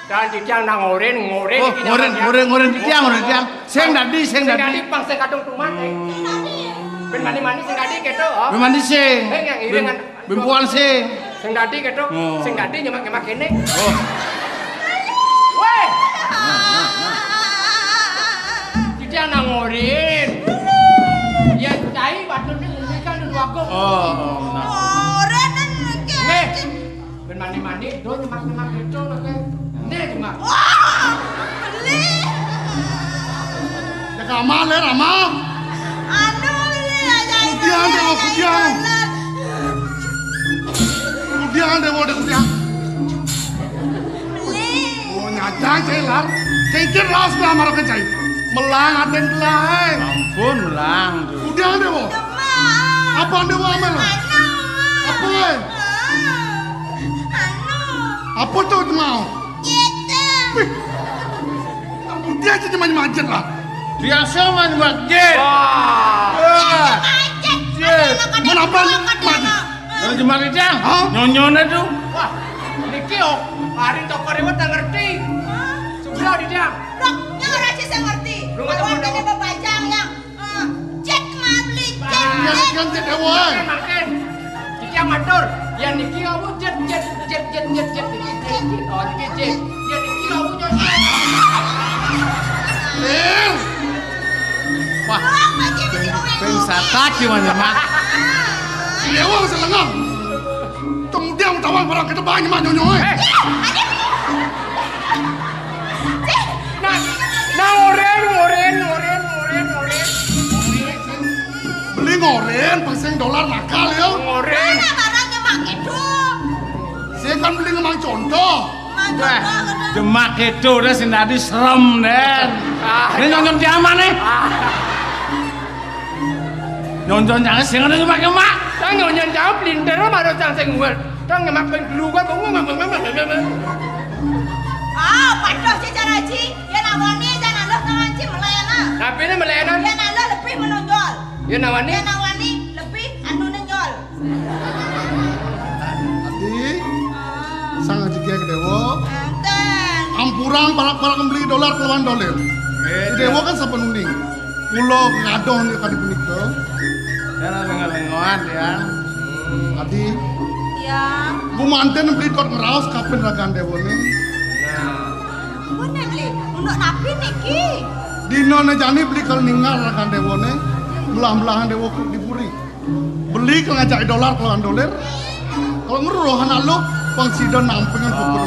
Dan titiang nang ngoren, ngoren. Oh, ngoren, ngoren, ngoren titiang, ngoren titiang. Sing dadi, sing dadi. Sing dadi pang sing kadung tumat, eh. Ben mani-mani sing dadi keto, oh. Ben mani sing. Sing yang iringan. Ben puan sing. Sing dadi keto. Oh. Sing dadi nyemak-nyemak kene. Oh. Weh. Titiang nang ngoren. Ya cai batur ni ngendikan dulu aku. Oh, oh, nah. Ngoren nang. Nggih. Ben mandi-mandi, do nyemak-nyemak keto lho, Kek. Nih, nyemak. Wah, beli. Ya, Rama, le, Rama. Anu, beli aja. Kudian, Dewa, kudian. Kudian, Dewa, de kudian. Beli. Oh, nyata, cai, lar. Cai, cai, ras, lamar ke cai. Melang, aten, belai. Ampun, melang. Kudian, Dewa. Dewa. Apa, Dewa, amel? Anu. Apa, eh? Anu. Apa tu mau? Gitu. Wih. Dia aja nyemak-nyemak jet lah. Biasa mah nyemak jet. Wah. Wah. Nyemak jet. Jet. Mana apa nyemak jet? Kalau nyemak jet, hah? Nyonyone tu. Wah, niki kok. Hari toko rewet tak ngerti. Hah? Sebelah di dia. Dok, yang ora sih saya ngerti. Lu nggak tahu, Bang? Bapajang yang Cek mabli, cek, cek. Iya, sekian cek dewa. Makin, makin. Iki yang matur. Ya niki awu cek, cek, cek, cek, cek, cek, niki cek, cek. Oh, niki cek. Ya niki awu cek. Lir. Wah. Ping satak gimana, Mak? Dewa wis lengah. Tong dia utawang barang kita banyak mah nyonyo, eh. Eh. Nah, nah, oren, oren, oren, oren, oren. Beli ngoren, pasang dolar nakal ya. Ngoren. Mana barangnya Mak Kidul? Saya kan beli ngemang contoh. Wah, jemak itu udah sing dadi serem, Den. Ah. Ini nyonyon diaman nih. Ah. Nyonyon jangan sing ada jemak-jemak. Kan nyonyon jangan pelintir baru sang sing uwer. Kan ngemak ping telu kan. Ah, padoh sih cara Haji. Yen awani jan aluh kawan ci melayanan. Tapi ini melayanan. Yen aluh lebih menonjol. Yen awani. Yen awani lebih anu nenjol. Ati, ah. Sang Aji Kiai Kedewa. Enten. Ampura Parak-parak beli dolar kelawan dolir. Nggih, Déwa kan sampun uning. Kula ngadoh nika kali punika. Jangan lengo-lengoan ya. Hmm. Adi, ya. Gumanten beli kot ngraos kapin ragan déwané. Nah. Pun beli, untuk napi niki? Dina né jani beli kal ningal ragan déwané. Melah-melahan déwa di puri. Beli kal ngajak dolar kelawan dolir. Kalau ngeruh anak lu, pang sida nampingan pukul.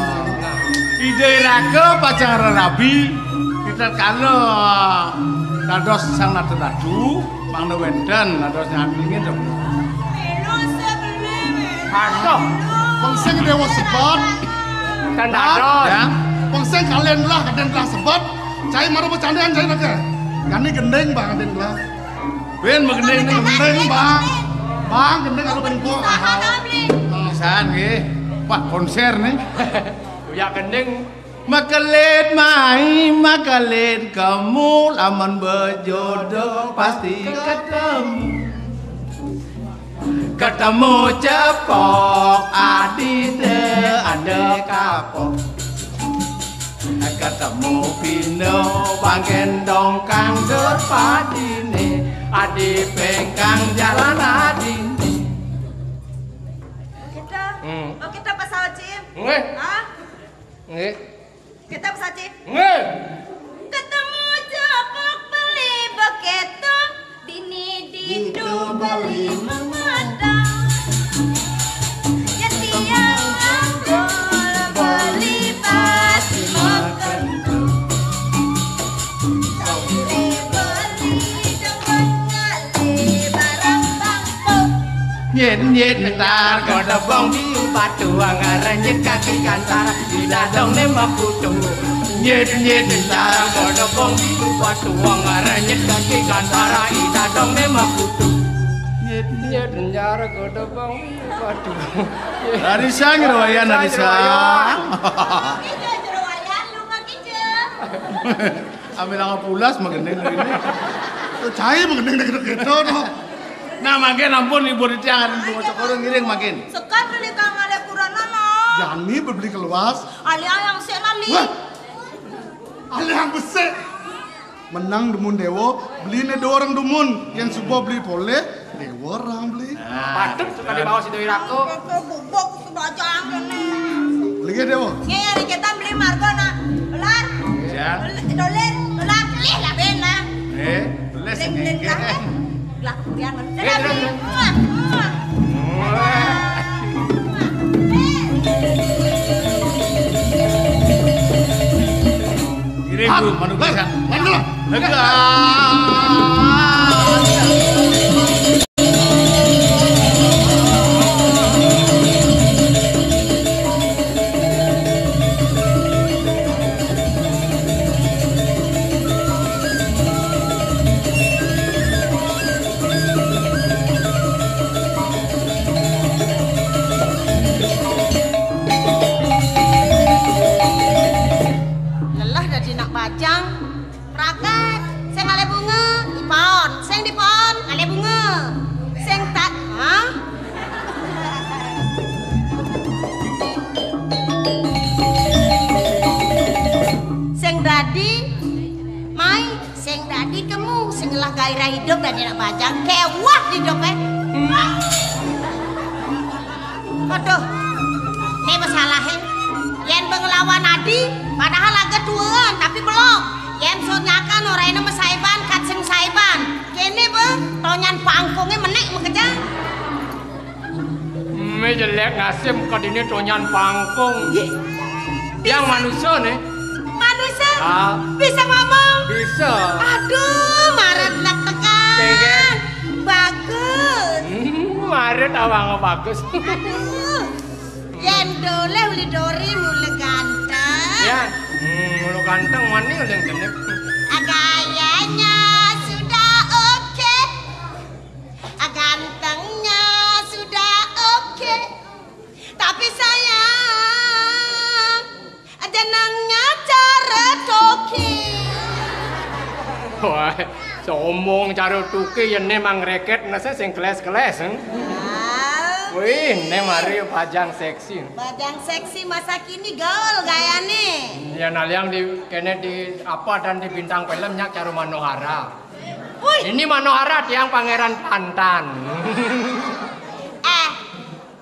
Ida iraka pacang rerabi, kita kala dados sang natu-natu, mangda wénten dados nyandingin. Aduh. Pang sing déwa sebet. Kan dados. Ya. Pang sing kalian lah, kalian lah sebet. Cai maru bercandaan cai raga. Gani gending bang, gending lah. Win, magending nih. Gending, Bang. Bang, gending kalau bengkok. Pisan nggih. Wah, konser nih. Uya gending. Makelit mai, makelit kemu, lamun bejodoh pasti ketemu. Ketemu cepok, adine ada kapok. Ketemu pino bangken dongkang dur padine, adi pengkang jalan adine. Kita, hmm. Oh, kita pesawat, Cim. Nggih. Hah? Nggih. Kita pesawat, Cim. Nggih. Ketemu cepok beli beketo. Bini ditu beli memandang. Jadi awak beli pasti makan. Beli, beli demen ngali barang bangkok. Nyit, nyit, ntar kau debong di batu anggaran nyit kaki kantar. Di dadong ne makutu. Nyit, nyit, ntar kau debong di batu anggaran nyit kaki kantar. Di dadong ne makutu. Nyit, nyit, ntar kau debong di batu. Larisa nyeruayan, Larisa. Larisa. Ambil angka pulas magending ngene. Tuh cai magending dek gitu tuh. Nah, mangkin ampun Ibu Riti yang ada di Bunga Cokoro ngiring mangkin. Sekar beli kang ale kurana no. Jani beli keluas. Ali ayang sik lali. Wah. Ali yang besik. Menang dumun dewa, beli ne dua orang dumun. Yang subuh beli poleh, dewa orang beli. Nah, patut suka dibawa si Doi Rako. Bubuk Bajang kene. Lagi ada apa? Nggih, nggih, kita beli marga nak. Dolar. Ya. Dolar, dolar, beli lah ben lah. Eh, beli sendiri. Lah, kemudian. Eh, dadah, beli. Muah, muah. Muah. Ini Bu, manusia. Mana? Lega. Lelah dadi nak bajang. Pragat, sing ngalih bunga, dipaon, sing dipaon, ngalih bunga. Sing tak, hah? Sing dadi, mai, sing dadi kemu, sing ngelah gairah hidup dadi nak bajang, kewah hidup, eh. Aduh, ini masalahnya. Yen ngelawan adi, padahal agak tuaan, tapi belum. Yen sonyakan ora enem mesaiban, kat sing saiban. Kene be, tonyan pangkunge menek mekeja. Me jelek nasib kadine tonyan pangkung. Nggih. Yang manusia nih. Manusia? Ah. Bisa ngomong? Bisa. Aduh, maret nak tekan. Pengen. Bagus. Hmm, maret awang bagus. Aduh. Yen doleh uli dori mule ganteng. Ya, hmm, mulu ganteng mani uli jenik. Gayanya sudah oke. Gantengnya sudah oke. Tapi sayang, jenengnya cara toke. Wah, somong cara toke yen memang reket nese sing keles-keles, eh? Ah. Wih, Néng mari bajang seksi. Bajang seksi masa kini gaul gayane. Ya, naliang di kene di apa dan di bintang film nyak karo Manohara. Wih. Ini Manohara tiang Pangeran Pantan. Eh,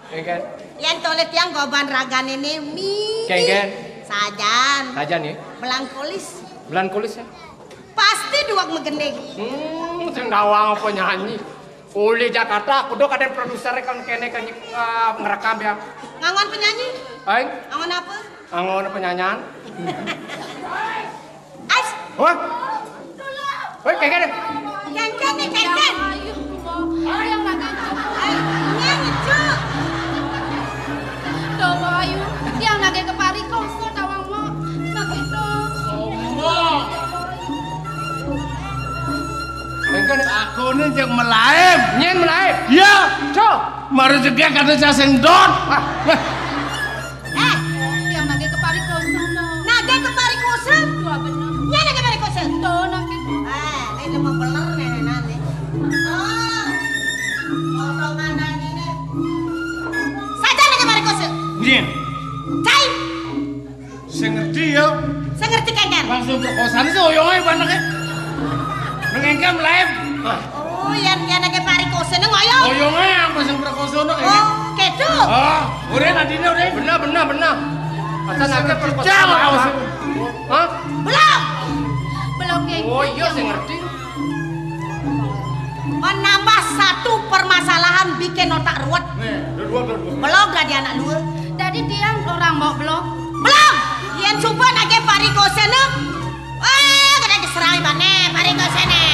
Kéngkén. Yen tolih tiang goban ragane ne mi. Kéngkén. Sajan. Sajan ya. Melankolis. Melankolis ya. Pasti duwag megending. Hmm, sing nawang apa nyanyi? Uli Jakarta, kudu kadén produser kan kene kan, eh, ngerekam ya. Ngangon penyanyi? Aing? Ngangon apa? Ngangon penyanyian. Ais. Wah. Woi, kéngkén. Kéngkén nih, kéngkén. Ayo, Mbok. Tiang nagih. Ayo, nyanyi, Cuk. Duh, Mbok, ayo. Tiang nagih keparikosa tawang, Mbok. Nagih to. Kéngkén. Aku ini cek melaib. Nyén melaib. Iya. Cuk. Mari cek kada sing dot. Ah. Eh, tiang nagih keparikosa, no. Nagih keparikosa? Wah, bener. Nyén nagih keparikosa? Tuh, nagih. Eh, ini mau beler nih, nih, nih. Oh, potongan ini. Saja nagih keparikosa. Nyén. Cai. Sing ngerti ya. Sing ngerti kéngkén. Langsung perkosaan sih oyonge baneke. Nengengkem lain. Oh, yen yen nagih parikosane ngoyong. Oyonge yang sing perkosa no kene. Oh, gitu. Ah, ora adine ora. Bener, bener, bener. Asal nagih perkosaan. Hah? Belum. Belum, Keng. Oh iya, sing ngerti. Menambah satu permasalahan bikin otak ruwet. Nih, dua, dua, dua, dua. Belum dadi anak dua. Dadi tiang orang mau belum. Belum. Yen suba nagih parikosane. Wah, kena diserang ibane parikosane.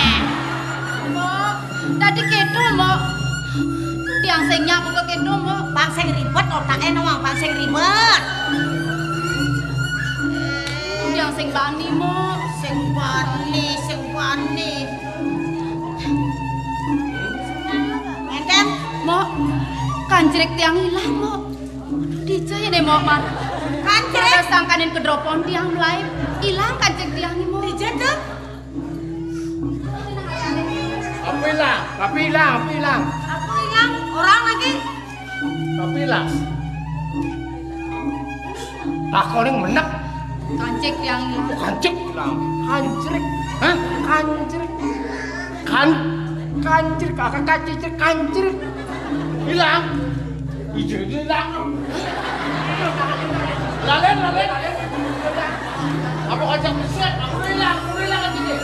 Mbok, dadi keto, Mbok. Tiang sing nyak buka keto, Mbok. Pang sing ribet otake no, pang sing ribet. Tiang sing bani, Mbok. Sing bani, sing bani. Ngenten? Mbok, kancrik tiang ilang, Mbok. Dija ya nih, Mbok, mar. Kancrik. Ada sangkanin kedropon tiang mulai ilang kancrik tiang nih, Mbok. Dija tuh. Apa ilang? Apa ilang? Apa ilang? Apa ilang? Orang lagi. Apa ilang? Takon yang menek. Kancrik tiang ilang. Oh, kancrik ilang. Kancrik. Hah? Kancrik. Kan kancrik, kakak kancrik, kancrik. Ilang. Iya, ilang. Lalen, lalen. Apa kacang besek? Aku ilang, aku ilang aja deh.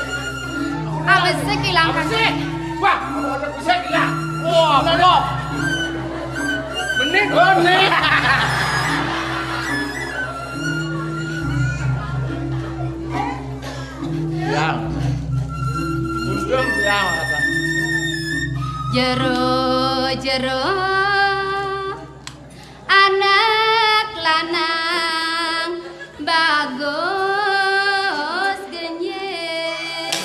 Ah, besek ilang, Kang. Besek. Wah, apa kacang besek ilang? Wah, belum. Bening. Bening. Yang. Undang yang apa? Jero, jero, anak lanang bagus genyek.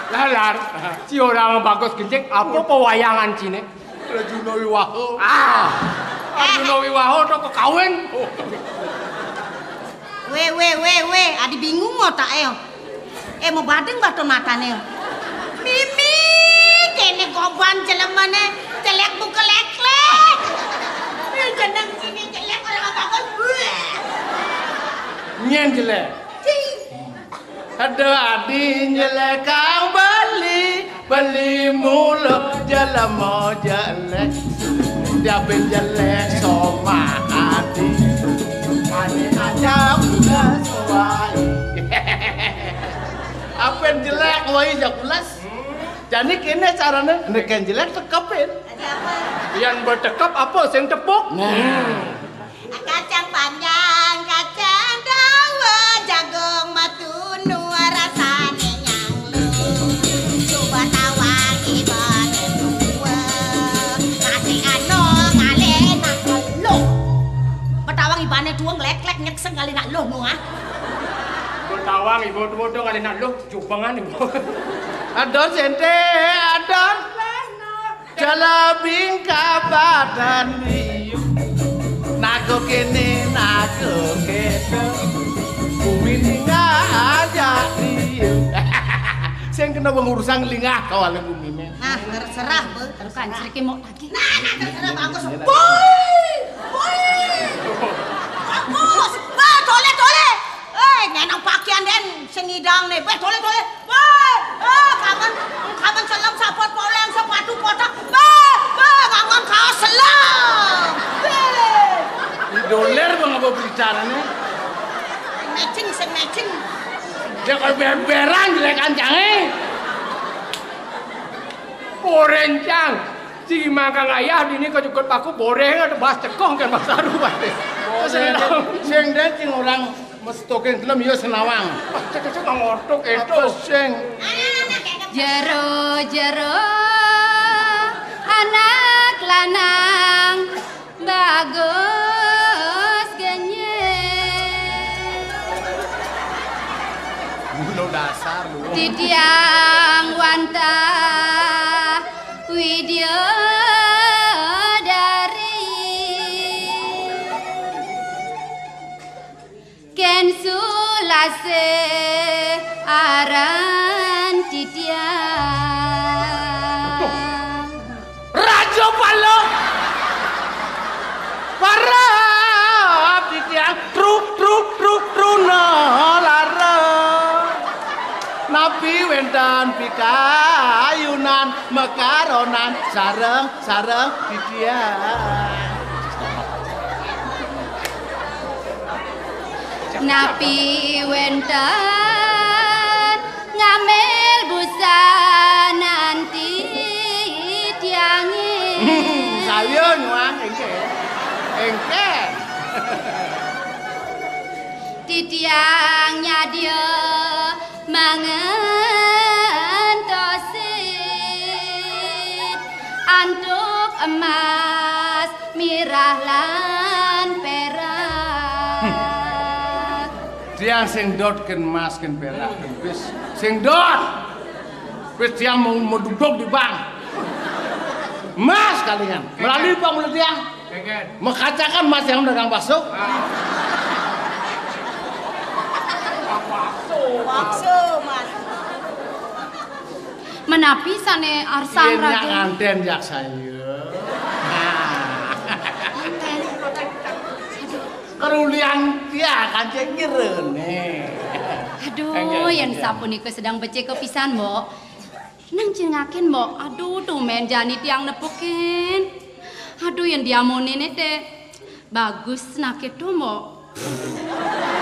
Lalar, si orang bagus genyek, apa pewayangan cine? Arjuna Wiwaha. Ah, Arjuna Wiwaha to kekawin. Weh, weh, weh, weh, adi bingung otake. Eh, mau badeng baton matane. Mimi, kene goban jelemane, jelek buka leklek. Eh, jeneng sini jelek orang apa pun. Nyen jelek. Aduh, adi nyelek kang beli, beli mulu jelema jelek. Dia ben jelek sama adi. Adi aja udah suai. Apen jelek wai jakulas. Jadi kene carane nek jelek tekepin. Yang bertekep apa sing tepuk? Nah. Kacang panjang, kacang dawa, jagung matunu rasane nyang lu. Coba tawang ibane dua, kasih ano ngalih nak lu. Betawang ibane dua ngleklek nyekseng kali nak lu no ah. Betawang ibu tuwa ngalih nak lu jubengan ibu. Adon sente, adon. Jala bingka badan liu. Nago kene, nago kene. Bumi ninggal aja liu. Sing kena wong urusan lingah kawalen gumine. Nah, terserah, Bu. Terus kan cerita mau lagi. Nah, nah, terserah bagus. Boy! Boy! Bagus! Bah, tole, tole! Eh, ngenang pakaian den sing ngidang nih. Bah, tole, tole! Bah! Eh, kapan, kapan celem sapot poleng sepatu kotak. Bah! Bah, ngangon kaos selam. Bah! Di doler bang apa bicaranya? Matching, sing matching. Dia kalau ber-beran jelek kancangnya. Borencang. Si mangkang ayah dini kejukut paku boreng ada bahas cekong kan bahas aru bahas. Terus sing den sing orang mestokin gelem ya senawang. Wah, cek-cek ngotok itu. Apa sing? Jero-jero anak lanang bagus genyek. Lu dasar lu. Titiang wantah widya dari Ken Sulasih aran titiang. Raja Pala. Para titiang truk, truk, truk, truna lara. Napi wénten pikayunan mekaronan sareng, sareng titiang. Napi wénten ngambil busanan titiangé. Hmm, saya nyuang engké. Engké. Titiang nyadia mangentosin antuk emas, mirah lan perak. Tiang sing dot ken emas ken perak ken bis. Sing dot. Bis tiang mau, mau duduk di bank. Emas kalingan. Melalui bank mulai tiang. Mekacakan emas yang dagang bakso. Bakso, Mas. Menapi sané arsang. Yén nyak raga. Nganten jak saya. Nah. Nganten. Aduh. Kerulian dia kancing ngirené. Aduh, enggak, yén enggak. Sapunika sedang becik pisan, Mbok. Nang jengakin, Mbok. Aduh, tumen jani tiang nepukin. Aduh, yén diamoné né té. Bagus nak itu, Mbok.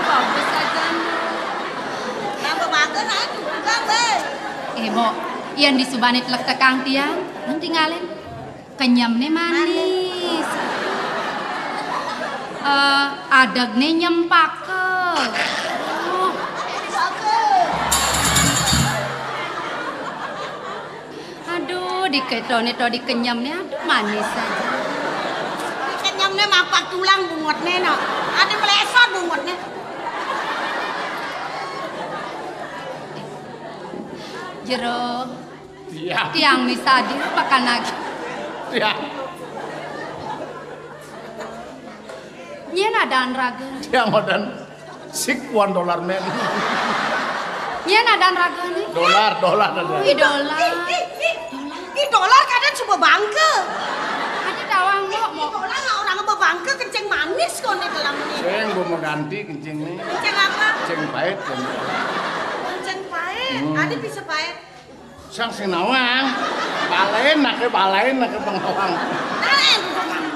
Bagus aja, Mbok. Nambah bagus, ah, juga, Mbok. Eh, Mbok, yén disubani telek tekang tiang, nang tingalin. Kenyemné manis. Eh, adegné nyempaka. Aduh, diketoné to dikenyemné, aduh manis aja. Dikenyemné mapak tulang bungutné no. Ada melesot bungutné. Jero. Iya. Tiang misadia pakan lagi. Iya. Nyén adan raga. Tiang adan sik one dollar man. Nyén adan ragané. Dolar, dolar ada. Wih, dolar. Ih, ih, ih. Ih, dolar kadang coba bangke. Ada tawang, Mbok, Mbok. Dolar lah orang bebangke kencing manis kok di dalam ini. Sing gua mau ganti kencingnya. Kencing apa? Kencing pahit, kan. Kencing pahit. Hmm. Ada bisa pahit. Sang sing nawang. Balain naké, balain naké pengawang. Balain.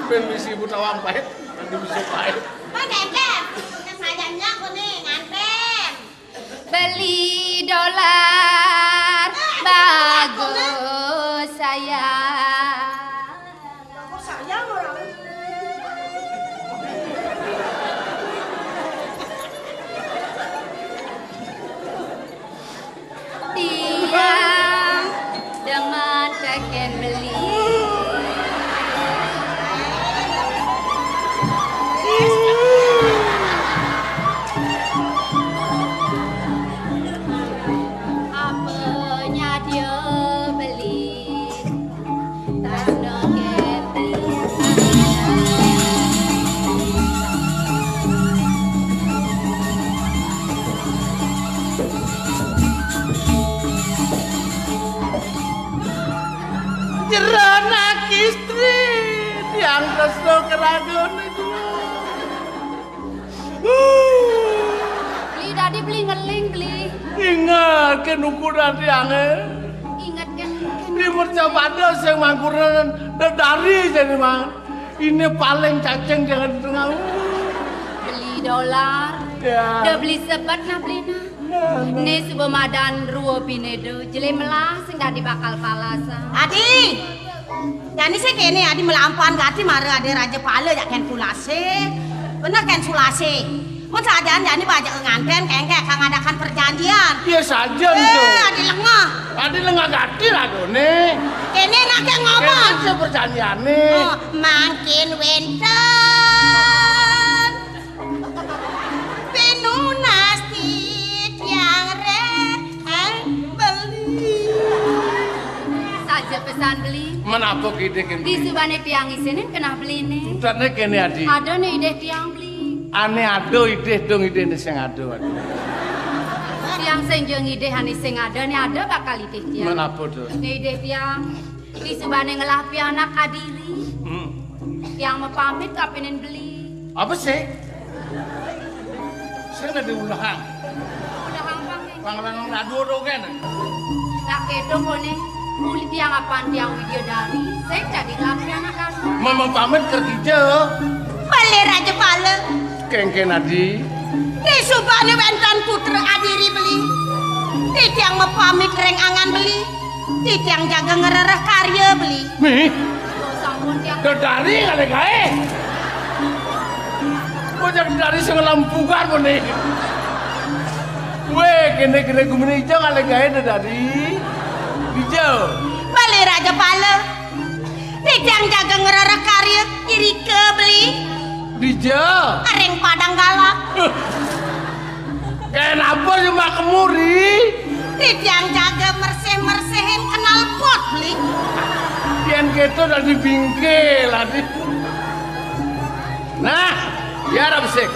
Bén bisi ibu nawang pahit, nanti bisa pahit. Pak Gembel, kesayannya aku nih, nganten. Beli dolar, eh, bagus sayang. Bagus sayang orang. Tiang demen tekén beli. Jero nak istri, tiang tresna keragun. Inget kén ukuran tiangé. Inget kén. Di mercapada sing mangkuran dedari jani, Mang. Ini paling cacing jangan tengah. Beli dolar. Ya. Udah beli sebet nah beli nah. Né suba madan rua binéda, jelé melah sing dadi bakal palasan. Adi, jani sing kéné Adi melampauan gati mara ada raja pala jak kén tulasé. Bener kén sulasé. Mun sajan jani bajak ngantén kéngkén kang adakan perjanjian. Iya saja. Eh, Adi lengah. Adi lengah gati laguné. Kéné nak ngomong. Kéné sing perjanjiané. Oh, mangkin wénten. Pinunas titiang rek beli. Saja pesan beli. Menapa kidih kén beli? Disubané tiang isinin kenah beliné. Entah né kéné Adi. Ada né idih tiang beli. Ané ada idih dong idih né sing ada. Adi. Tiang sing jeung idih ané sing ada né ada bakal idih tiang. Menapa to? Né idih tiang. Disubané ngelah pianak adiri. Hmm. Tiang mapamit kapining beli. Apa sih? Sing ada ulahang. Ulahang pang. Pang-pang radu dogén. Nak kéto koné. Uli tiang apan tiang Widyadari. Sing dadi ngelah pianak dadi. Mama pamit kerja. Beli raja pala. Kéngkén Adi. Disubané wénten putra adiri beli. Titiang mapamit ring angan beli. Titiang jaga ngrereh karya beli. Mih. Dedari ngalih gaé. Bocah dedari sing lempugan muni. Wéh, kéné-kéné gumini ija ngalih gaé dedari. Ija. Beli raja pala. Titiang jaga ngrereh karya irika beli. Dija. Ring Padang Galak. Kenapa cuma kemuri? Titiang jaga mersih-mersihin knalpot beli. Yén kéto dadi bingkil, Adi. Nah, biar besik.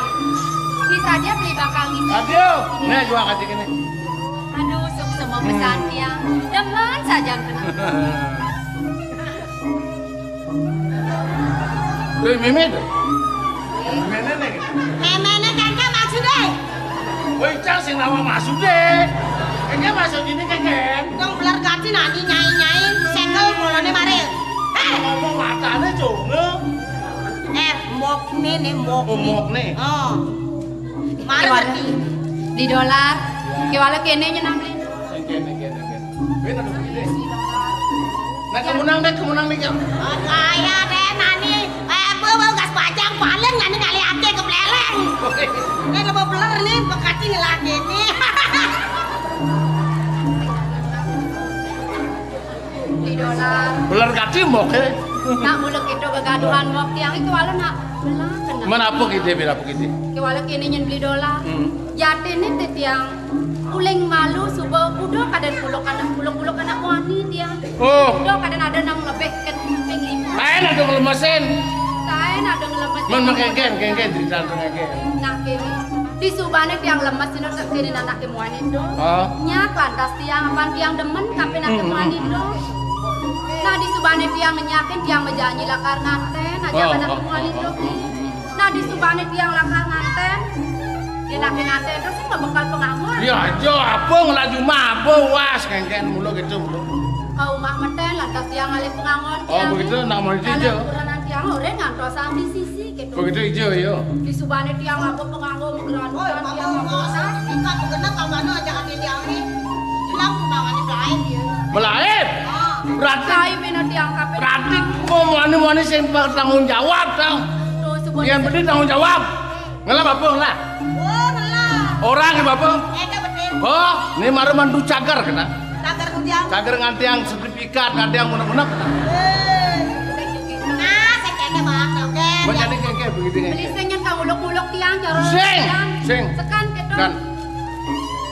Bisa aja beli bakal ngisi. Aduh, nih gua kasih gini. Aduh, suksma pesan tiang. Demen saja kena. Wéh, mémé to? Méméné né. Méméné kéngkén maksudé? Wéh, cang sing nama maksudé. Kéngkén maksud ini kéngkén. Dong beler gati nani nyai-nyai, segel mulané maré. Éh! Ngomong matané jonga. Éh, mbokné né, mbokné. Oh, mbokné. Oh. Maré ngerti. Di dolar. Kéwala kéné nyenam lé. Kéné, kéné, kéné. Wéh, aduh, gedé. Nah, kemunang deh, kemunang nih, Kang. Kaya deh, nani. Éh, bu, bu, gas bajang, paling nani kali até kepleleng. Oke. Né lebo beler né, bekati ngelah kéné. Di dolar. Beler gati mbok, éh. Nak mula kéto gegaduhan mbok tiang itu wala nak belah kena. Menapa kidé, menapa kidé? Kéwala kéné nyén beli dolar. Hmm. Jatiné té tiang uling malu suba udah kadén puluk anak, puluk-puluk anak muani tiang. Oh. Udah kadén ada nang lebih ké kuping lima. Taén ada ngelemesin. Taén ada ngelemesin. Men mengkéngkén, kéngkén cerita kéngkén. Nah, kéné. Disubané tiang lemes dina tektirin anaké muani to. Ah. Nyak lantas tiang apan tiang demen kapin anaké muani to. Nah, disubané tiang ngenyakin tiang bejanji lakar ngantén aja anaké muani to. Nah, disubané tiang lakar ngantén. Yén anaké ngantén terus sing bekal pengamun. Ya aja apa ngelaju maba was kéngkén mula gitu mula. Ka umah metén lantas tiang ngalih pengamun. Oh, tiang begitu, nak mau kalau dija. Ukuran tiang oré ngantos sambil sisi. Begitu ija, iya. Disubané tiang ngaba penganggo megeran. Woi, tiang mama, ngaba masa, tingkat begenep, abana ajak ati tiang né. Jelang tunangané melaib, ya. Melaib? Ah. Berarti, melaib éna tiang kapin. Berarti kok muani-muani sing bertanggung jawab, tang. Tuh, sebut. Yang penting tanggung jawab. Ngelap apa, ngelap? Oh, ngelap. Orang apa? Éka betul. Oh, ini mara mandu cagar kena. Cagar ku tiang. Cagar ngantiang sedep Ikat ngantiang unek-unek. Nah, sing kéné maaf, oké. Beli sing nyén kang uluk-uluk tiang, cara sing, tiang. Sing. Sekan kéto. Kan.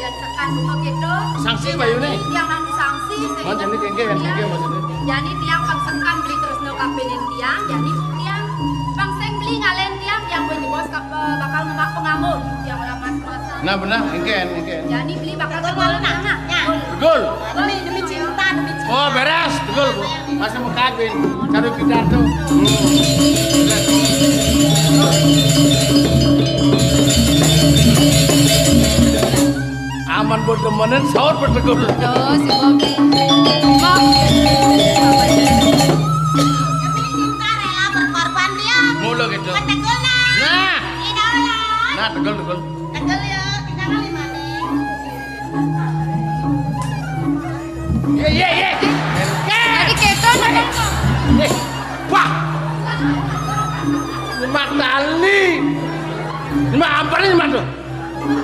Yén sekan buka kéto. Sanksi bayuné. Tiang nang sanksi, sing. Jani kéngké, kéngké maksudnya. Jani tiang pang sekan beli terus no kapinin tiang, jani tiang pang sing beli ngalen tiang, tiang beli bos kapa bakal ngemak penganggo. Tiang ora mas-masan. Nah, benar, kéngké, kéngké. Jani beli bakal ngemak nah. Gol. Demi, demi cinta, demi cinta. Oh, beres, betul, Bu. Masih mau kawin. Cari pidato. Hmm. Aman buat temenin, sahur bertegur. Tuh, si Bobi. Bob. Demi cinta rela berkorban dia. Mulu gitu. Betegul, nah. Nah. Idola. Nah, tegul, tegul. Tegul ya, kita kali manis. Iya, iya, iya. Tadi keto, nah. Eh, wah. Mak tali. Mak apa nih, Mak, tuh?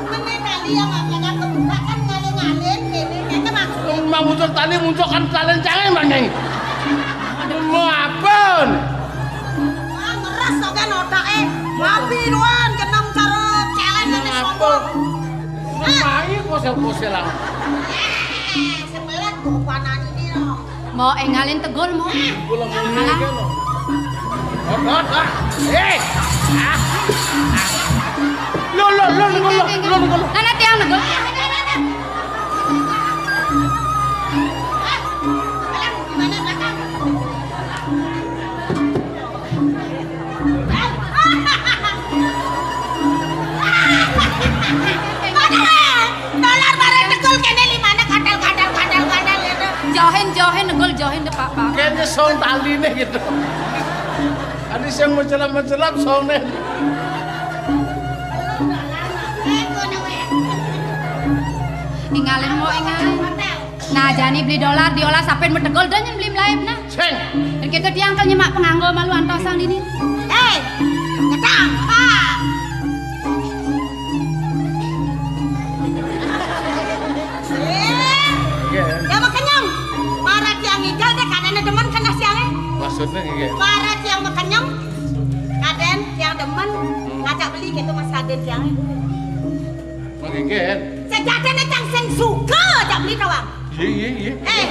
Mene tali ya, Mak, ya, kan kebuka kan ngalih-ngalih, ini, ini maksudnya. Mak muncul tali, muncul kan tali cangeng, Mak, nih. Mau apa? Wah, ngeres, oke, noda, eh. Mapi, duan, jeneng cara cewek ini sombong. Ngapain kosel-kosel, ah? Eh, sebelah tuh, panah ini, loh. Mau engalin tegul, mau. Pulang ini aja, loh. Hot, hot, hot. Eh! Ah! Ah! Lo, lo, lo, lo, lo, lo, lo. Nah, nah, tiang tegul. Dolar bareng tegul kene limane kadal, kadal, kadal, kadal, gitu. Johin, johin, tegul, johin deh, Pak, Pak. Kene song taline gitu. Adi sing mencelap-mencelap songne. Ingalin mau ingalin. Nah, jani beli dolar diolah sampai metegol dan yang beli melaib, nah. Sing. Dan kita tiang kan nyemak penganggo malu antosang dini. Eh, ngetang. Ha. Eh, ya makenyong. Para tiang ngidal deh, kadene demen kena siange. Maksudnya nggih. Para tiang makenyong, kaden tiang demen ngajak beli gitu Mas Raden tiange. Mangke nggih. Sejatine cang sing suka ajak beli tawang. Iya, iya, iya. Eh,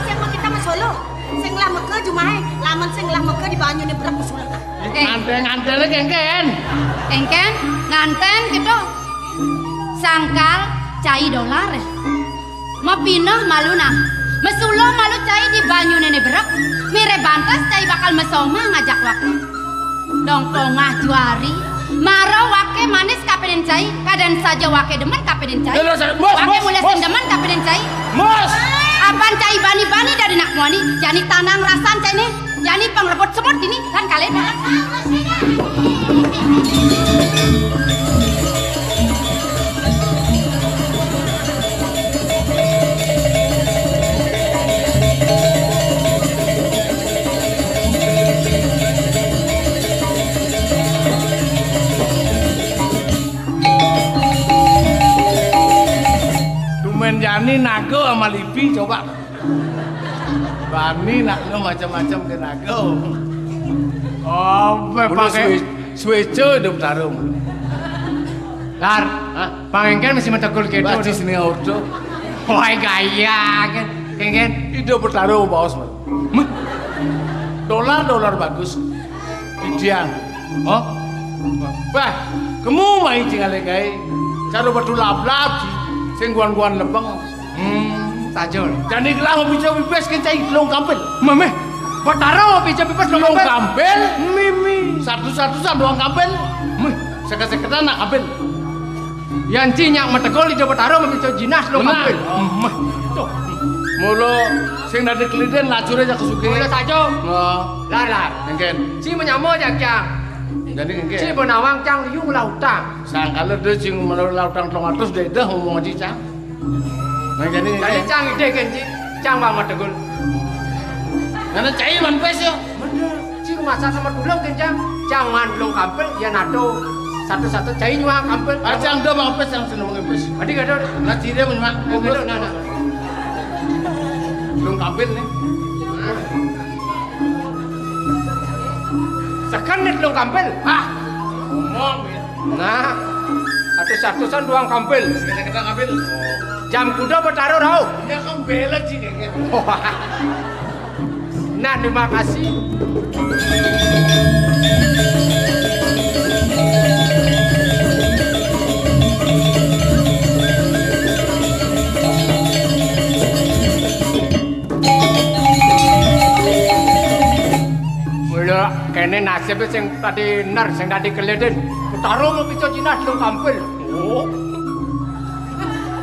sing mau kita Mas Solo, sing lah meke jumahe, lamun sing lah meke di banyune berek kusulekan. Eh. Nganten-ngantene kengken. Engken, nganten gitu. Sangkal cai dolar. Mapineh malu nah. Mesulo malu cai di banyune ne berek. Mire bantes cai bakal mesoma ngajak wake. Dong tongah juari. Maro wake manis kapedin cai, kaden saja wake demen kapedin cai. Lho, lho, lho, Mus, wake Mus, mulai Mus. Sing demen kapedin cai. Mus. Apan cai bani-bani dari nak muani, jani tanang rasan cai ne, jani pengrebut semut dini kan kalian. Tumen jani nago sama lipi coba. Bani nak lo macam-macam ke nago. Oh, pakai suwe-, suweco hidup tarum. Lar, hah? Pangengken masih mentegul gitu. Bacis nih auto. Wah, gaya kan. Kengken. Hidup bertaruh baos, Mas. Meh. Dolar, dolar bagus. Indian. Oh. Bah, kamu main cingale gae. Cara batu lablab, sing guan-guan lebeng. Hmm, tajul. Jani gelah mau bisa pipis kencai telung kampil. Memeh. Batara mau bisa pipis telung kampil. Mimi. Satu-satu doang kampil. Meh. Seket-seketan nak kampil. Yan ci nyak metegol ida betara memicu jinas lo kampil. Meh. Tuh. Mula sing dadi keliden lacure aja kesuke. Mula saja. Nah. Lar, lar. Engken. Ci menyama aja kyang. Jadi engken. Ci benawang kyang liu ngelah utang. Sangkala dia sing menawa utang telung atus dia dah ngomong aja cang. Nah, jadi engken. Jadi cang ide kan ci. Cang bang metegol. Ngana cai manpes yo. Bener. Ci rumah sama dulu kencang. Jangan belum kampel, ya nado. Satu-satu cai nyuang kampel. Acang do bang pes yang seneng bang pes. Adi kado. Nah, ciri menyuang. Oh, kado, nah, nah. Belum kampel nih. Sekenit belum kampel. Ah, ngomong ya. Nah, satu-satusan doang kampel. Kita-kita kampel. Jam kuda bertaruh rau. Ya kampel aja kayak gitu. Wah. Nah, terima kasih. Kene nasib sing tadi ner, sing tadi keleden. Betara mau pica jinah Telung Kampil. Oh.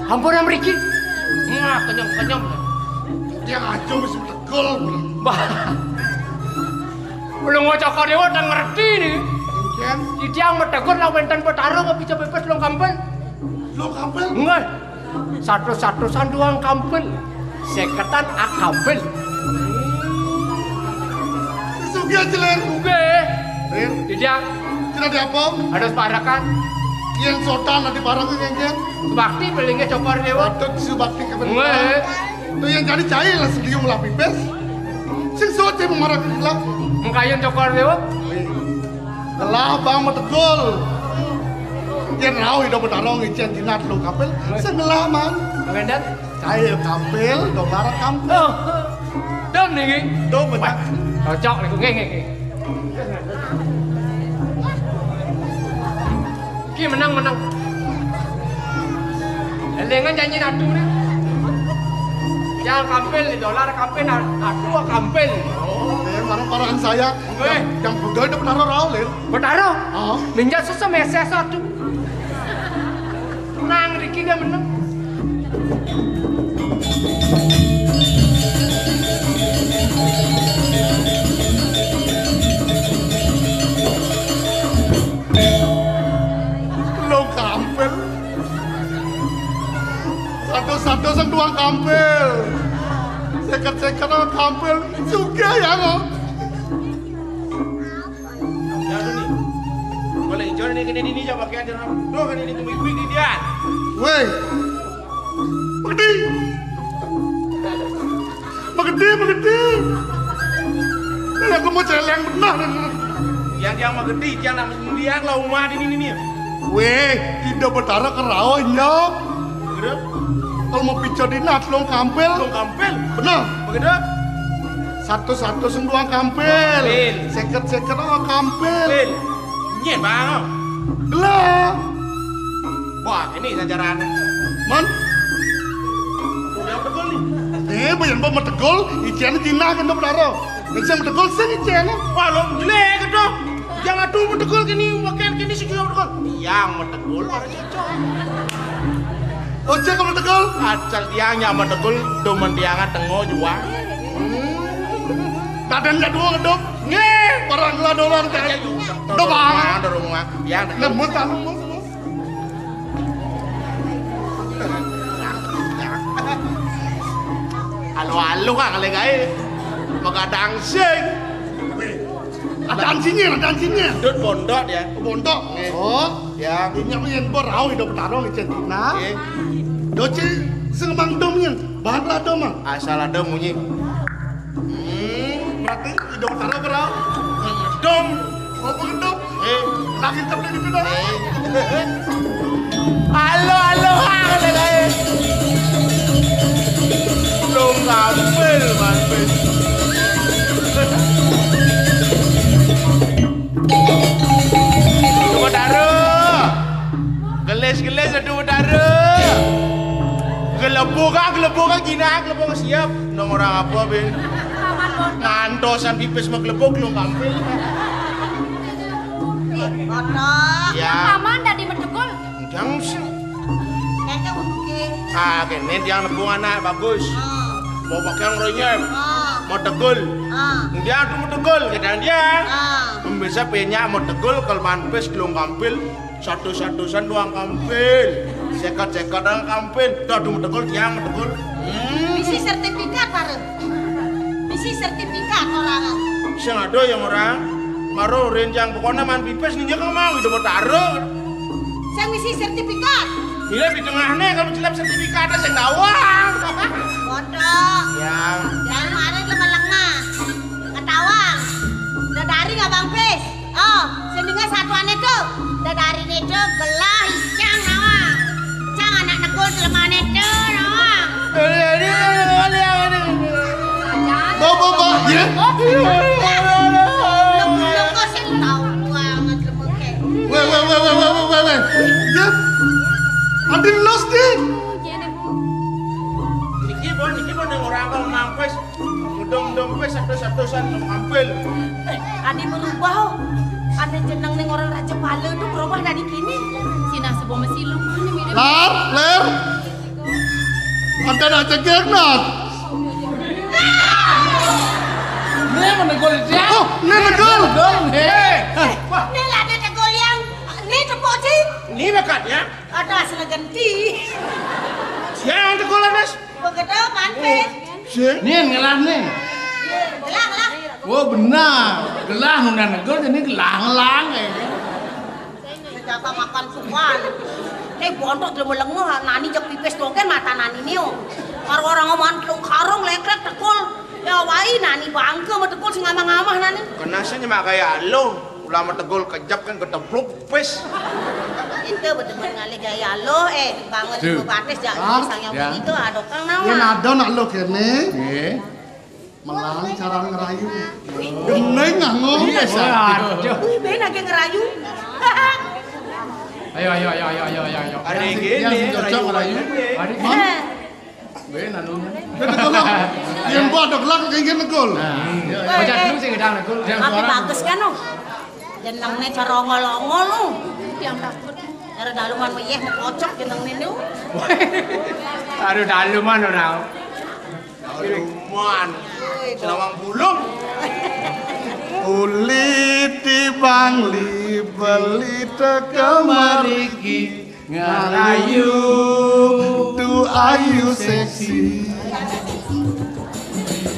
Ampun mriki. Nah, kenyem-kenyem. Dia aja wis metegol. Bah. Belum ngocok dewa udah ngerti nih. Jan. Titiang metegol lah wenten Betara mau pica pipis Telung Kampil. Telung Kampil? Nggih. Satu-satusan doang kampil. Seketan akampil. Sugih aja, Lir. Nggih. Lir. Iya. Kira di apa? Ada separakan. Yang sotan nanti barang yang yang. Bakti belingnya cokor dewa. Patut si bakti kebenaran. Nggih. Tuh yang jadi jahil lah segiung lah pipis. Sing sote memarah gila. Mengkayon cokor dewa. Ngelah bang metegul. Yen rauh Ida Betara ngicen jinah Telung Kampil, sing ngelah man. Ngendet. Kail Kampil, dolar Kampil. Oh. Dom niki. Dom bener. Cocok niku. Nggih, nggih, nggih. Ki menang, menang. Elingan janji nadu nih. Yang Kampil, dolar Kampil, nadu Kampil. Oh, eh, barang-barang saya. Nggih. Yang, yang budal Ida Betara rauh, Lir. Betara? Oh. Ninja susah meses satu. Nang riki dia menang. Telung Kampil. Satu-satu sing doang Kampil. Seket-seket Kampil. Sugih ya kok. Ya, tu ni. Boleh hijau ni, kena ni, ni je pakaian dia. Tu, kena ni, kuih-kuih ni dia. Weh. Magedi. Magedi, magedi. Lah, aku mau celeng benar. Yang, yang magedi, yang nak mendiang lah rumah ni, ni, ni. Weh, Ida Betara kerawa nyok. Begitu? Kalau mau pica dinah, Telung Kampil. Telung Kampil. Benar. Begitu? Satu-satu sing doang Kampil. Kampil. Seket-seket oh Kampil. Kampil. Nyen bang. Lah. Wah, ini jajaran. Man. Yang betul ni. Eh, bayan ba metegul, ician jinah kan Betara. Nek sing metegul sing ician. Wah, lo jelek tu. Yang adu metegul kini, wakil kini sing metegul. Yang metegul. Ojek kamu tegul? Ajal tiang nyamar tegul, do mentiangan tengo juang. Badan ya dua ngedop. Nggih. Barang kula dolar kan. Aja yuk. Do bang. Ada rumah. Yang tegul. Nembus tak nembus, bos. Alo-alo kan kali gae. Magadang sing. Ada anjingnya, ada anjingnya. Dut pondok ya. Pondok. Nggih. Oh. Ya. Ini apa yang berau hidup taruh di centina? Nggih. Doci sing mang dom yen. Bahan lah dom, Mang. Asal ada munyi. Hmm, berarti hidup taruh berau. Dom. Oh, dom. Eh. Lagi tak boleh gitu dong. Eh. Halo, halo, halo, halo. Belum tampil, Mas Pis. Aduh, Betara. Gelis-gelis, aduh, Betara. Gelebok ah, gelebok ah, gina ah, gelebok ah, siap. Nang orang apa, be? Ngantosan pipis mah gelebok, belum tampil. Ngono. Ya. Paman dadi metegul. Ndang sih. Kayaknya untuke. Ah, kene tiang nebung anak bagus. Ah. Mau pakai yang renyem. Ah. Mau tegul. Ah. Dia tuh mau tegul, kadang dia. Ah. Bisa penyak mau tegul, kalau manpes gelung kampil, satu-satusan doang kampil. Sekat-sekat doang kampil. Dah tuh mau tegul, tiang mau tegul. Hmm. Isi sertifikat, Pak. Misi sertifikat orang. Sing ada yang orang maro renjang pokoknya man pipis ninja kau mau hidup taruh. Sing misi sertifikat. Bila di tengahnya kalau jelek sertifikat sing tawang. Bodoh. Ya. Yang ada itu melengah. Ketawang. Udah dari nggak bang pis? Oh, sing dengar satuan itu. Dadarine itu gelah icang nawang. Cang anak negul telemane itu nawang. Bo, bo, bo, ya. Oh, lo, lo kok sing tau banget lemeke. Weh, weh, weh, weh, weh, weh, weh, weh. Ya. Adi los deh. Niki, Bon, niki, Bon, yang orang kalau mampes. Mudong-mudong wis satu-satusan nang kampil. Eh, Adi berubah, oh. Ane jeneng ning orang Rajapala tuh berubah dari kini. Sinah sebo mesilu, ane mirip. Lar, Ler. Ada nak cekek, nak. Ini mana gol dia? Oh, ini negol. Gol, he. Ini lah ada tegol yang, ini tepuk sih. Ini bakat ya? Ada asal ganti. Siang tegol, Anas. Begitu, mantis. Sih? Nih, ngelah nih. Gelang, gelang. Oh, benar. Gelah nunda negor jadi gelang-gelang, ya. Senjata makan tuan. Nih, bontot lu melengah, nani jek pipis dogen mata nani nih, oh. Karo orang ngomongan lu karung lekrek tekul. Ya, wai, nani bangke sama tekul sing ngamah-ngamah nani. Kena sih nyemak kayak lo. Ulama tegul kejap kan ketepluk, pis. Itu betul ngalih gaya lo, eh, banget. Tuh. Batis, ya, ah, misalnya ya. Begitu, adokang nawa. Yen ada nak lo kene. Nggih. Melang cara ngerayu. Geneng nganggo. Iya, sa. Waduh. Wih, ben lagi ngerayu. Ayo, ayo, ayo, ayo, ayo, ayo, ayo. Hari ini cocok ngerayu. Hari ini. Eh. Gue nanu. Yen kok yen kok ada gelak kengken negul. Nah, iya. Baca dulu sih gedang negul. Jangan. Tapi suara. Bagus kan, oh? Jenengnya cara ongol-ongol, oh. Yang takut. Ada daluman meyeh, kocok jenengnya, oh. Aduh, daluman orang. Daluman. Senawang bulung. Uli tibang li beli teka mariki. Ngarayu tu ayu seksi.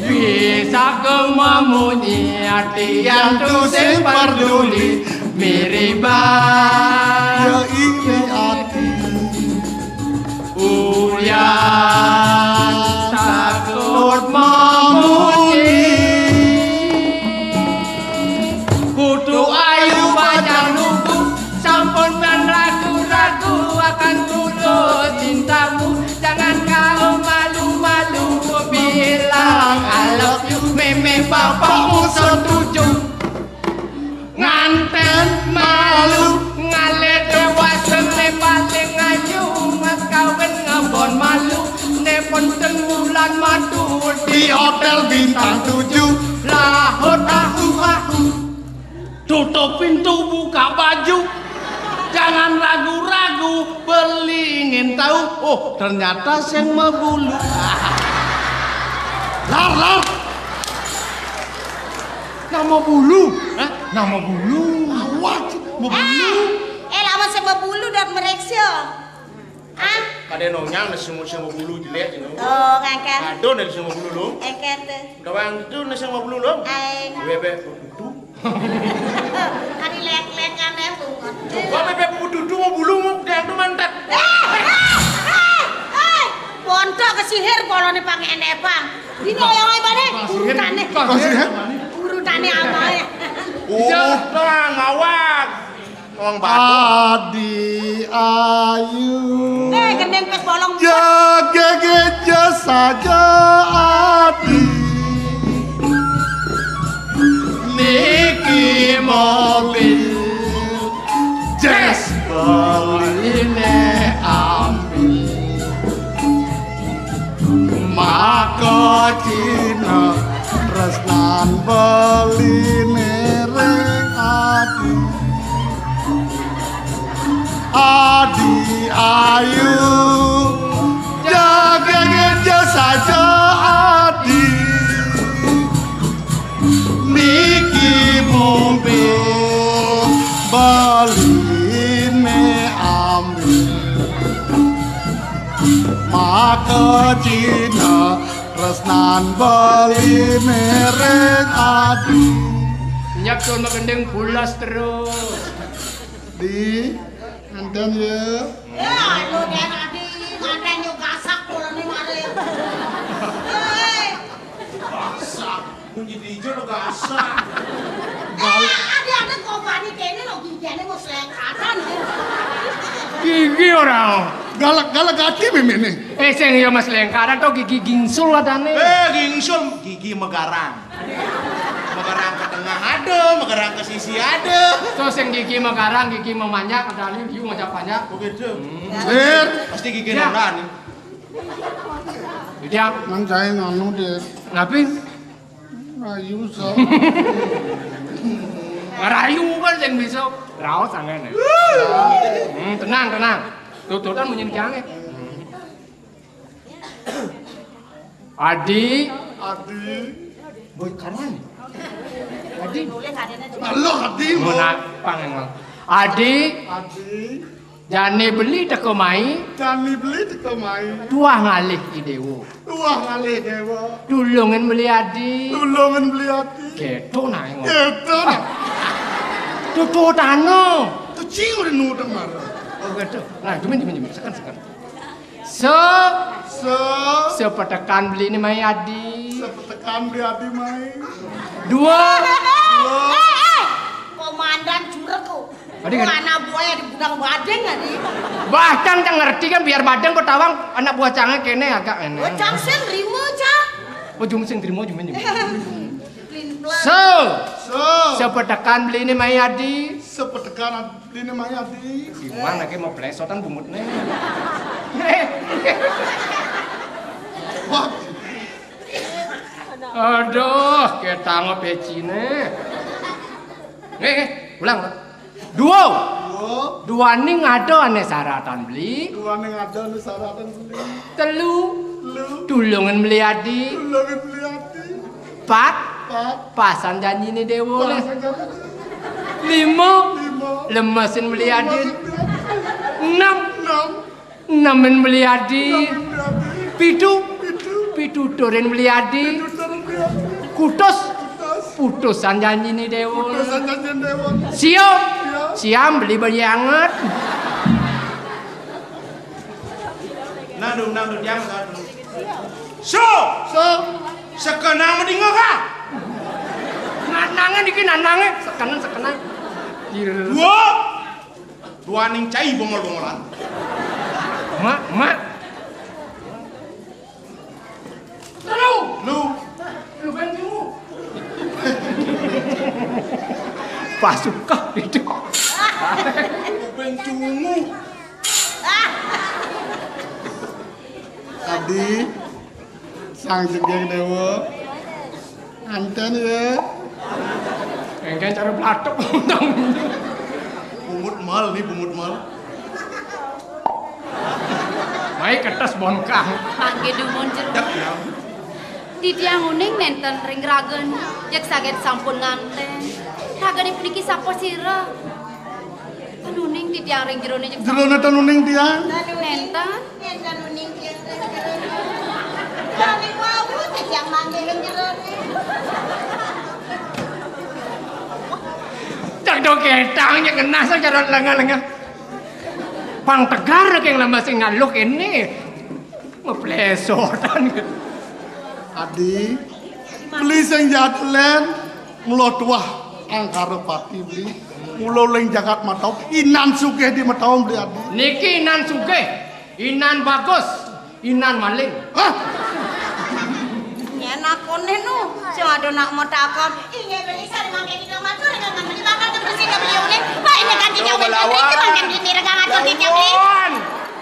Bisa kemamunyi hati yang tu sing perduli. Miriba. Ya ini hati. Uyan takut mamunyi. Kutu ayu bajang lugu. Sampun dan ragu-ragu akan tulus cintamu. Jangan kau malu-malu bilang I love you. Meme bapakmu setuju. Nganten malu ngalih dewasa ne paling ayu. Mas kawin ngebon malu ne pun bulan madu di hotel bintang tujuh. Lahut ahu ahu. Tutup pintu, buka baju. Jangan ragu-ragu, beli ingin tahu. Oh, ternyata sing mebulu. Lar, lar. Nama bulu? Hah? Nama bulu. Awak, mebulu. Eh, eh, lawan sing mebulu dan mereksa. Ah? Kadang nonyang nasi mau sama bulu jelek, you know. Oh, ngangkat. Aduh, nasi sama bulu lo. Ngangkat tuh. Gawang itu nasi sama bulu lo. Aing. Bebek betutu. Kali lek-lek aneh tuh. Coba bebek betutu mau bulu mau yang tuh mantat. Eh, eh, eh, eh. Bontok ke sihir kalau nih pakai enek bang. Ini yang apa nih? Urutannya. Urutannya apa ya? Udah ngawak. Wong Batu. Adi ayu. Eh, gendeng pes bolong. Jaga geja saja adi. Niki mobil. Jes beline ambil. Maka Cina tresnan beline ring adi. Adi ayu jaga geja saja adi. Niki mumpil beline ambil. Maka Cina tresnan beline ring adi. Nyap tur magending bulas terus. Di, enten ya. Ya, lu dia tadi ngatain yuk gasak pulangnya mari. Hei. Gasak. Mun jadi ijo lo gasak. Eh, ada, ada kok bani kene lo gigiannya mau selengkatan. Gigi orang. Galak-galak ati memene. Eh, sing ya mas lengkaran to gigi gingsul katane. Eh, gingsul, gigi megarang. Megarang ke tengah ada, megarang ke sisi ada. To sing gigi megarang, gigi memanjak katane, gigi ngajak panjak. Oh gitu. Hmm. Pasti gigi ya. Nonton. Iya. Nang jahe nganu, Dit. Ngapain? Ayu, so. Ngerayu kan sing bisa. Raos angin. Hmm, tenang, tenang. Tututan munyin kiange. Adi. Adi. Boy karan. Adi. Halo, Adi. Mun apang emang. Adi. Adi. Jani beli teka mai. Jani beli teka mai. Tuah ngalih Ki Dewa. Tuah ngalih Dewa. Tulungin beli Adi. Tulungin beli Adi. Gitu nah, emang. Gitu nah. Tututano. Tuci udah nudeng marah. Oh, gitu. Nah, jumin, jumin, jumin. Seken, seken. Se-, Se-, sepetekan beli ni mai Adi. Sepetekan beli Adi mai. Dua. Dua. Eh, eh. Komandan jurek kok. Adi kan? Anak buah di gudang badeng tadi. Bahkan cang ngerti kan biar badeng kok tawang anak buah cangnya kene agak ini. Oh, cang sen rima, cang. Oh, jum sing terima, jum ini. Plin plan. Se-, Se-, sepetekan beli ni mai Adi. Sepetekan Dini Mayadi. Gimana ke mau plesotan bungut nih? Wah. Aduh, ketang pecine. Nggih, nggih, ulang. Dua. Dua. Dua ning ada ane saratan beli. Dua ning ada ane saratan beli. Telu. Telu. Tulungan beli adi. Tulungan beli adi. Pat. Pat. Pasan janjine dewa. Pasan janjine. Lima. Lima. Lemesin beli adi. Lemesin beli adi. Enam. Enam. Nemen beli adi. Nemen beli adi. Pitu. Pitu. Pituturin beli adi. Pituturin beli adi. Kutus. Kutus. Putusan janjine dewa. Putusan janjine dewa. Siam. Siam. Siam beli beli anget. Nang dong, nang dong, diam kan. So. So. Sekenang mendinga ka? Nanange niki nanange, sekenan, sekenan. Dua. Dua ning cai bongol-bongolan. Mak, mak. Lu. Lu. Lu ben cungu. Pasuka itu. Lu ben cungu. Adi, sang jegeng dewa. Anten ya. Engke cara platuk. Bungut mal nih, bungut mal. Mai ketes bonkang. Mangke dumun jero. Dak ya. Titiang uning nenten ring ragan, jeg saget sampun nganten. Ragane puniki sapa sira? Ten uning titiang ring jerone jeg. Jerone ten uning tiang. Nenten. Nenten uning tiang ring jerone. Wau titiang mangke ring jerone. Cak do ketang, ya kena sacara lengah-lengah. Pang tegar keng lama sing ngaluh kene. Meplesotan. Adi, beli sing jahat len, mula tuah angkara pati beli. Mula ling jagat matau, inan sugih di matau beli adi. Niki inan sugih, inan bagus, inan maling. Hah? Nyen akone nu, sing ada nak matakon. Inggih beli sari mangke kita matur dengan beli bakal ke bersih ke beli unik. Baik dengan tidak unik, mangke beli mireng ngatur tidak beli. Lawan!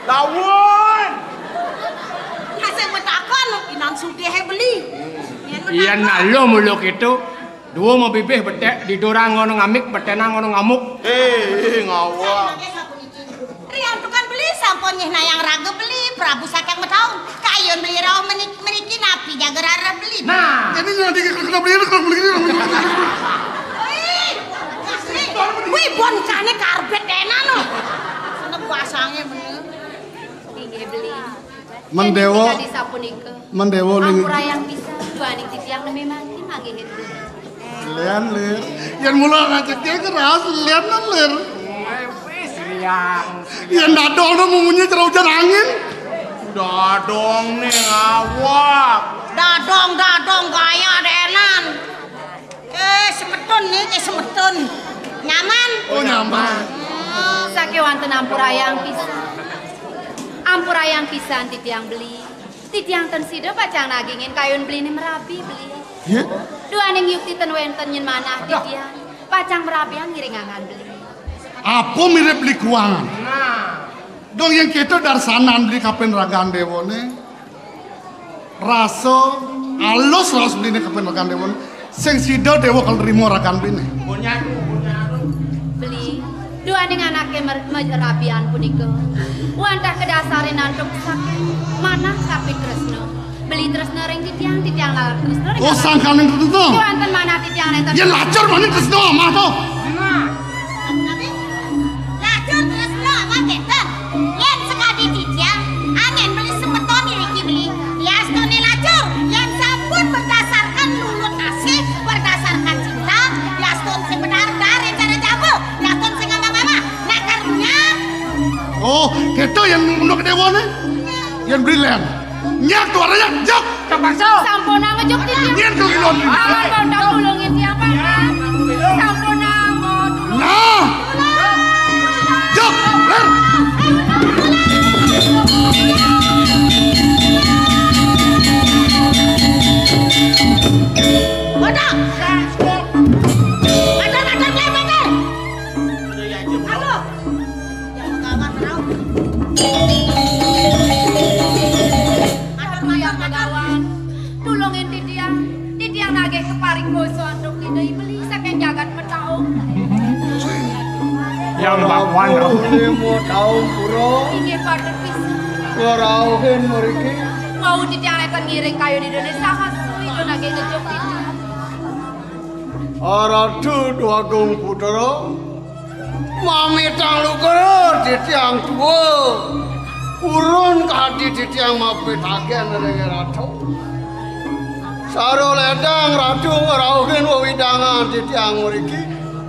Lawan! Hasil matakon, inan sugih beli. Iya, nah, lo muluk itu. Dua mau bibih betek, didorang ngono ngamik, betenang ngono ngamuk. Eh, eh, ngawa. Riantukan beli sampun nyih nayang raga beli, Prabu Sakang Metaun. Kayun beli rauh menik-, meniki napi jaga rara beli. Nah. Jadi nyadi kena beli, kena beli. Wih, wih, bon kane karbet enak no. Seneng pasange bener. Inggih beli. Mendewo. Jadi sapunika. Mendewo ning. Ampurayang pisan, duaning titiang neme mangkin manggihin. Lian, Lir. Yen mula ngajak dia keras, lian, Lir. Wis, Lian. Yen dadong no mumunye cara hujan angin. Dadong ning awak. Dadong, dadong, gaya denan. Eh, semeton nih, eh, semeton. Nyaman? Oh, nyaman. Sakewanten ampurayang pisan. Ampurayang pisan titiang beli. Titiang ten sida pacang nagingin kayun beli ni merabi beli. Ye? Duaning yukti ten wenten nyen manah titiang. Pacang merabiang ngiringangan beli. Apa mirip beli kuangan? Nah. Dong yang kita darsanan beli kapen ragan dewane. Rasa alus raos beli ni kapen ragan dewane. Sing sida dewa kal nerima ragan beli ni. Punya, punya. Duaning anaké mer-, merabian punika wantah kadasarin antuk saking manah kapitresna. Beli tresna ring titiang, titiang laler tresna ring Oh, anaké. Sangkaning tresna. Kéwanten manah titiang nénten. Yén lacur maning tresna amah to. Lacur tresna amah kénten. Yén sakadi titiang, anggén beli semeton iriki beli. Yastuné lacur, yén sampun berdasarkan lulut asih, berdasarkan cinta, yastun sing bedar-bedar, cara jago, yastun sing amah-amah. Nak karunya. Oh, kéto yén unduk déwané. Yén beli lén. Nyak tuara nyak, juk. Terpaksa. Sampunang ngejuk titiang. Nyen tuh ilon. Aman, Bang, tak tulungin tiang, Bang. Sampunang, oh, tulung. Nah. Juk, ler. Wadah. Adan, adan, leh, betul. Aduh. Atur, Yang Begawan, tulungin titiang. Titiang nagih kaparikosa antuk Ida I Beli saking jagat Metaung. Yang Begawan, Rauh. Lima taun pura. Inggih, patut pisan. Ngrauhin mriki. Wau titiang nénten ngiring kayun Ida Dane Sahasa, Ida nagih ngejuk titiang. Aratu Dwagung Putra, mamitang lugra titiang tua. Purun kadi titiang mapitagén ring Ratu. Sara ledang Ratu ngrauhin wewidangan titiang mriki.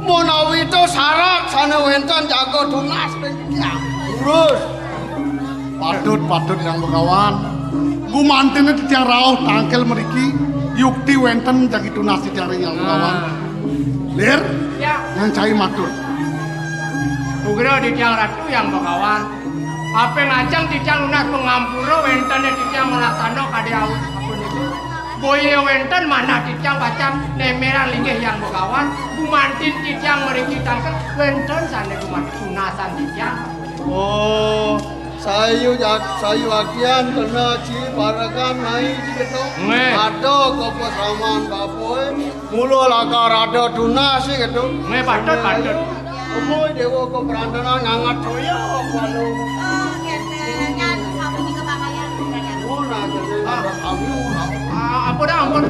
Ménawi to sarat sané wénten jaga tunas ring titiang. Lurus. Patut, patut, Yang Begawan. Gumantiné titiang rauh tangkil mriki, yukti wénten jagi tunas titiang ring Yang Begawan. Ah. Lir, ya. Yang cai matur. Lugra titiang Ratu Yang Begawan. Apang ajeng titiang nunas pangampura wéntené titiang malaksana kadi awit sapunika. Boya wénten manah titiang pacang némbérang linggih Yang Begawan, gumantin titiang mriki tangkil wénten sané gumanten tunasan titiang. Oh, sayu jak-, sayu akian kena ci parekan mai ci kéto. Nggih. Ada kepesaman bapué. Mula lakar ada tunas ci kéto. Nggih, patut, patut. Umui déwa keprantanan ngangat toya, walu. Oh, kénten. Nyan, sami juga pakaian. Oh, nah, jadi ada kami, oh, nah. Ah, ampun, ampun.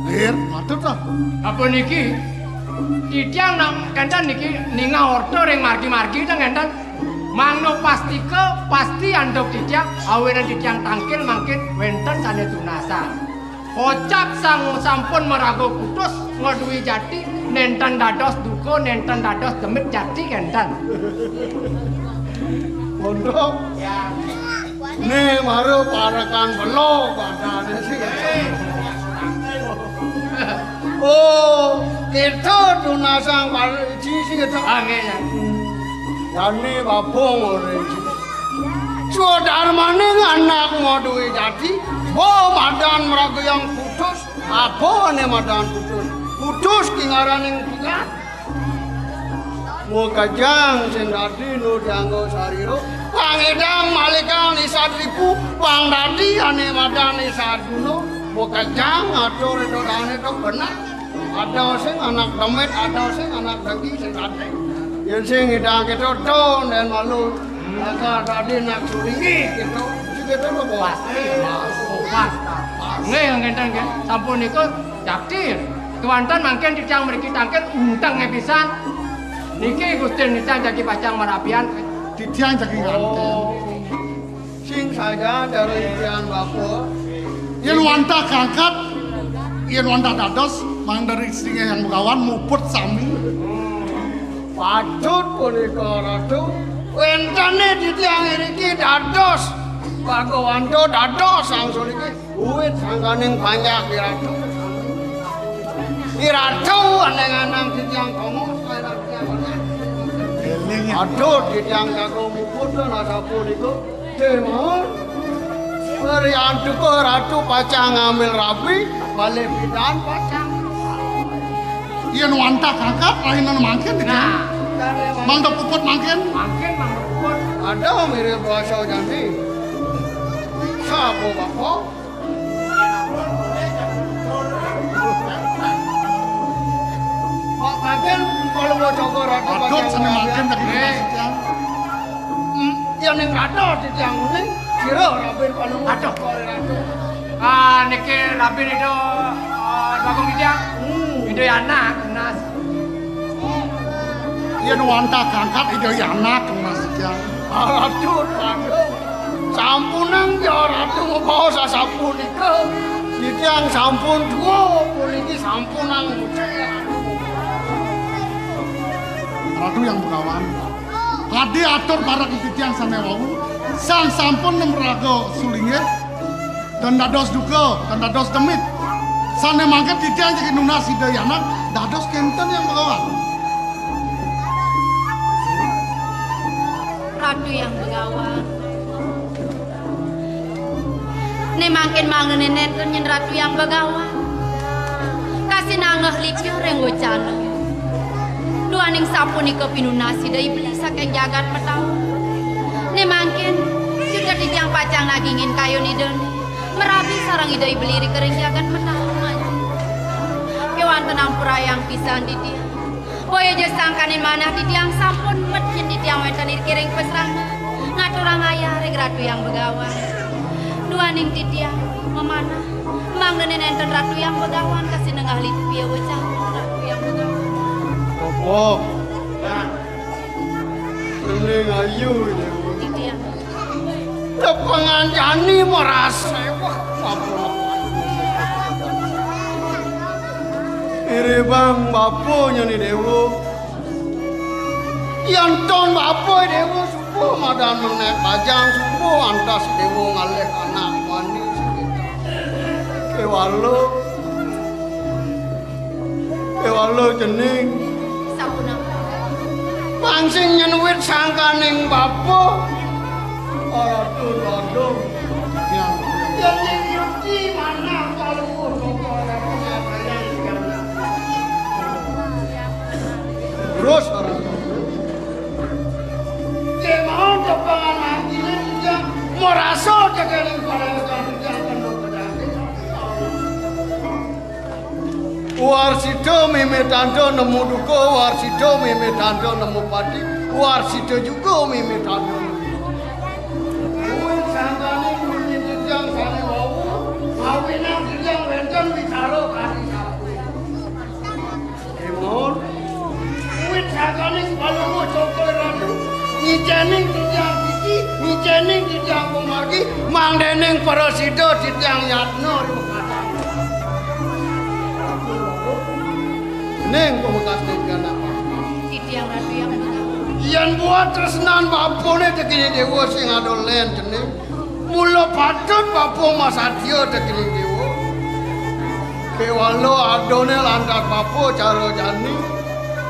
Lir, matur to. Apa niki? Titiang nak kénten niki ningeh orta ring margi-margi to kénten. Mangda pastika, pasti antuk titiang, awinan titiang tangkil mangkin wénten sané tunasan. Kocap sang sampun maraga putus, ngadui jati, nénten dados duka, nénten dados demit jati kénten. Pondok. Ya. Né mara parekan bela badané sih. Oh, kita tunasang pare-, ci sih kita. Ah, nggih, ya. Jani babung ora ci. Swadarmaning anak madué jati, oh, madan maraga yang putus, apa né madan putus? Putus ki ngaraning pegat. Makejang sing dadi nu dianggo sarira, pang idang malikan isad ripu, pang dadi ané madan isad guna, makejang atur ida dané to bener. Ada sing anak demit, ada sing anak daging sing dadi. Yén sing idang kita to ndén malu, maka dadi nak suringi kita. Sing kita to bos. Pasti, Mas. Pas, pas. Nggih, ngénten nggih. Sampun niku jakti. Kéwanten mangkin titiang mriki tangkil untengé pisan. Niki Gusti titiang jagi pacang marabian. Titiang jagi nganten. Oh. Sing saja dari titiang bapa. Yén wantah kangkat, yén wantah dados, mangda ring singé Yang Begawan muput sami. Patut punika Ratu. Wéntené titiang iriki dados. Bhagawanta dados sang suliki. Uwit sangkaning panjak di Ratu. Di Ratu ané nganang titiang tongos, Ratu. Éling, ya. Aduh, titiang jago muput, nah, sapunika. Démon. Mari antuka Ratu pacang ngambil rabi, malih pidan pacang. Yén wantah kangkat, rainan mangkin, titiang. Nah. Mangda puput mangkin. Mangkin, mangda puput. Ada mirip basa jani. Sapa, Bapak? Palungguh Cokor Ratu. Aduh, sané mangkin lagi. Hmm, ya ning ratu titiang kuning, sira rabin palungguh. Aduh. Cokor Ratu. Ah, niki rabin Ida, ah, Bagong titiang. Hmm. Ida anak, Nas. Yén wantah kangkat Ida anak, Nas titiang. Aduh, aduh. Sampunang ya Ratu mabaos sasapunika. Titiang sampun tuwa puniki sampunang mucik. Ratu Hyang Begawan. Adi atur marang titiang sané wau, sang sampun nemraga sulinggih, tan dados duka, tan dados demit. Sané mangkin titiang jagi nunas Ida anak, dados kénten Hyang Begawan. Ratu Hyang Begawan. Né mangkin mangdané nénten nyén Ratu Hyang Begawan. Kasinanggeh lipya ring wecana. Duaning sapunika pinunas Ida I Beli saking jagat Betawi. Né mangkin, suda titiang pacang nagingin kayun Idané. Marabi sareng Ida I Beli ring jagat Betawi, manjing. Kéwanten ampurayang pisan titiang. Boya ja sangkaning manah titiang sampun met yén titiang wénten iriki ring pasraman. Ngaturang ayah ring Ratu Hyang Begawan. Duaning titiang mamanah, mangdané nénten Ratu Hyang Begawan kasinenggeh lipya wecana Ratu Hyang Begawan. Apa? Eling ayu, Déwa. Titiang. Tepengan jani marasa. Wah, ampun. Iribang bapa nyané Déwa. Yén ton bapa Déwa suba madan menék bajang, suba antas Déwa ngalih anak mani sekitar. Kéwala. Kéwala cening. Sapunapa? Pang sing nyenuit sangkaning bapa. Ratu Randung. Yén nyuci manah kaluhur sangkaning pengabdian. Terus, Ratu. Kémaon tepengan mangkilin ujang marasa tekening parekan ujang kena pedaging. Warsita mimih tanda nemu duka, warsita mimih tanda nemu pati, warsita juga mimih tanda nemu duka. Kuwi sangkaning munyi titiang sané wau, ngawinang titiang wénten wicara kadi sapunika. Timur, kuwi sangkaning palungguh Cokor Ratu, ngicéning titiang siki, ngicéning titiang pamargi, mangdaning prasida titiang yatna ring Ning pamekasné pianak. Titiang Ratu Hyang Begawan. Yén buat tresnan bapané tekening Déwa sing ada lén cening. Mula patut bapa masatya tekening Déwa. Kéwala adané lantas bapa cara jani.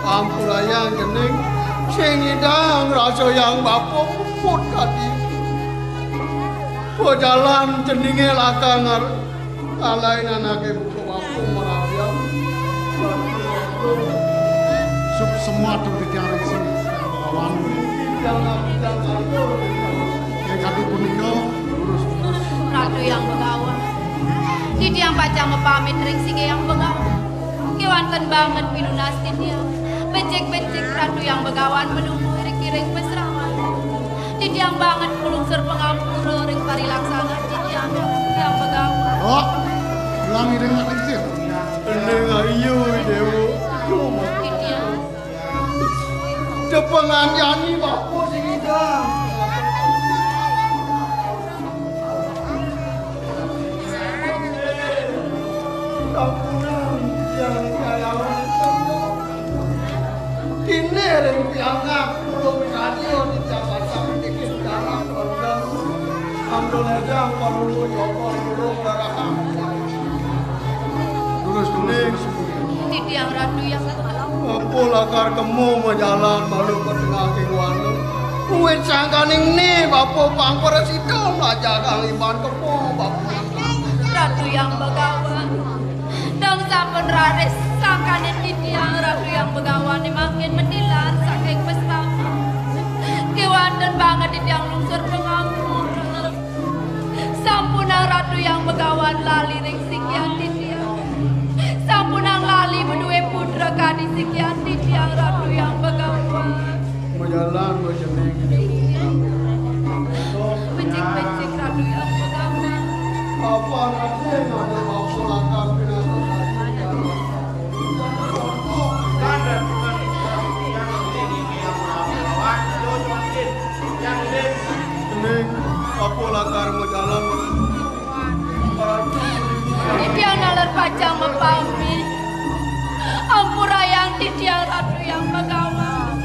Ampurayang cening. Sing nyidang rasa hyang bapa puput kadi. Pajalan ceningé lakar ngar-, ngalahin anaké buka. Suksma tur titiang ring sing Begawan. Ing kadi punika, lurus-lurus. Ratu Hyang Begawan. Titiang pacang mapamit ring sing Hyang Begawan. Kéwanten banget pinunas titiang. Becik-becik Ratu Hyang Begawan menunggu ring kiring pasraman. Titiang banget nglungsur pangampura ring parilaksanan titiang, Hyang Begawan. Oh, ulang iring nglingsir. Ening ayu, Déwa. Titiang. Tepengan jani bapa sing idang. Sampunang titiang kayawan. Dini ring pianak kula mikarya titiang patang niki sejarah kondang. Ampun ejang parulu joko lurung darahang. Lurus, lurus, lurus. Titiang Ratu Hyang. Bapa lakar kemu majalan malu ka tengah king wana. Kuwit sangkaning ni bapa pang prasida mlajagang iban kemu bapa. Ratu Hyang Begawan. Dong sampun raris sangkaning titiang Ratu Hyang Begawan mangkin matilar saking pestama. Kéwanten banget titiang lungsur pangampura. Sampunang Ratu Hyang Begawan lali ring sikian titiang. Sampunang lali madué putra Kadi sikian titiang Ratu Hyang Begawan. Majalan majening. Becik-becik Ratu Hyang Begawan. Apa Raden ada apa lakar pinangan? Ning, apa lakar majalan? Titiang nalar pacang mapamit. Ampurayang titiang Ratu Hyang Begawan.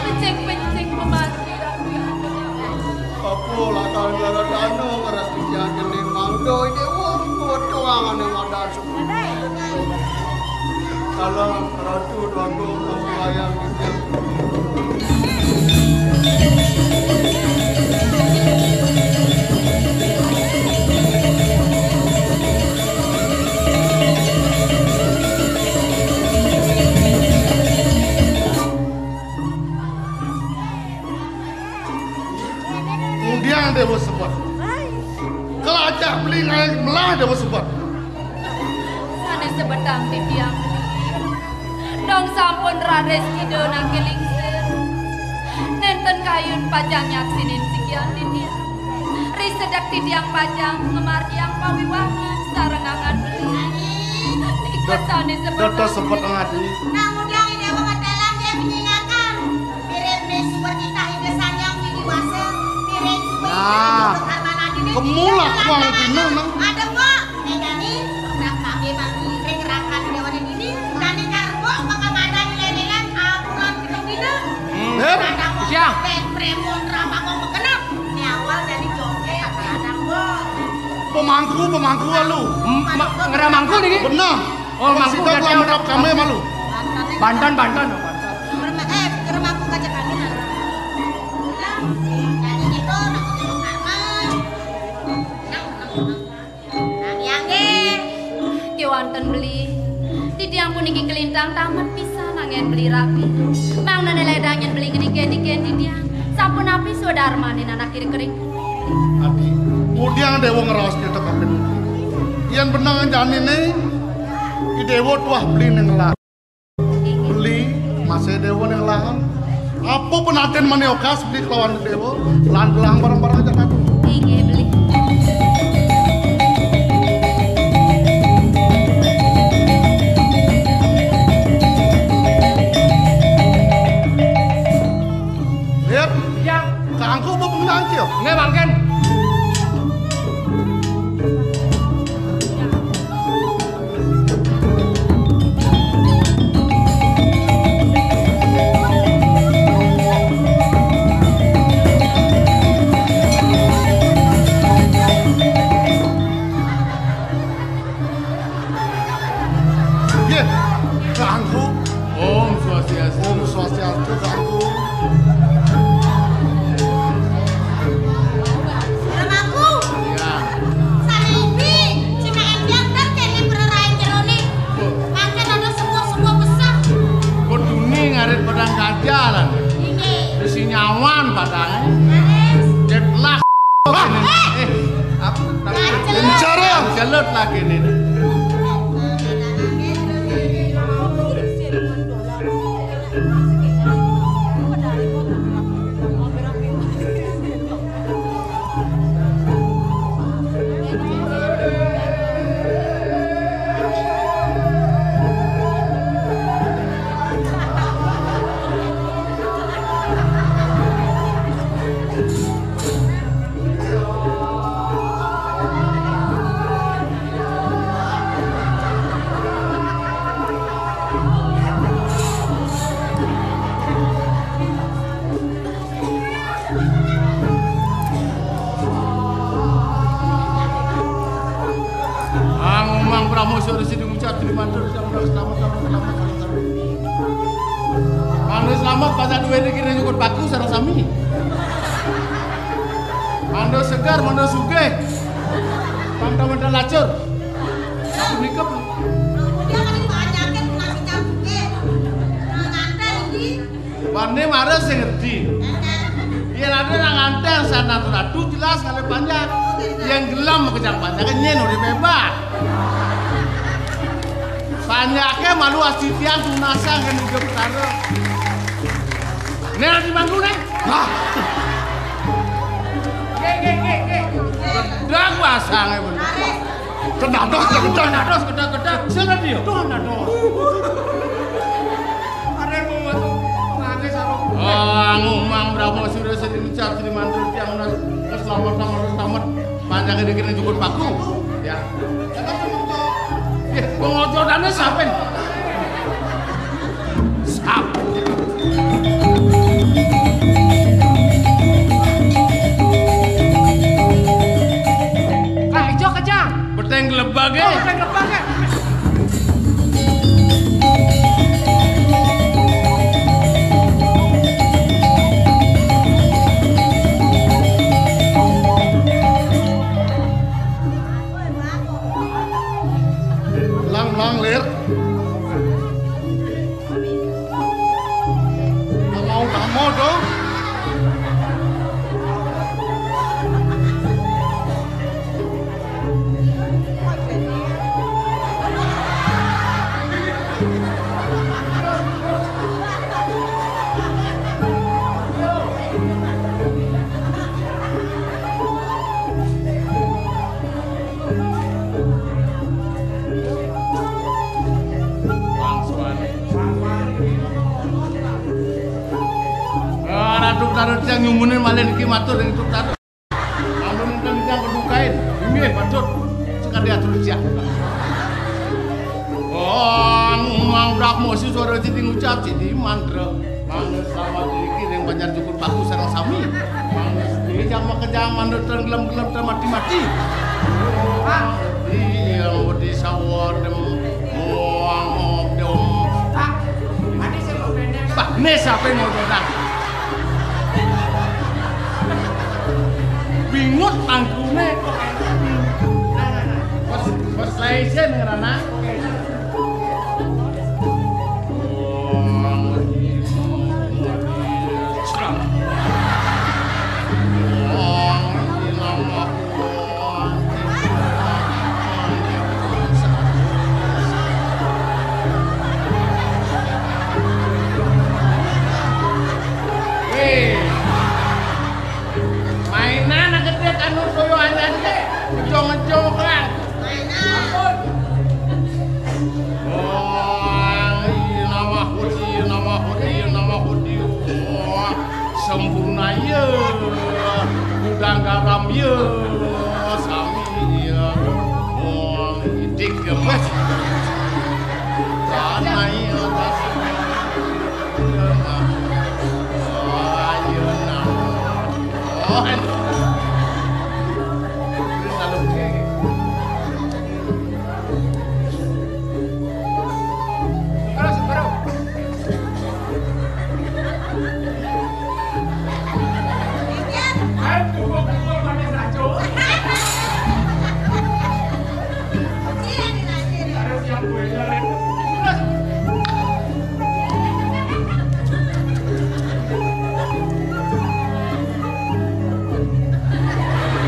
Becik-becik pamati Ratu Hyang Begawan. Apa lakar ngaradana ngeras titiang kene mangda dewa kuat tuangane madan. Salam Ratu Dwagung Ampurayang titiang. Ngudiang dewa sebet. Kelacak beli ngayak melah dewa sebet. Sane sebetang titiang beli. Dong sampun raris kidun nangke lingsir. Nenten kayun pacang nyaksinin sikian titiang. Risedek titiang pacang ngemargiang pawiwahan sareng angan beli. Nika sane sebetang. Dados sebet ngadi. Nang ngudiang Ida Wong Dalang dia penyingakan. Mirip nih super cita Ida Sang Hyang Widi Wasa. Mirip super cita Nah, Ida Wong Harmanadi nih. Kemulak Ida wang Dalang pina, Nang. Ada, Pak. Negani, nak kami mangiring rakan dewa dini, dani karbo, maka madani lenelan, apuran kita dina. Hmm. Hep. Ada mau Siang. Pet premon, rama mau bekenap. Ini awal dari joget, ada, Bos. Pemangku, pemangku lu. M-, ma-, ngeramangku niki? Benar. Oh, mangku. Sida udah telah siap. Merap kami malu. Banten, Banten, oh, Banten. Ngerema-, eh, ngeramangku kaca kami, nah. Nah, jadi gitu, nah, aku tengok karma. Nah, nah, nah. Nah, yang nggih. Kewanten beli. Titiang puniki kelintang tamat pisan anggen beli rabi. Mangdane ledang yen beli ngenike-nike titiang. Sampun api swadarmane anak kiri kering. Adi, ngudiang dewa ngraos kita kaping. Yen benang janine, i dewa tuah beli ning ngelar. Inggih. Beli, masih dewa ning lahan. Apa penaten mane okas beli kelawan dewa, lan gelang barang-barang aja tadi. Inggih, beli. Lihat, yang kangku apa pengen ancil? Nggih, mangken. Nggih, kangku. Om Swastiastu. Om Swastiastu, kangku. Remaku. Ya. Saribi, cina endiang dan kene pererain jerone. Mangke ada sebuah-sebuah besar. Kudune ngarit padang kajalan. Ini. Isi nyawan padang. Harus. Jetlah. Wah. Eh, apa? Bicara. Jelut lagi nih. Ang mang pramoso resi dimucat di mandur, selamat, selamat, selamat, selamat, selamat. Mandu selamat, pas duwe niki nyukut paku sareng sami. Mandu segar, mandu sugih. Pantau-pantau lacur. Sampun nikep. Dia kan banyakin nasi campur. Nganten iki. Bane mare sing ngerti. Yen ade nang nganten sanat ratu jelas kali panjang. Yen gelem kejang panjang nyen uripe bebas. Panjake malu asitiang tunasang kene Jepara. Nek di mangku, Nek. Hah? Nggih, nggih, nggih, nggih. Gedang wasange bener. Kedados, kedados. Kedados, kedados, kedados. Sing ngendi ya? Tuh, kedados. Are mau metu nangis aku. Ah, ngomong Brahma Sura Sri Ucap Sri Mantra tiang unas keselamatan harus tamat. Panjang ini kena jukut paku. Ya. Wong ocotannya siapa? Sap. Kang Ijo kejang. Beteng gelebage. Oh, beteng gelebage. Lang, lang, lir. Mau kamu dong. Ora tuk tarut yang nyumunin malih niki matur ring tuk tarut. Amun enten yang kedukain, inggih patut sekali atur siap. Wong mang Brahma si suara siti ngucap siti mantra. Manut selamat iki ring banjar cukup bagus sareng sami. Manut iki jam makejang manut tenggelam-gelam termati-mati. Iya, wedi sawadem. Muang modom. Pak, ini siapa yang mau datang? Bingut angkune. Pas, pas laisen ngerana. Weh. Mainan gedhe anu toyo anyar iki. Ngejo-ngejo kan. Ampun. Oh, iya, nama hudi, nama hudi, nama hudi. Oh, sempurna iya. Gudang garam iya. Sami iya. Oh, idik ya, Mas. Tanah iya, tas. Iya, nah. Oh, iya, nah. Oh,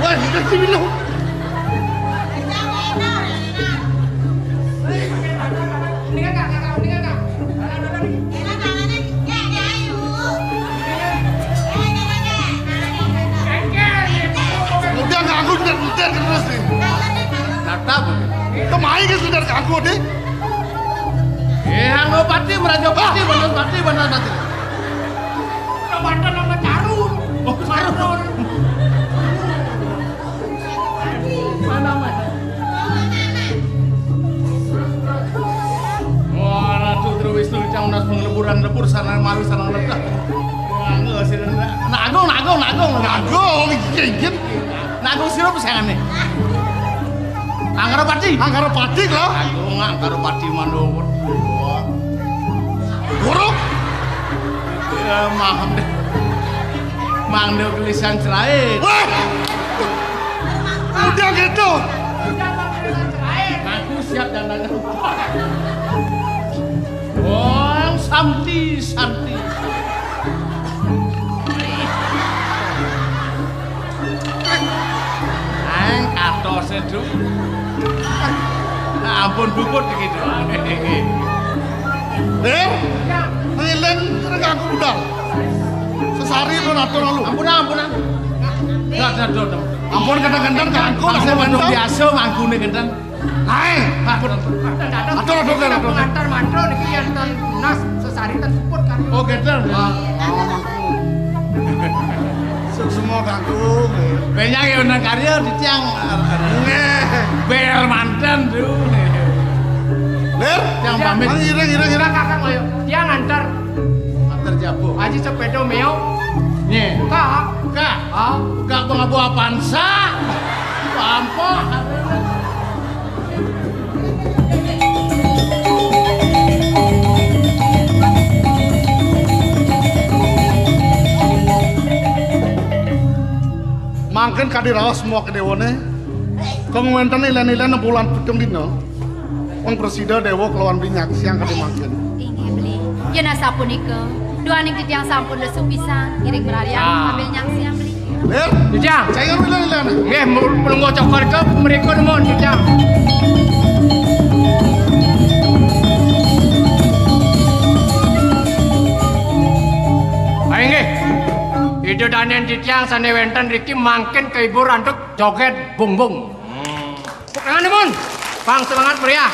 Wah, ngerti lho. Udah nganggur, udah, udah terus nih. Tetap. Kemai ke sudah nganggur deh. Eh, Anggopati, Merajapati, Bananpati, Bananpati. Kabanten sama Carun. Oh, Carun. Mana, mana? Wah, Ratu Tri Wisnu, cang nas pengleburan lebur sana mari sana ledah. Wah, enggak sih, enggak. Nagung, nagung, nagung, nagung. Nagung, iki, iki. Nagung sira pesangane. Angkarapati. Angkarapati lho. Agung Angkarapati Mandhawa. Guru. Ya, maaf deh. Mangda gelisang cerai. Wah. Udah gitu. Aku siap dan nanya. Wong santi, santi. Nang katose, Duk. Nah, Ampun bubut iki, Dul. Lir, ngiling terus aku budal. Sesari pun atur lu. Ampun, ampun. Dah, dah, dah, dah. Ampun, kadang-kadang ganggu, Mas, kadang-kadang. Biasa manggune kenten. Ae. Atur, atur, atur, atur. Pengantar mantra niki yen ten nas sesari ten puput kan. Oh, kenten. Ah. Semua ganggu. Banyak ya nang karya di tiang. Nggih. Ber manten, Dul. Lir, tiang pamit. Mang, ireng, ireng, ireng. Kakak, ayo. Tiang antar. Antar jabu. Aji sepeda meo. Nggih. Kak. Kak. Ah. Kak, mau ngabu apaan, sa? Apa? Mangkin kadi raos semua kedewane. Kang wenten ilen-ilen bulan pitung dina. Wong presida dewa kelawan beli nyaksiang kadi mangkin. Inggih, Beli. Yen asapunika, duaning titiang sampun lesu pisan, ngiring merarian. Ah. Sambil nyaksiang, Beli. Lir, Jujang. Saya ngeru ilen-ilen. Nggih, mu-, pelungguh cokor ke mriku nuwun, Jujang. Ayo nggih. Ida danen titiang sane wenten riki mangkin kehibur antuk joget bungbung. Hmm. Tepuk tangan, Mun. Bang, semangat meriah.